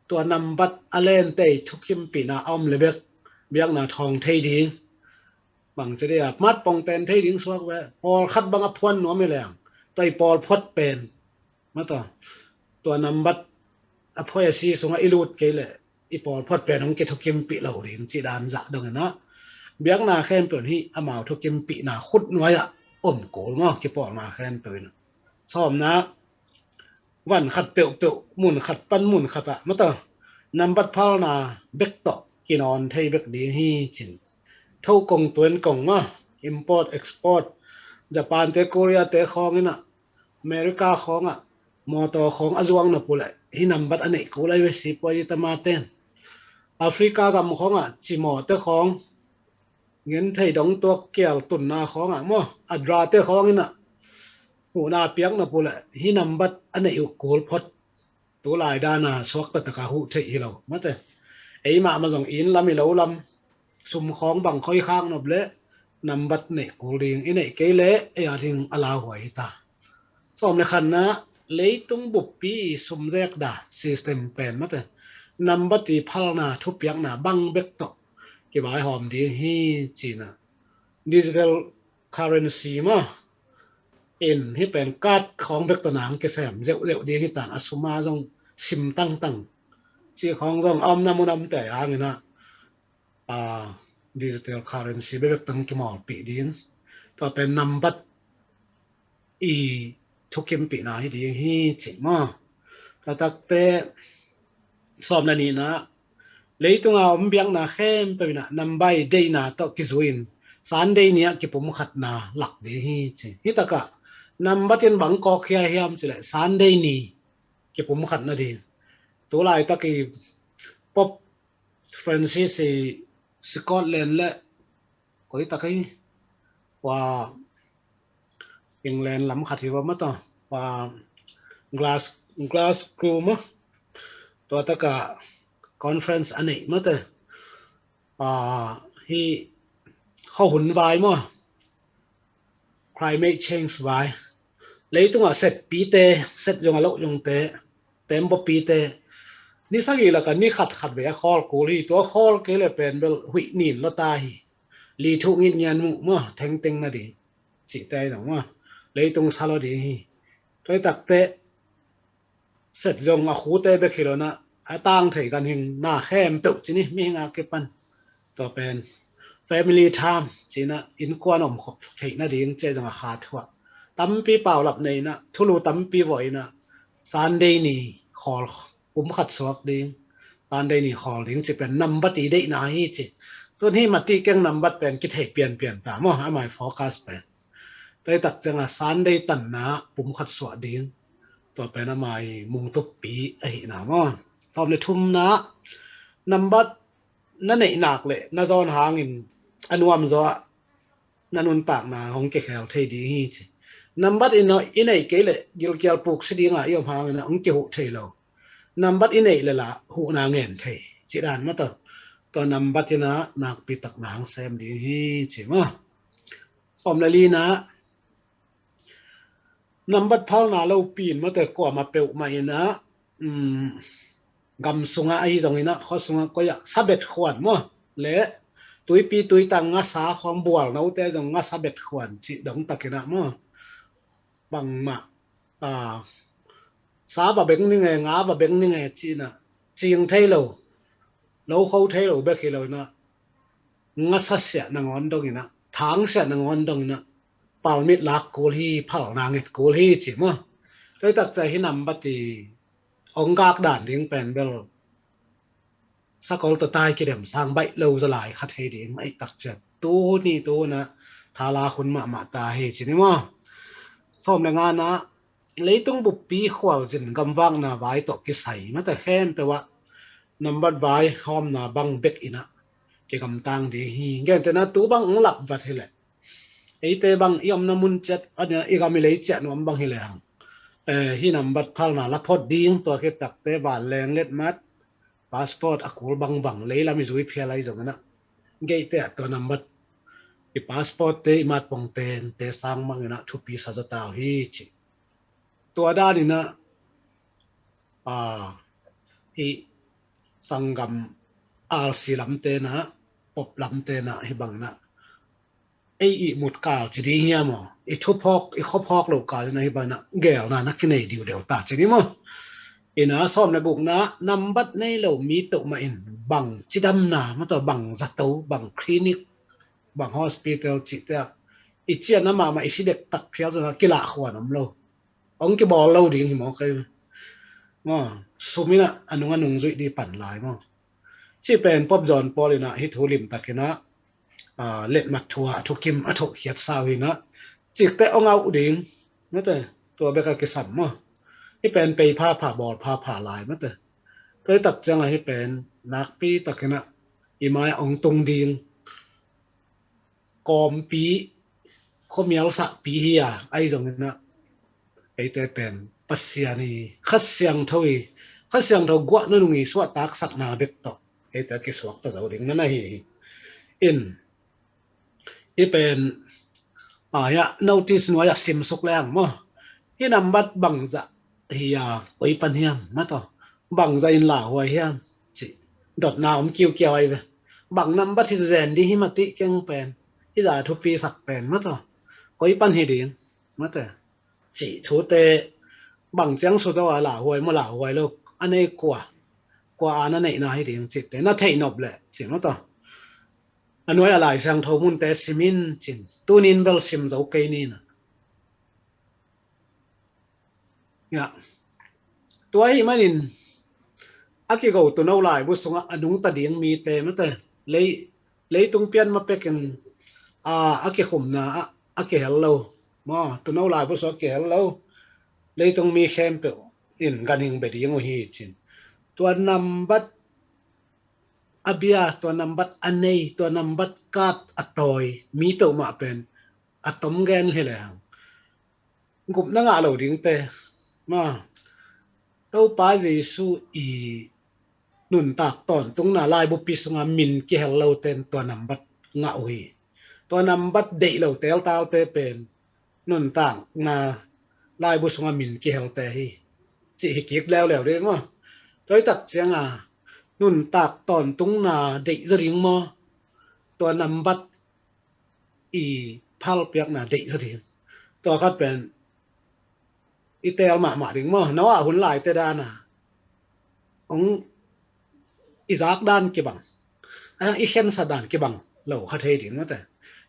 Tua nambat a lentei thukimpihna a om le bek biakna thawng thei ding. Bang ci dia, mat pongten thei ding suak ve, pawlkhat bang a phuan nuam hi leng, tua i pawl phot pen mataw, tua nambat a phoih a si sungah i lut kei leh i pawl phot pen hong kithukimpih lo ding cih dan zah dong inah biakna khempeuh hi amau thukimpihna khut nuai-ah om kul maw, kipawlna khempeuh inah. Sawmna, van khat peuhpeuh mun khat pan mun khatah mataw nambat phalna bek tawh kinawn thei bek ding hi cin. Tho kong tuan kong maw, import export, Japan te Korea te khawng inah America khawngah mawtaw khawng a zuang na puleh hi nambat a neih kul ai ve, sipuai i tamaten. Africa gam khawngah cimawte khawng, ngenthei dong tuak kial tunna khawngah maw, a drate khawng inah huhna piak na puleh hi nambat a neih uh kul phot. Tulai dana suakta taka huh theih hi lo mate. Eimah ma zong inn lam i lo lam sum khawng bang khoi khak nop leh nambat neih kul ding, i neih kei leh ei a ding a lauhuai hi ta. Sawm le khatna, leitung buppi i sumzek da system pen mate nambat i phalna thupiakna bang bek tawh kivaihawm ding hi cina. Digital currency maw, in hi pen card khawng bek tawh nang kisem zeuhzeuh ding hi tan, a suma zong sim tangtang ci khawng zong a omna mun a omte hang inah a digital currency bebek tang kimawlpih ding. Tua pen nambat i thukimpihna hi ding hi cih maw. Tua takte sawm le nihna, leitunga om biakna khempeuh inah nambat i deihna tawh kizui-in Sunday ni-ah kipumkhatna lak ding hi ci. Hi takah nambat in bang kawkkhia hiam cileh Sunday ni kipumkhat nading. Tulaitak i Pope Francis i Scotland le koi tak hi, kua England lam khat hi va mataw, kua Glas-, Glasgow maw, tua taka conference a neih mate. Hi khuahun vai maw, climate change vai, leitungah setpite, set zong a loh zongte, tembaw pite ni sagih laka ni khat khat vei a khawl kul hi. Tua khawl kei le pen bel huih nin lawta hi. Li thuh ngitngian muh maw, thengteng nading cihte ahi zong maw, leitung sa lawding hi. Tua hi takte set zong a khute bek hi lo inah a tang thei ganhing na khempeuh ci ni, mihing a kipan. Tua pen family time ci inah innkuan om khop theih nading ci zong a kha thuah. Tampi paulap nei inah thulu tampi vawh inah Sunday ni khawl pumkhat suak ding, Sunday ni khawl ding ci pen nambat i deihna hi ci. Tun hi matih keng nambat pen kithei pianpian ta maw, amai focus pen. Tua hi tak cianga Sunday tanna pumkhat suah ding, tua pen amai mungtuppi ahihna maw. Sawm le thumna, nambat na neih nak le na zawn hangin a nuamzaw ah na nuntakna hong kikhel thei ding hi ci. Nambat i neih kei le gilkial puksi dinga i om hangin hong kihuh thei lo. Nambat i neih le la huhna ngen thei cih dan mataw. Tua nambat inah nakpi tak na hong sem ding hi ci maw. Sawm le lina, nambat phalna lopi in mate kuamah peuhmah inah gam sungah ahi zong inah khua sungah koi ah sabet khuan maw, le tuipi tuitang ngasa khawng bual note zong ngasa bet khuan cih dong tak inah maw, bangmah sa va beng ninge, nga va beng ninge ci inah cing thei lo, lo kho thei lo bek hi lo inah ngasa siah nangawn dong inah, thang siah nangawn dong inah palmit lak kul hi, phalna nget kul hi ci maw. Tua hi tak ciah hi nambat i ong gak dan ding pen bel sakol tawh tai kidem sang baih lo zaw lai kha thei ding ahi tak ciah tu ni tu na thala hun mahmah ta hi ci ni maw. Sawm le ngana, leitung buppi khualzin gamvakna vai tawh kisai mate khempeuh ah nambat vai hawmna bang bek inah kigamtang ding hi. Gentehna tu bang ong lap vat hileh, eite bang i omna mun ciat, i gam i lei ciah nuam bang hileh hang, hi nambat phalna la phot ding, tua khit takte vanleng letmat, passport a kul bangbang leilam i zui phial ahi zongin ah, geihte ah tua nambat i passport te i matpong tente sang bangin ah thupi sa zaw ta uh hi ci. Tua danin ah, a, hih sanggam R C lamte na, pop lamte na hih bangin ah ei ihmut kal ci ding hiam aw? I thuphawk, i khuaphawk loh kal in ah hih bangin ah geelna na kinei diudeu ta ci ding maw? Ina sawm le gukna, nambat nei lo mi tawh mah in bang cidamna, mah tawh bang zato, bang clinic, bang hospital cihte ah i ciahna mahmah i si dektak phial zongin ah kilahkhuan om lo. Hong kibawl lo ding hi maw kei. Maw, sum in ah a nung a nung zuih ding pan lai maw. Cih pen Pope John Paul in ah hih thu limtakin ah, a, letmat thu ah a thukim a thohkhiat sa uh hi in ah, cikte hong auh ding, mate, tua bek a kisam maw. Hih pen pei phapha bawl phapha lai, mate. Tua hi tak ciangah hih pen nakpi takin ah i mai ah hong tung ding kawmpi, khuamial sahpi hi a, ahi zongin ah eite pen Pasian hi, Kha Siangtho hi, Kha Siangtho guahna nung hi, suahtaksakna bek tawh eite kisuakta zo ding na na hi hi. In, hih pen, a, hiah notice nuai ah simsuk leng maw, hih nambat bangzah hi a, koi pan hiam, mah tawh bangzah in lauhuai hiam cih dotna om kiukiau ahi ve. Bang nambat hi zen ding hi mah tih keng pen, hih zah thupisak pen, mah tawh koi pan hi ding, mate, cih thute, bang ciang sut zo a lauhuai maw, lauhuai lo, a nei kua, kua a na neihna hi ding cihte na theih nop leh ci, mah tawh. A nuai a Lai Siangtho munte sim in cin, tunin bel sim zo kei ni na. Tua ahih manin a kigo tuuno laibu sungah a nungta ding mite, mate, lei, leitung pian ma pekin, a, a kikhumna ah a kihel lo maw, tuuno laibu sungah a kihel lo, leitung mi khempeuh in ganhing bia ding uh hi cin. Tua nambat a bia, tua nambat a nei, tua nambat card a tawi mi peuhmah pen a tom gen hi lehang gupna ngah lo dingte, ma, Topa Jesu i nuntak tawntungna laibupi sunga min kihel lote in tua nambat ngah uh hi. Tua nambat deih lo teltalte pen nuntakna laibu sunga min kihelte hi, cih hi kik leuleu ding maw. Tua hi tak cianga nuntak tawntungna deih zaw ding maw, tua nambat i phalpiakna deih zaw ding. Tua khat pen i teel mahmah ding maw. Noah hun laite dana hong i zak dan kibang, a, i khensat dan kibang lo kha thei ding mate.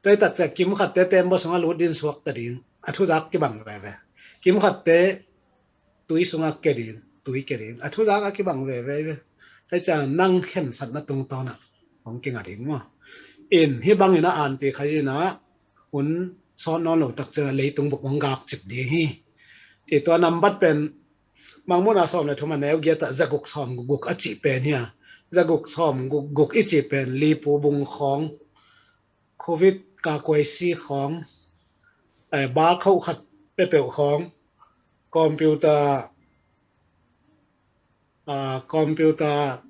Tua i takcia kim khatte tembaw sungah lut din suakta ding, a thuzak kibang veve. Kim khatte tui sungah ke ding, tui ke ding, a thuzak a kibang veve ve. Tua i ciang nang khensatna tungtawnah hong kinga ding maw. In hih bangin a anti kha inah hun sawt nawn lo takciangah leitung buk hong gak cip ding hi. Ci tua nambat pen Mangmuhna sawm le thum a neu giatah zaguk sawm guk a cih pen hi a, zaguk sawm guk guk i cih pen lipu bung khawng, covid kakuaisi khawng, eh, balkhoh khat peuhpeuh khawng, computer, ah, computer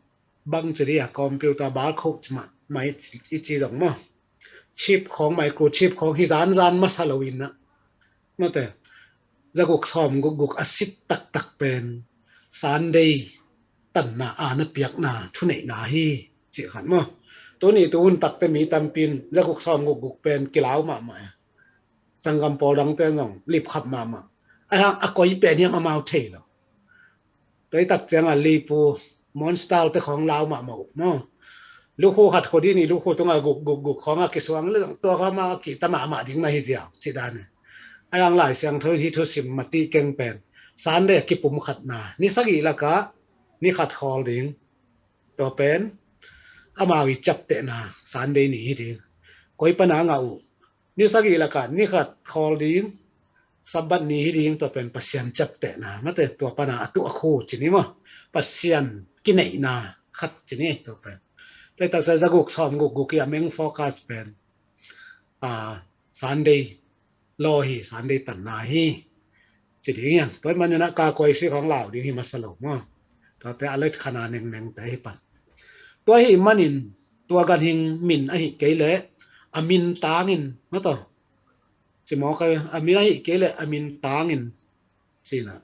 bang ci dih a, computer balkhoh ci mah, mah i ci zong maw. Chip khawng, microchip khawng hi zanzan masa lo inah mate, zaguk sawm guk guk a sit taktak pen Sunday tanna a na piakna thuneihna hi cih khat maw. Tuni tu hun takte mi tampin zaguk sawm guk guk pen kilau mahmah e. Sanggam pawl dangte zong lipkhap mahmah. Aihang a koi pen hiam amau thei lo. Tua i takcianga lipu monster te khawng lau mahmah uh maw. Lukhu khat khudin i lukhu tunga guk guk guk khawng a kisuang le zong tua kha amau a kihta mahmah ding na hi ziau cih dan e. Aihang Lai Siangtho in hih thusim matih keng pen Sunday a kipum khatna, ni sagih lakah ni khat khawl ding. Tua pen amau i ciaptehna Sunday ni hi ding. Koi pana ngah uh, ni sagih lakah ni khat khawl ding, Sabbath ni hi ding, tua pen Pasian ciaptehna mate, tua pana a tuh a khu ci ni maw. Pasian kineihna khat ci ni tua pen. Tua i taksa zaguk sawm guk guk i a main focus pen, a, Sunday law hi, Sunday tanna hi ci ding hiang. Tua i maninah kakuaisi khawng lau ding hi masa lo maw. Tuate a let khana nengneng te hi pan. Tua hi manin tua ganhing min ahi kei leh a min tangin, mataw, ci mawk a, a min ahi kei leh a min tangin cina.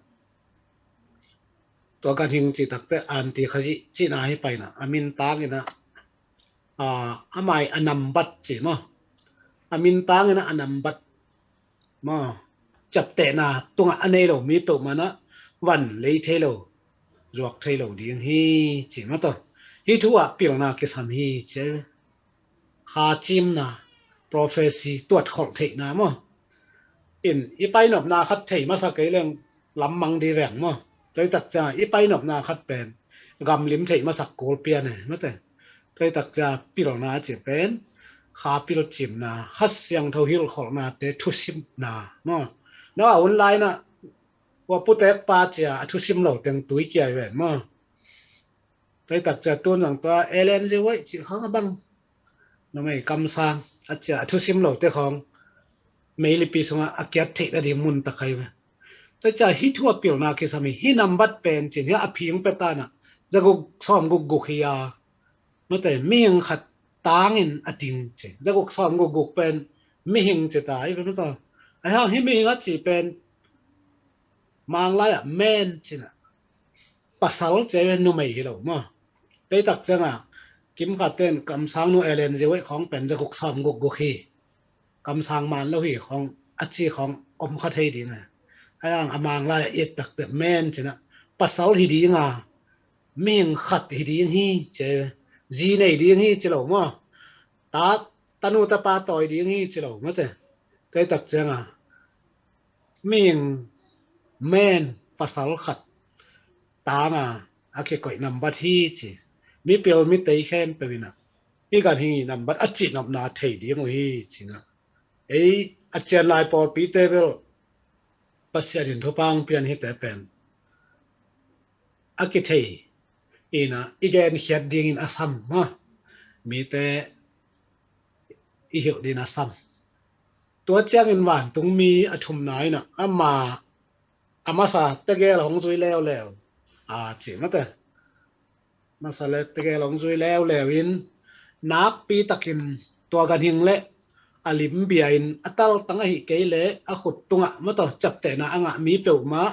Tua ganhing ci takte anti Khazih cina hi paina, a min tangina, a, a mai a nambat ci maw. A min tangina a nambat maw, ciaptehna tungah a nei lo mi peuhmah na van lei thei lo, zuak thei lo ding hi ci mataw. Hih thu ah pilna kisam hi ci. Kha cimna, prophecy, tuatkholh theihna maw. In i painopna khat thei masa kei leng lammang di veng maw. Tua hi tak ciang i painopna khat pen gamlim theih masak kul pian e mate. Tua hi tak ciang pilna ci pen kha pilcimna, Kha Siangtho hilhkholhnate thusimna maw. No a hun laina ua putek pa cia a thusim lo teng tui kiai ven maw. Tua hi tak ciang tun zang tua Ellen G. White cih khang a bang, numei kamsang a cia a thusim lote khawng meilipi sungah a kiat theih nading mun tak ahi ve. Tua cia hih thu a pilna kisam hi. Hih nambat pen cin hi a phing pia tanah zaguk sawm guk guk hi a, mate, mihing khat tangin a ting ci. Zaguk sawm guk guk pen mihing ci ta hi ve mataw. Ahi hang hih mihing a ci pen Manglai ah man cina pasal ci a hi ve, numei hi lo maw. Tua hi tak cianga kimkhat ten kamsangnu Ellen G. White khawng pen zaguk sawm guk guk hi. Kamsang man lo hi khawng a ci khawng om kha thei ding a. Ahi hang a Manglai ah i et takte man cina pasal hi dinga, mihing khat hi ding hi ci a hi ve. Zi nei ding hi ci lo maw. Ta, tanu tapa tawi ding hi ci lo mate. Tua hi tak cianga mihing man pasal khat tanga a kikoih nambat hi ci. Mipil mitei khempeuh inah hih ganhing ii nambat a cihnopna thei ding uh hi cinah. Ei a cianlai pawlpite bel Pasian in thupha hong pian hite pen a kithei inah i genkhiat dingin a sam maw. Mite i hilh dingin a sam. Tua ciangin vantungmi a thumna inah ama a masa tegel hong zui leuleu a ci mate. Masa le tegel hong zui leuleu in nakpi takin tua ganhing le a lim bia in a taltang ahi kei leh a khut tungah mataw ciaptehna a ngah mi peuhmah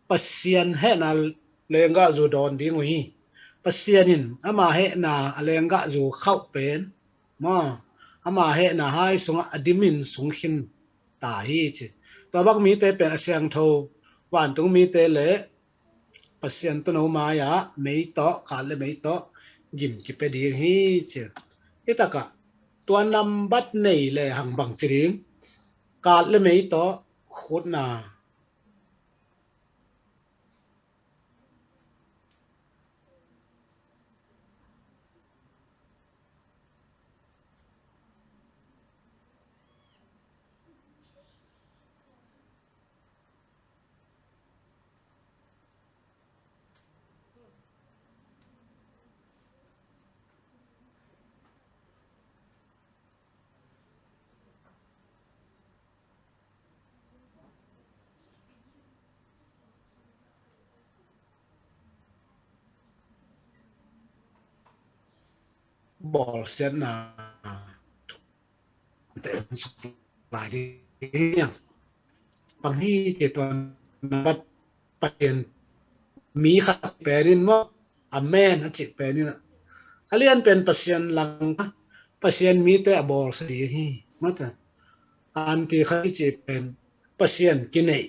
Pasian hehna lenggahzu dawn ding uh hi. Pasian in ama hehna a lenggahzu khauh pen maw, ama hehna hai sungah a dimin sung khin ta hi ci. Tua bang mite pen a siangtho vantung mite le Pasian tuuno mai-ah mei tawh, kaat le mei tawh gim kipia ding hi ci. Hih takah tua nambat nei le hang bang ci ding? Kaat le mei tawh khutna. Bawlsiatna te lai ding. Pang hi ci tuan nambat Pasian mi khat pen in maw, amen a cih pen in a lian pen Pasian lang, Pasian mite a bawlsia ding hi. Mata anti khat i cih pen Pasian kineih,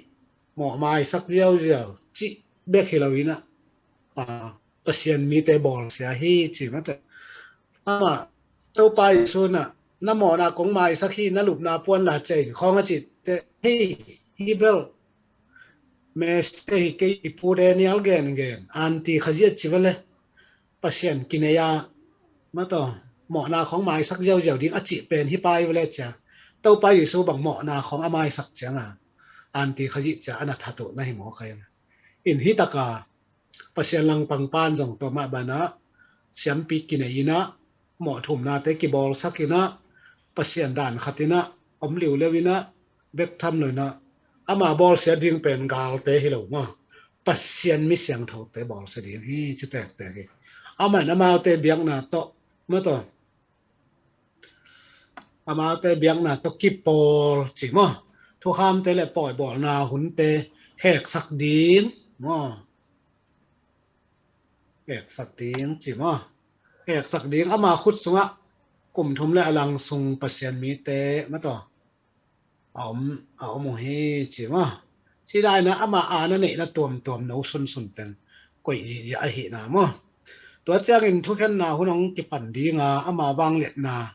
mawh maisak ziauziau cih bek hi lo in a, a, Pasian mite bawlsia hi ci mate. Amah Topa Jesu in a, na mawhna kong maisak hi, na lupna puan la cia in khawng a cihte hi. Hi bel Messiah hi kei, i pu Daniel gengen anti khat zia ci vele. Pasian kinei a, mataw, mawhna khawng maisak ziauziau ding a cih pen hi pai vele cia. Topa Jesu bang mawhna khawng a maisak cianga anti khat zia cia a na that uh na hi mawk a. In hi taka Pasian langpang pan zong tua mah banah siampi kinei in a, mawh thumnate kibawlsak in a, Pasian dan khat in a om liuleu in a, bek tham lo in a, ama bawlsia ding pen galte hi lo maw. Pasian mi siangthote bawlsia ding hi, ci tektek hi. Amah in amaute biakna tawh, ma tawh, amaute biakna tawh kipawl ci maw. Thukhamte le pawibawlna hunte heksak ding maw. Heksak ding ci maw. Heksak ding ama khut sungah kum thum le a lang sung Pasian mite ma tawh a om, a om uh hi ci maw. Ci daina ama aana neihna tuamtuam no sunsun teng koih zihziah ahihna maw. Tua ciangin thukhenna hun hong kipan dinga ama vangliatna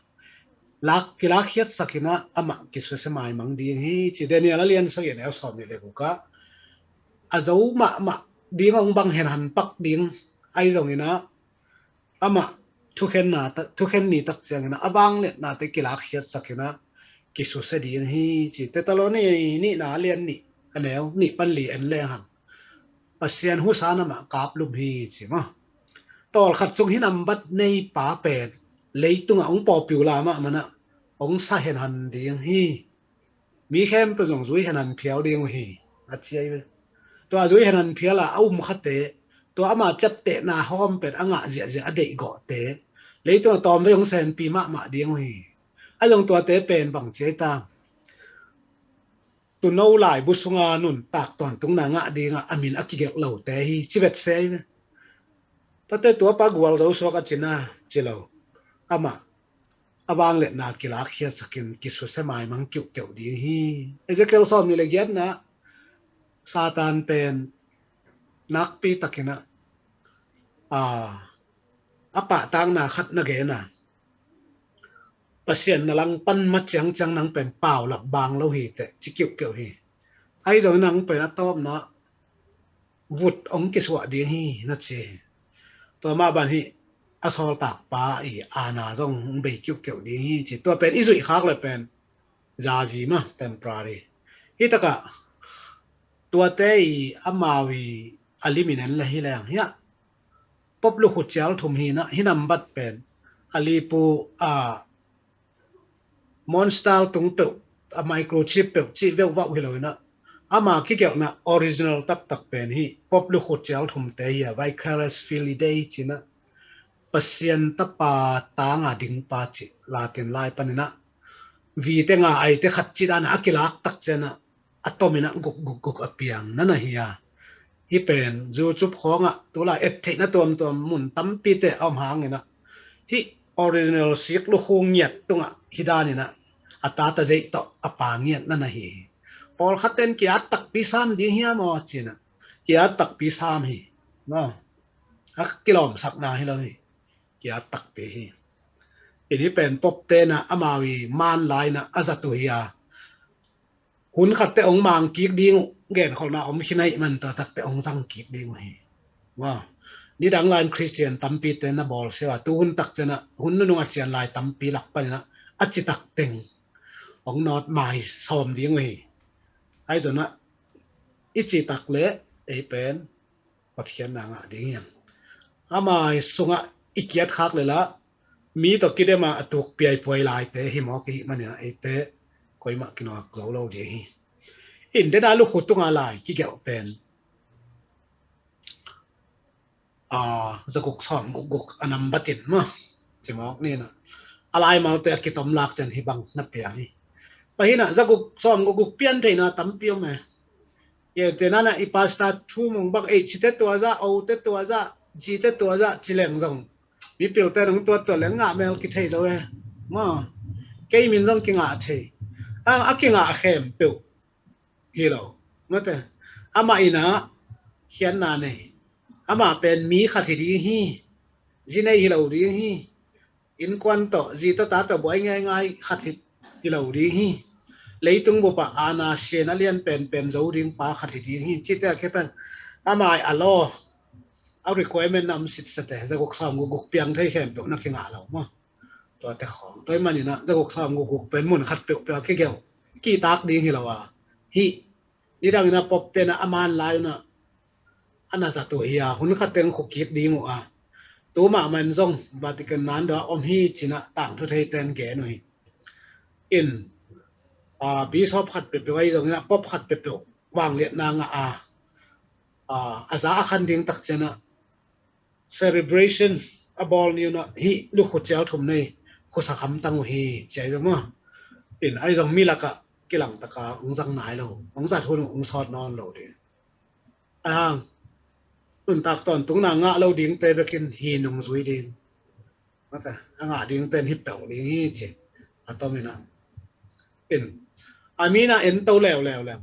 lak, kilakkhiatsak inah amah kisusia maimang ding hi ci. Daniel a lian sagih a neu sawm nih le gukah a zo mahmah ding hong bang henhan pak ding ahi zonginah amah thukhenna ta-, thukhen ni tak cianginah a vangliatnate kilakkhiatsak inah kisusia ding hi ci. Thesalonika nihna a lian nih a neu nih pan li en lehang Pasian husan amah kaplum hi ci maw. Tawlkhat sung hi nambat neipa pen leitungah hong pawpiu la mahmah inah hong sa henhan ding hi. Mi khempeuh zong zui henhan phial ding uh hi, a ci hi. Tua zui henhan phial a a um khate, tua ama ciaptehna hawm pen a ngah ziahziah a deihgawhte leitungah tawmvei hong sa henpi mahmah ding uh hi. A zong tuate pen bang ci hi ta, tuuno laibu sunga nuntak tawntungna ngah dingah a min a kigelh lote hi ci vet se hi ve. Tate tuapa gualzo suak a cina ci lo. Amah a vangliatna kilakkhiatsakin kisusia maimang kiuhkeuh ding hi. Ezekiel sawm nih le giatna Satan pen nakpi takinah a, a pahtakna khat na gena, Pasian na langpan ma ciangciang nang pen paulap bang lo hi teh ci kiuhkeuh hi. Ahi zongin nang pen a tawpna vut hong kisuah ding hi na ci hi. Tua mah ban hi a sawltakpa i aana zong hong bei kiuhkeuh ding hi ci. Tua pen i zuih khak le pen zazi mah, temporary. Hi takah tuate i amau i a limit en le hi leng hiah Pope lukhu cial thum hi na, hi nambat pen a lipu a monster tung peuh, a microchip peuh cih veuh vauh hi lo inah ama kigelhna original taktak pen hi Pope lukhu cial thumte hi a, Vicarius Filii Dei cinah Pasian tapa tanga dingpa cih Latin lai paninah vite nga aite khat cih danah a kilak tak cianah a tominah guk guk guk a piang na na hi a. Hi pen YouTube khawngah tulai et theihna tuamtuam mun tampite a om hanginah hih original sik lukhu ngiat tungah hi daninah a tata zeih tawh a pa ngiat na na hi hi. Pawlkhat ten ki-at takpi sam ding hiam aw cinah ki-at takpi sam hi. No. A kilawmsakna hi lo hi. Ki-at takpi hi. Inn hi pen Pope tenah amau i man lainah a zat uh hi a. Hun khatte hong mang kik ding uh genkholhna om khin ahih man tua takte hong zang kik ding uh hi. Wow. Nidang lain Christian tampite na bawl sia a, tu hun tak cianah hun nunung a cian lai tampi lak paninah a citak teng hong nawt mai sawm ding uh hi. Ahi zonah i citak le ei pen Pathian na ngah ding hiam? Ama sungah i kiat khak le lah mi tawh kidema a tuk piaipuai laite hi mawk i hih maninah eite koimah kinuak zo lo ding hi. Inn dena lukhu tunga lai kigelh pen a, zaguk sawm gukguk a nambatin maw? Cimawk nina a laimalte a kitom lak cian hi bang na piang hi. Pahinah zaguk sawm gukguk pian theihna tampi om e. Ye tenana i pasta thu mong bak ei cite tua zah, o te tua zah, ji te tua zah ci leng zong mipilte nong tuat tua leng ngah mel kithei lo e. Maw? Kei min zong kingah thei. A, a kingah khempeuh hi lo. Mate, amah inah khiatna nei. Amah pen mi khat hi ding hi. Zi nei hi lo ding hi. Innkuan tawh zi tawh ta tawh buai ngaingai khat hi, hi lo ding hi. Leitung bupah aana sian a lian penpen zo ding pa khat hi ding hi. Cite a khi pen amah a law a requirement na om sitsate, zaguk sawm gukguk piang thei khempeuh na kingah lo maw? Tuate khawng tua ih maninah zaguk sawm gukguk pen mun khat peuhpeuh a kigelh kihtak ding hi lo a, hih nidangin a Pope tenah a man lai unah a na zat uh hi a, hun khat teng khukik ding uh a, tu mahmah in zong Vatican nandua om hi cinah tangthu theite in gen uh hi. In, a, bishop khat peuhpeuh ahi zonginah Pope khat peuhpeuh vangliatna ngah a, a, a za a khan ding tak ciangah celebration a bawl ni un ah hih lukhu cial thum nei khusa khamtang uh hi ci a hi ve maw. In ahi zong mi lakah kilang taka hong zang nai lo, hong zat hun uh hong sawt nawn lo ding. Ahang nuntak tawntungna ngah lo dingte bekin hi nung zui ding. Mate, a ngah dingte in hi peuh ding hi ci a tom in ah. In a mi in ah en to leuleu lem.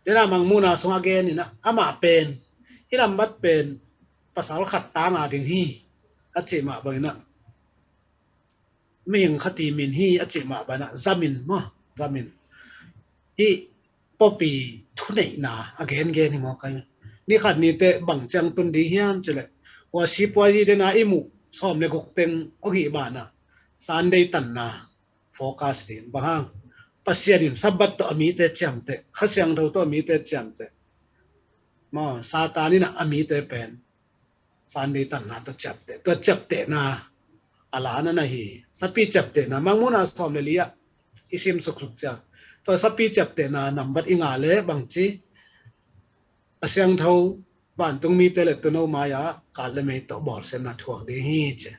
Dena Mangmuhna sungah gen in ah amah pen, hih lambat pen pasal khat ta ngah ding hi a cih mah bangin ah, mihing khat i min hi a cih mah bangin ah zamin maw, zamin. Hih pawpi thuneihna a gengen hi maw kai. Ni khat ni teh bang ciang tun ding hiam cih leh, hua sipuazi dena i muh sawm le guk teng aw hih banah Sunday tanna focus ding. Bang hang? Pasian in Sabbath tawh a mite ciamteh, Kha Siangtho tawh a mite ciamteh. Maw, Satan in ah a mite pen Sunday tanna tawh ciapteh, tua ciaptehna a la na na hi. Sapi ciaptehna, Mangmuhna sawm le li ah i sim suksuk ciang, tua sapi ciaptehna nambat i ngah leh bangci, a siangtho, vantung mite le tuuno mai-ah kaat le mei tawh bawlsiatna thuak ding hi ci.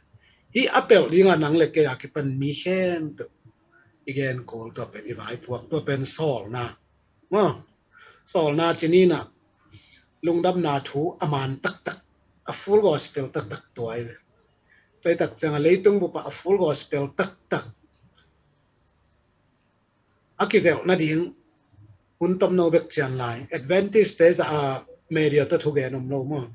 Hih a pelh dingah nang le kei a kipan mi khempeuh i gen kul, tua pen i vaipuak, tua pen sawlna. Maw, sawlna ci ni in ah lungdamna thu a man taktak, a full gospel taktak tua hi ve. Tua hi tak ciangah leitung bupah a full gospel taktak a kizelh nading hun tomno bek cian lai. Adventist te zah a media tawh thugen om lo maw.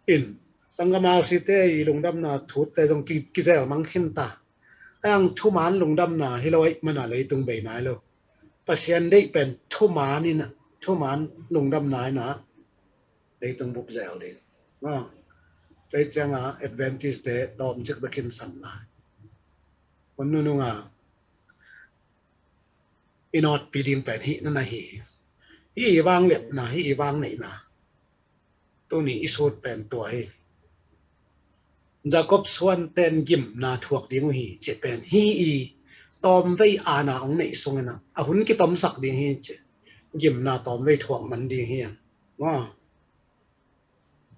In sanggam R C te i lungdamna thute zong ki, kizel mang khin ta. Ahang thuman lungdamna hi lo ahih mana leitung bei nai lo. Pasian deih pen thuman in ah, thuman lungdamna in ah leitung bup zel ding. Maw, tua hi ciangah Adventist te tawmcik bekin san lai. Hun nunung ah i nawtpi ding pen hih na na hi. Hih i vangliatna, hih i vangneihna. Tuni i sut pen tua hi. Jacob Suan ten gimna thuak ding uh hi cih pen hih i tawmvei aana hong neih sungin ah a hun kitomsak ding hi cih. Gimna tawmvei thuak man ding hi. Maw,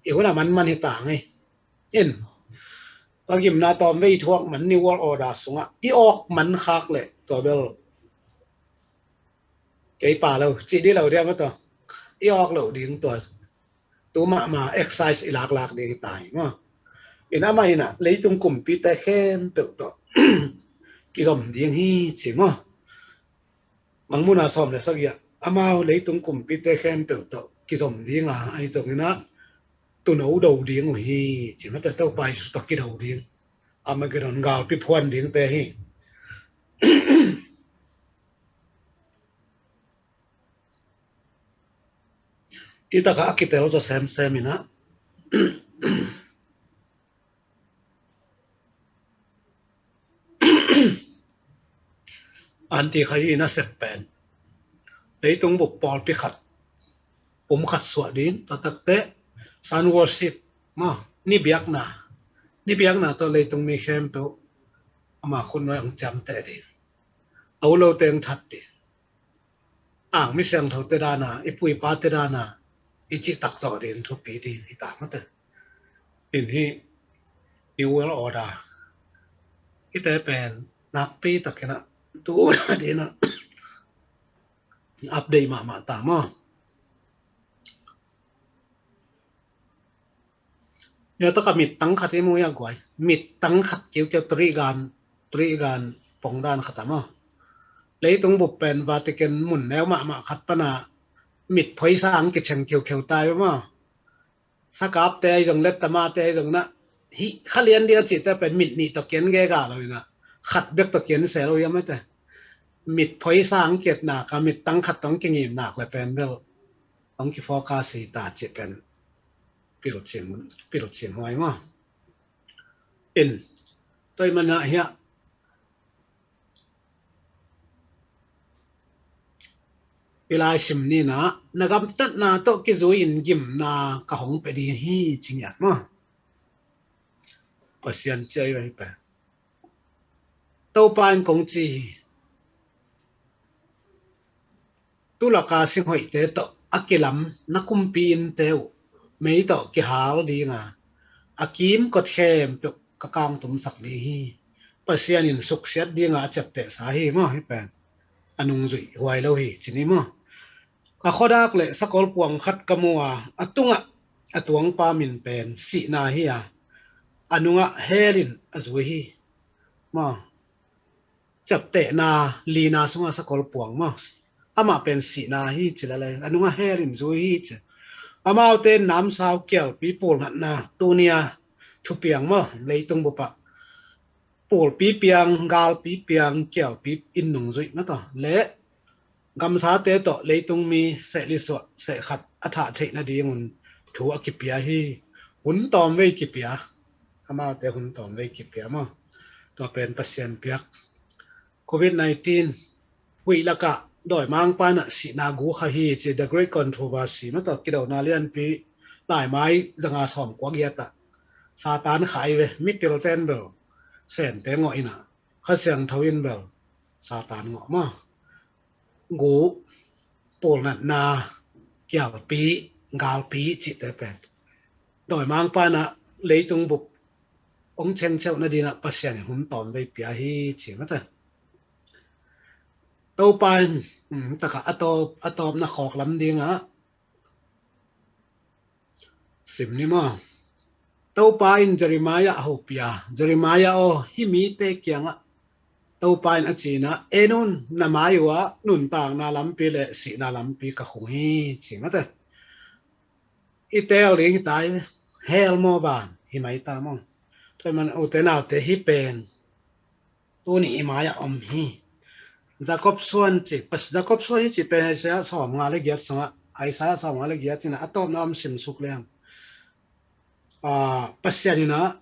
i hun a manman hi ta ngei. In tua gimna tawmvei thuak man New World Order sungah i awk man khak leh tua bel kei pa lo cih dih lo dia maw tua. I awk loh ding tua. Tu mahmah exercise i laklak ding hi ta hi maw. In amah in ah leitung kumpite khempeuh tawh kizom ding hi ci maw. Mangmuhna sawm le sagih ah amau leitung kumpite khempeuh tawh kizom ding a, ahi zongin ah tuuno do ding uh hi ci. Mate, Topa Jesu tawh kido ding, Armageddon galpi phuan dingte hi. I takah a kitel zaw semsem in ah Antichrist i nasep pen leitung bup pawlpi khat, pum khat suah ding, tua tak teh sun worship maw, ni biakna, ni biakna tawh leitung mi khempeuh ama khut nuai hong ciamteh ding. A u lo teng that ding. Ang mi siangthote dana, i pu i pate dana i cih tak zawh ding thupi ding hi ta mate. In hih New World Order hihte pen nakpi takin ah tu order ding ah update mahmah ta maw. Nia taka mittang khat i mu ia guai. Mittang khat kiukiu, trigan, trigan pongdan khat a maw. Leitung bup pen Vatican mun neu mahmah khat pana mit phoisa ang kicheng kiukiu tai maw. Sakapte ahi zong, lettamate ahi zong na, hih kha lian ding a cihte pen mit nih tawh kian gega lo ina, khat bek tawh kian se lo ia mate. Mit phoisa ang kiatnak a mittang khat tawh ang kingimnak le pen bel ang kifocus hi ta cih pen pilchin, pilchin huai maw. In, tua i mana hiah i lai sim nina, na gamtatna tawh kizui in gimna ka hong pia ding hi ci ngiat maw. Pasian cia i pen Topa in kong ci hi. Tulaka singhoihte tawh a kilam na kumpi innte uh mei tawh kihal dinga, a kimkot khempeuh ka kangtumsak ding hi. Pasian in suksiat dinga a ciaptehsa hi maw, hih pen. A nungzui huai lo hi, ci ni maw. A khuadak le sakol puang khat ka mu a, a tungah a tuangpa min pen sihna hi a, a nungah hell in a zui hi. Maw. Ciaptehna lina sungah sakol puang maw. Amah pen sihna hi ci lalai, a nungah hell in zui hi ci. Amaute namsau kialpi pulnatna tunia thupiang maw, leitung bupah pulpi piang, galpi piang, kialpi in nungzuih mataw. Le gamsate tawh leitung mi sehlisuah sehkhat a thah theih nadingun thu a kipia hi. Hun tawmvei kipia. Amaute hun tawmvei kipia maw. Tua pen Pasian piak. Covid nineteen huih lakah dawimangpa in ah sihna gu kha hi ci, the great controversy mataw, kidona lianpi laimai zanga sawmkua giatah Satan khai ve, mipilten bel Sente ngawh in ah, Kha Siangtho in bel Satan ngawh maw. Gu, pulnatna, kialpi, galpi cihte pen dawimangpa in ah leitung bup hong chengcheuh nadingah Pasian in hun tawmvei pia hi ci mataw. Topa in, um, takah a tawp, a tawpna khawk lam dingah sim ni maw. Topa in Jeremiah a hopia, Jeremiah aw, hih mite kiangah Topa in a cinah, en un, na mai uhah nuntakna lampi le sihna lampi ka khung hi ci mataw. I teel ding hi ta hi, hell maw, van hi mai ta maw. Tua hi man ute naute, hih pen tuni i mai-ah om hi. Jacob suan ci, Jacob suan hi ci pen Isaiah sawmnga le giat sungah, Isaiah sawmnga le giat in ah a tawpna om simsuk leng. Ah, Pasian in ah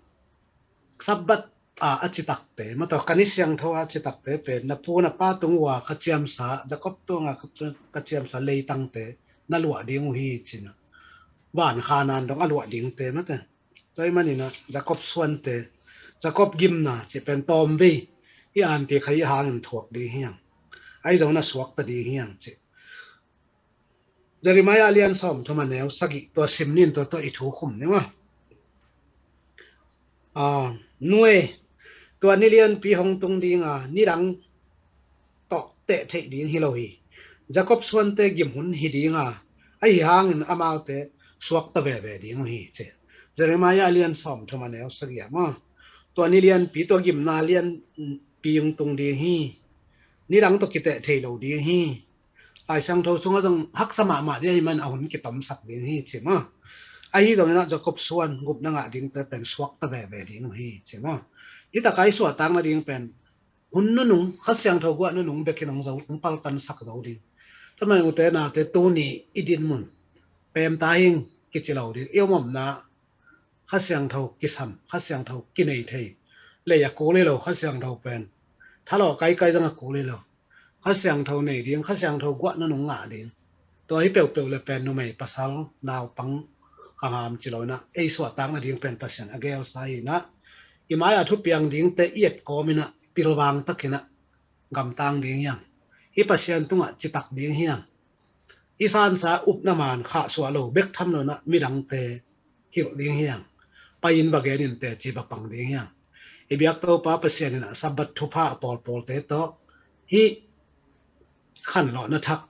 Sabbath a, a citakte mataw, ka ni siangtho a citakte pen na pu na pa tung uah ka ciamsa, Jacob tungah ka, ka ciamsa leitangte na luah ding uh hi ci-in ah, van Khanaan dong a luah dingte mataw. Tua hi manin ah Jacob suante, Jacob gimna cih pen tawmvei hi a, anti kha hi hangin thuak ding hi hang. Ahi zongin a suakta ding hi hang ci. Jeremiah a lian sawmthum a neu sagih, tua sim ni in, tua tawh i thu khum ni maw. Ah, nu e, tua ni lianpi hong tung ding a, nidang tawh teh theih ding hi lo hi. Jacob suante gim hun hi ding a, ahi hangin amaute suakta veve ding uh hi ci. Jeremiah a lian sawmthum a neu sagih ah maw. Tua ni lianpi, tua gimna lianpi hong tung ding hi. Nidang tawh kiteh thei lo ding hi. Lai Siangtho sungah zong haksa mahmah ding ahih man a hun kitomsak ding hi ci maw. Ahi zongin ah Jacob suan gupna ngah dingte pen suakta veve ding uh hi ci maw. Hih takah i suahtak nading pen hun nunung, Kha Siangtho guah nunung bekin hong zo, hong paltansak zo ding. Tua hi man ute naute, tuni i dinmun pemta hing kici lo ding. I om omna Kha Siangtho kisam, Kha Siangtho kinei thei. Lei a kul hi lo, Kha Siangtho pen thalawh kaikai zong a kul hi lo. Kha Siangtho nei ding, Kha Siangtho guah nunung ngah ding. Tua hi peuhpeuh le pen numei pasal naupang ka ngam ci lo in ah, ei suahtak nading pen Pasian a gelsa hi in ah, i mai-ah thupiang dingte i et kawm in ah, pilvang takin ah gamtang ding hi hang. Hih Pasian tungah citak ding hi hang. I sansa upna man khahsuah lo bek tham lo in ah, midangte hilh ding hi hang. Pai in va gen in teci va pang ding hi hang. I biak Topa Pasian in ah Sabbath thupha a pawlpawlte tawh hih khanlawhna thak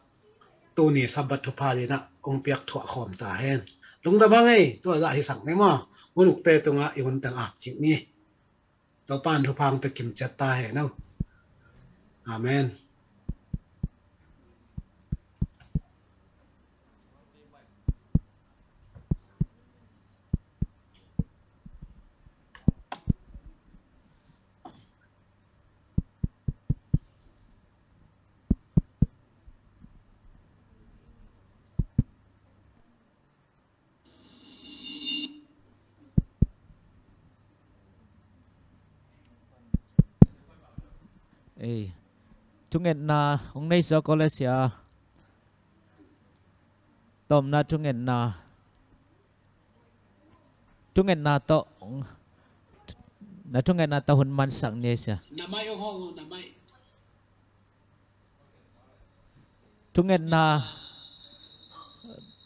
tuni Sabbath thupha in ah hong piak thuah khawm ta hen. Lungdam hang ei, tua zah hisak ni maw. Hun ukte tungah i hun teng ap kik ni. Topa in thupha hong pia kim ciat ta hen aw. Amen. Ei, thungetna hong nei zaw ko le sia. Tawpna thungetna. Thungetna tawh, na thungetna tawh hun mansak ni sia. Na mai ong hong, na mai. Thungetna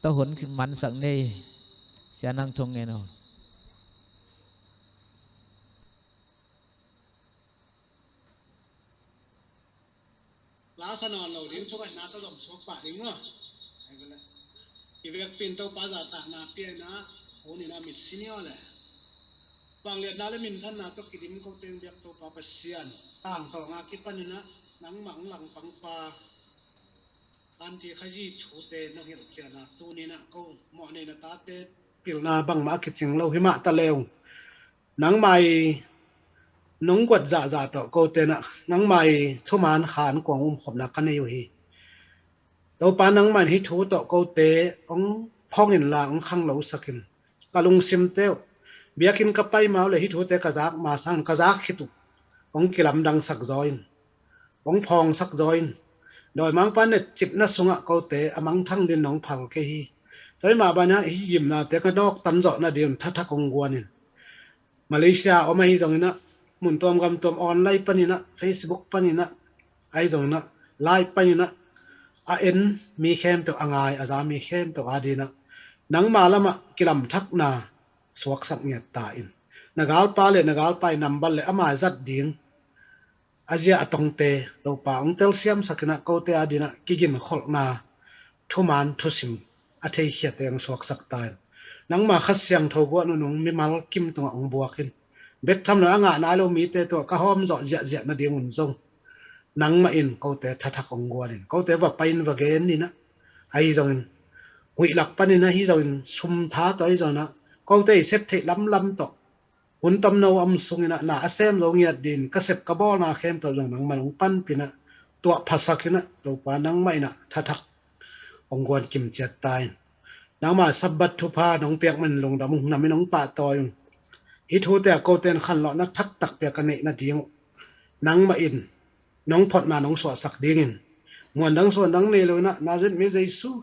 tawh hun mansak ni. Cia nang thong ngen aw. Lasa nawn lo ding thu ngaihna tawh zom suak pah ding maw? Ai ka le. I vekpi in Topa zahtakna pia in ah, hun in ah mitsi ni aw le. Vangliatna le minthanna tawh kidim ko teng biak Topa Pasian. Tangtawng a kipan in ah, nangmah hong langpangpa Aunty Khazi thute na hilhcian ah, tuni in ah ko mawhnei na tate pilna bangmah a kicing lo hi mah ta leu. Nangmah i nong guat zahzah tawh kote in ah, nangmah i thuman khan kuang umkhopna ka nei uh hi. Topa nangmah in hih thu tawh kote hong phong inla hong khanglosak in. Ka lungsimte uh, biakinn ka pai ma uh le hih thute ka zak ma sangin ka zak khit uh hong kilamdangsak zaw in. Hong phawngsak zaw in. Dawimangpa netcipna sungah kote a mangthang din nong phal kei hi. Tua hi mah banah hih gimnate ka nawktan zawh nading un thathak hong guan in. Malaysia om ahi zongin ah, mun tuam gam tuam online panin ah, Facebook panin ah, ahi zongin ah, live panin ah, a en mi khempeuh, a ngai a za mi khempeuh adingin ah, nangma lamah kilamthakna suaksak ngiat ta in. Na galpa le na galpa i nambat le ama zat ding a zia a tongte Topa hong telsiamsak in ah, kote adingin ah kiginkholhna thuman thusim a theikhiate hong suaksak ta in. Nangma Kha Siangtho guah nunung mimal kim tungah hong buak in. Bek tham lo a ngah nai lo mite tungah ka hawm zawh ziahziah nading un zong nangmah in kote thathak hong guan in. Kote va pai in va gen in ah, ahi zongin huih lak panin ahi zongin sum tha tawh ahi zongin ah, kote i sep theih lamlam tawh hun tomno a om sungin ah na a sem zo ngiat din ka sep ka bawlna khempeuh zong nangman hong panpih in ah, tuah phasak in ah, Topa nangmah in ah thathak hong guan kim ciat ta in. Nangma Sabbath thupha nong piak manin lungdam ung, na min hong pahtawi ung. Hih thute ah kote in khanlawhna thaktak piak ka neih nading uh nangmah in nong photna nong suahsak dingin, muandang suandang nei lo in ah, Nazareth mi Jesu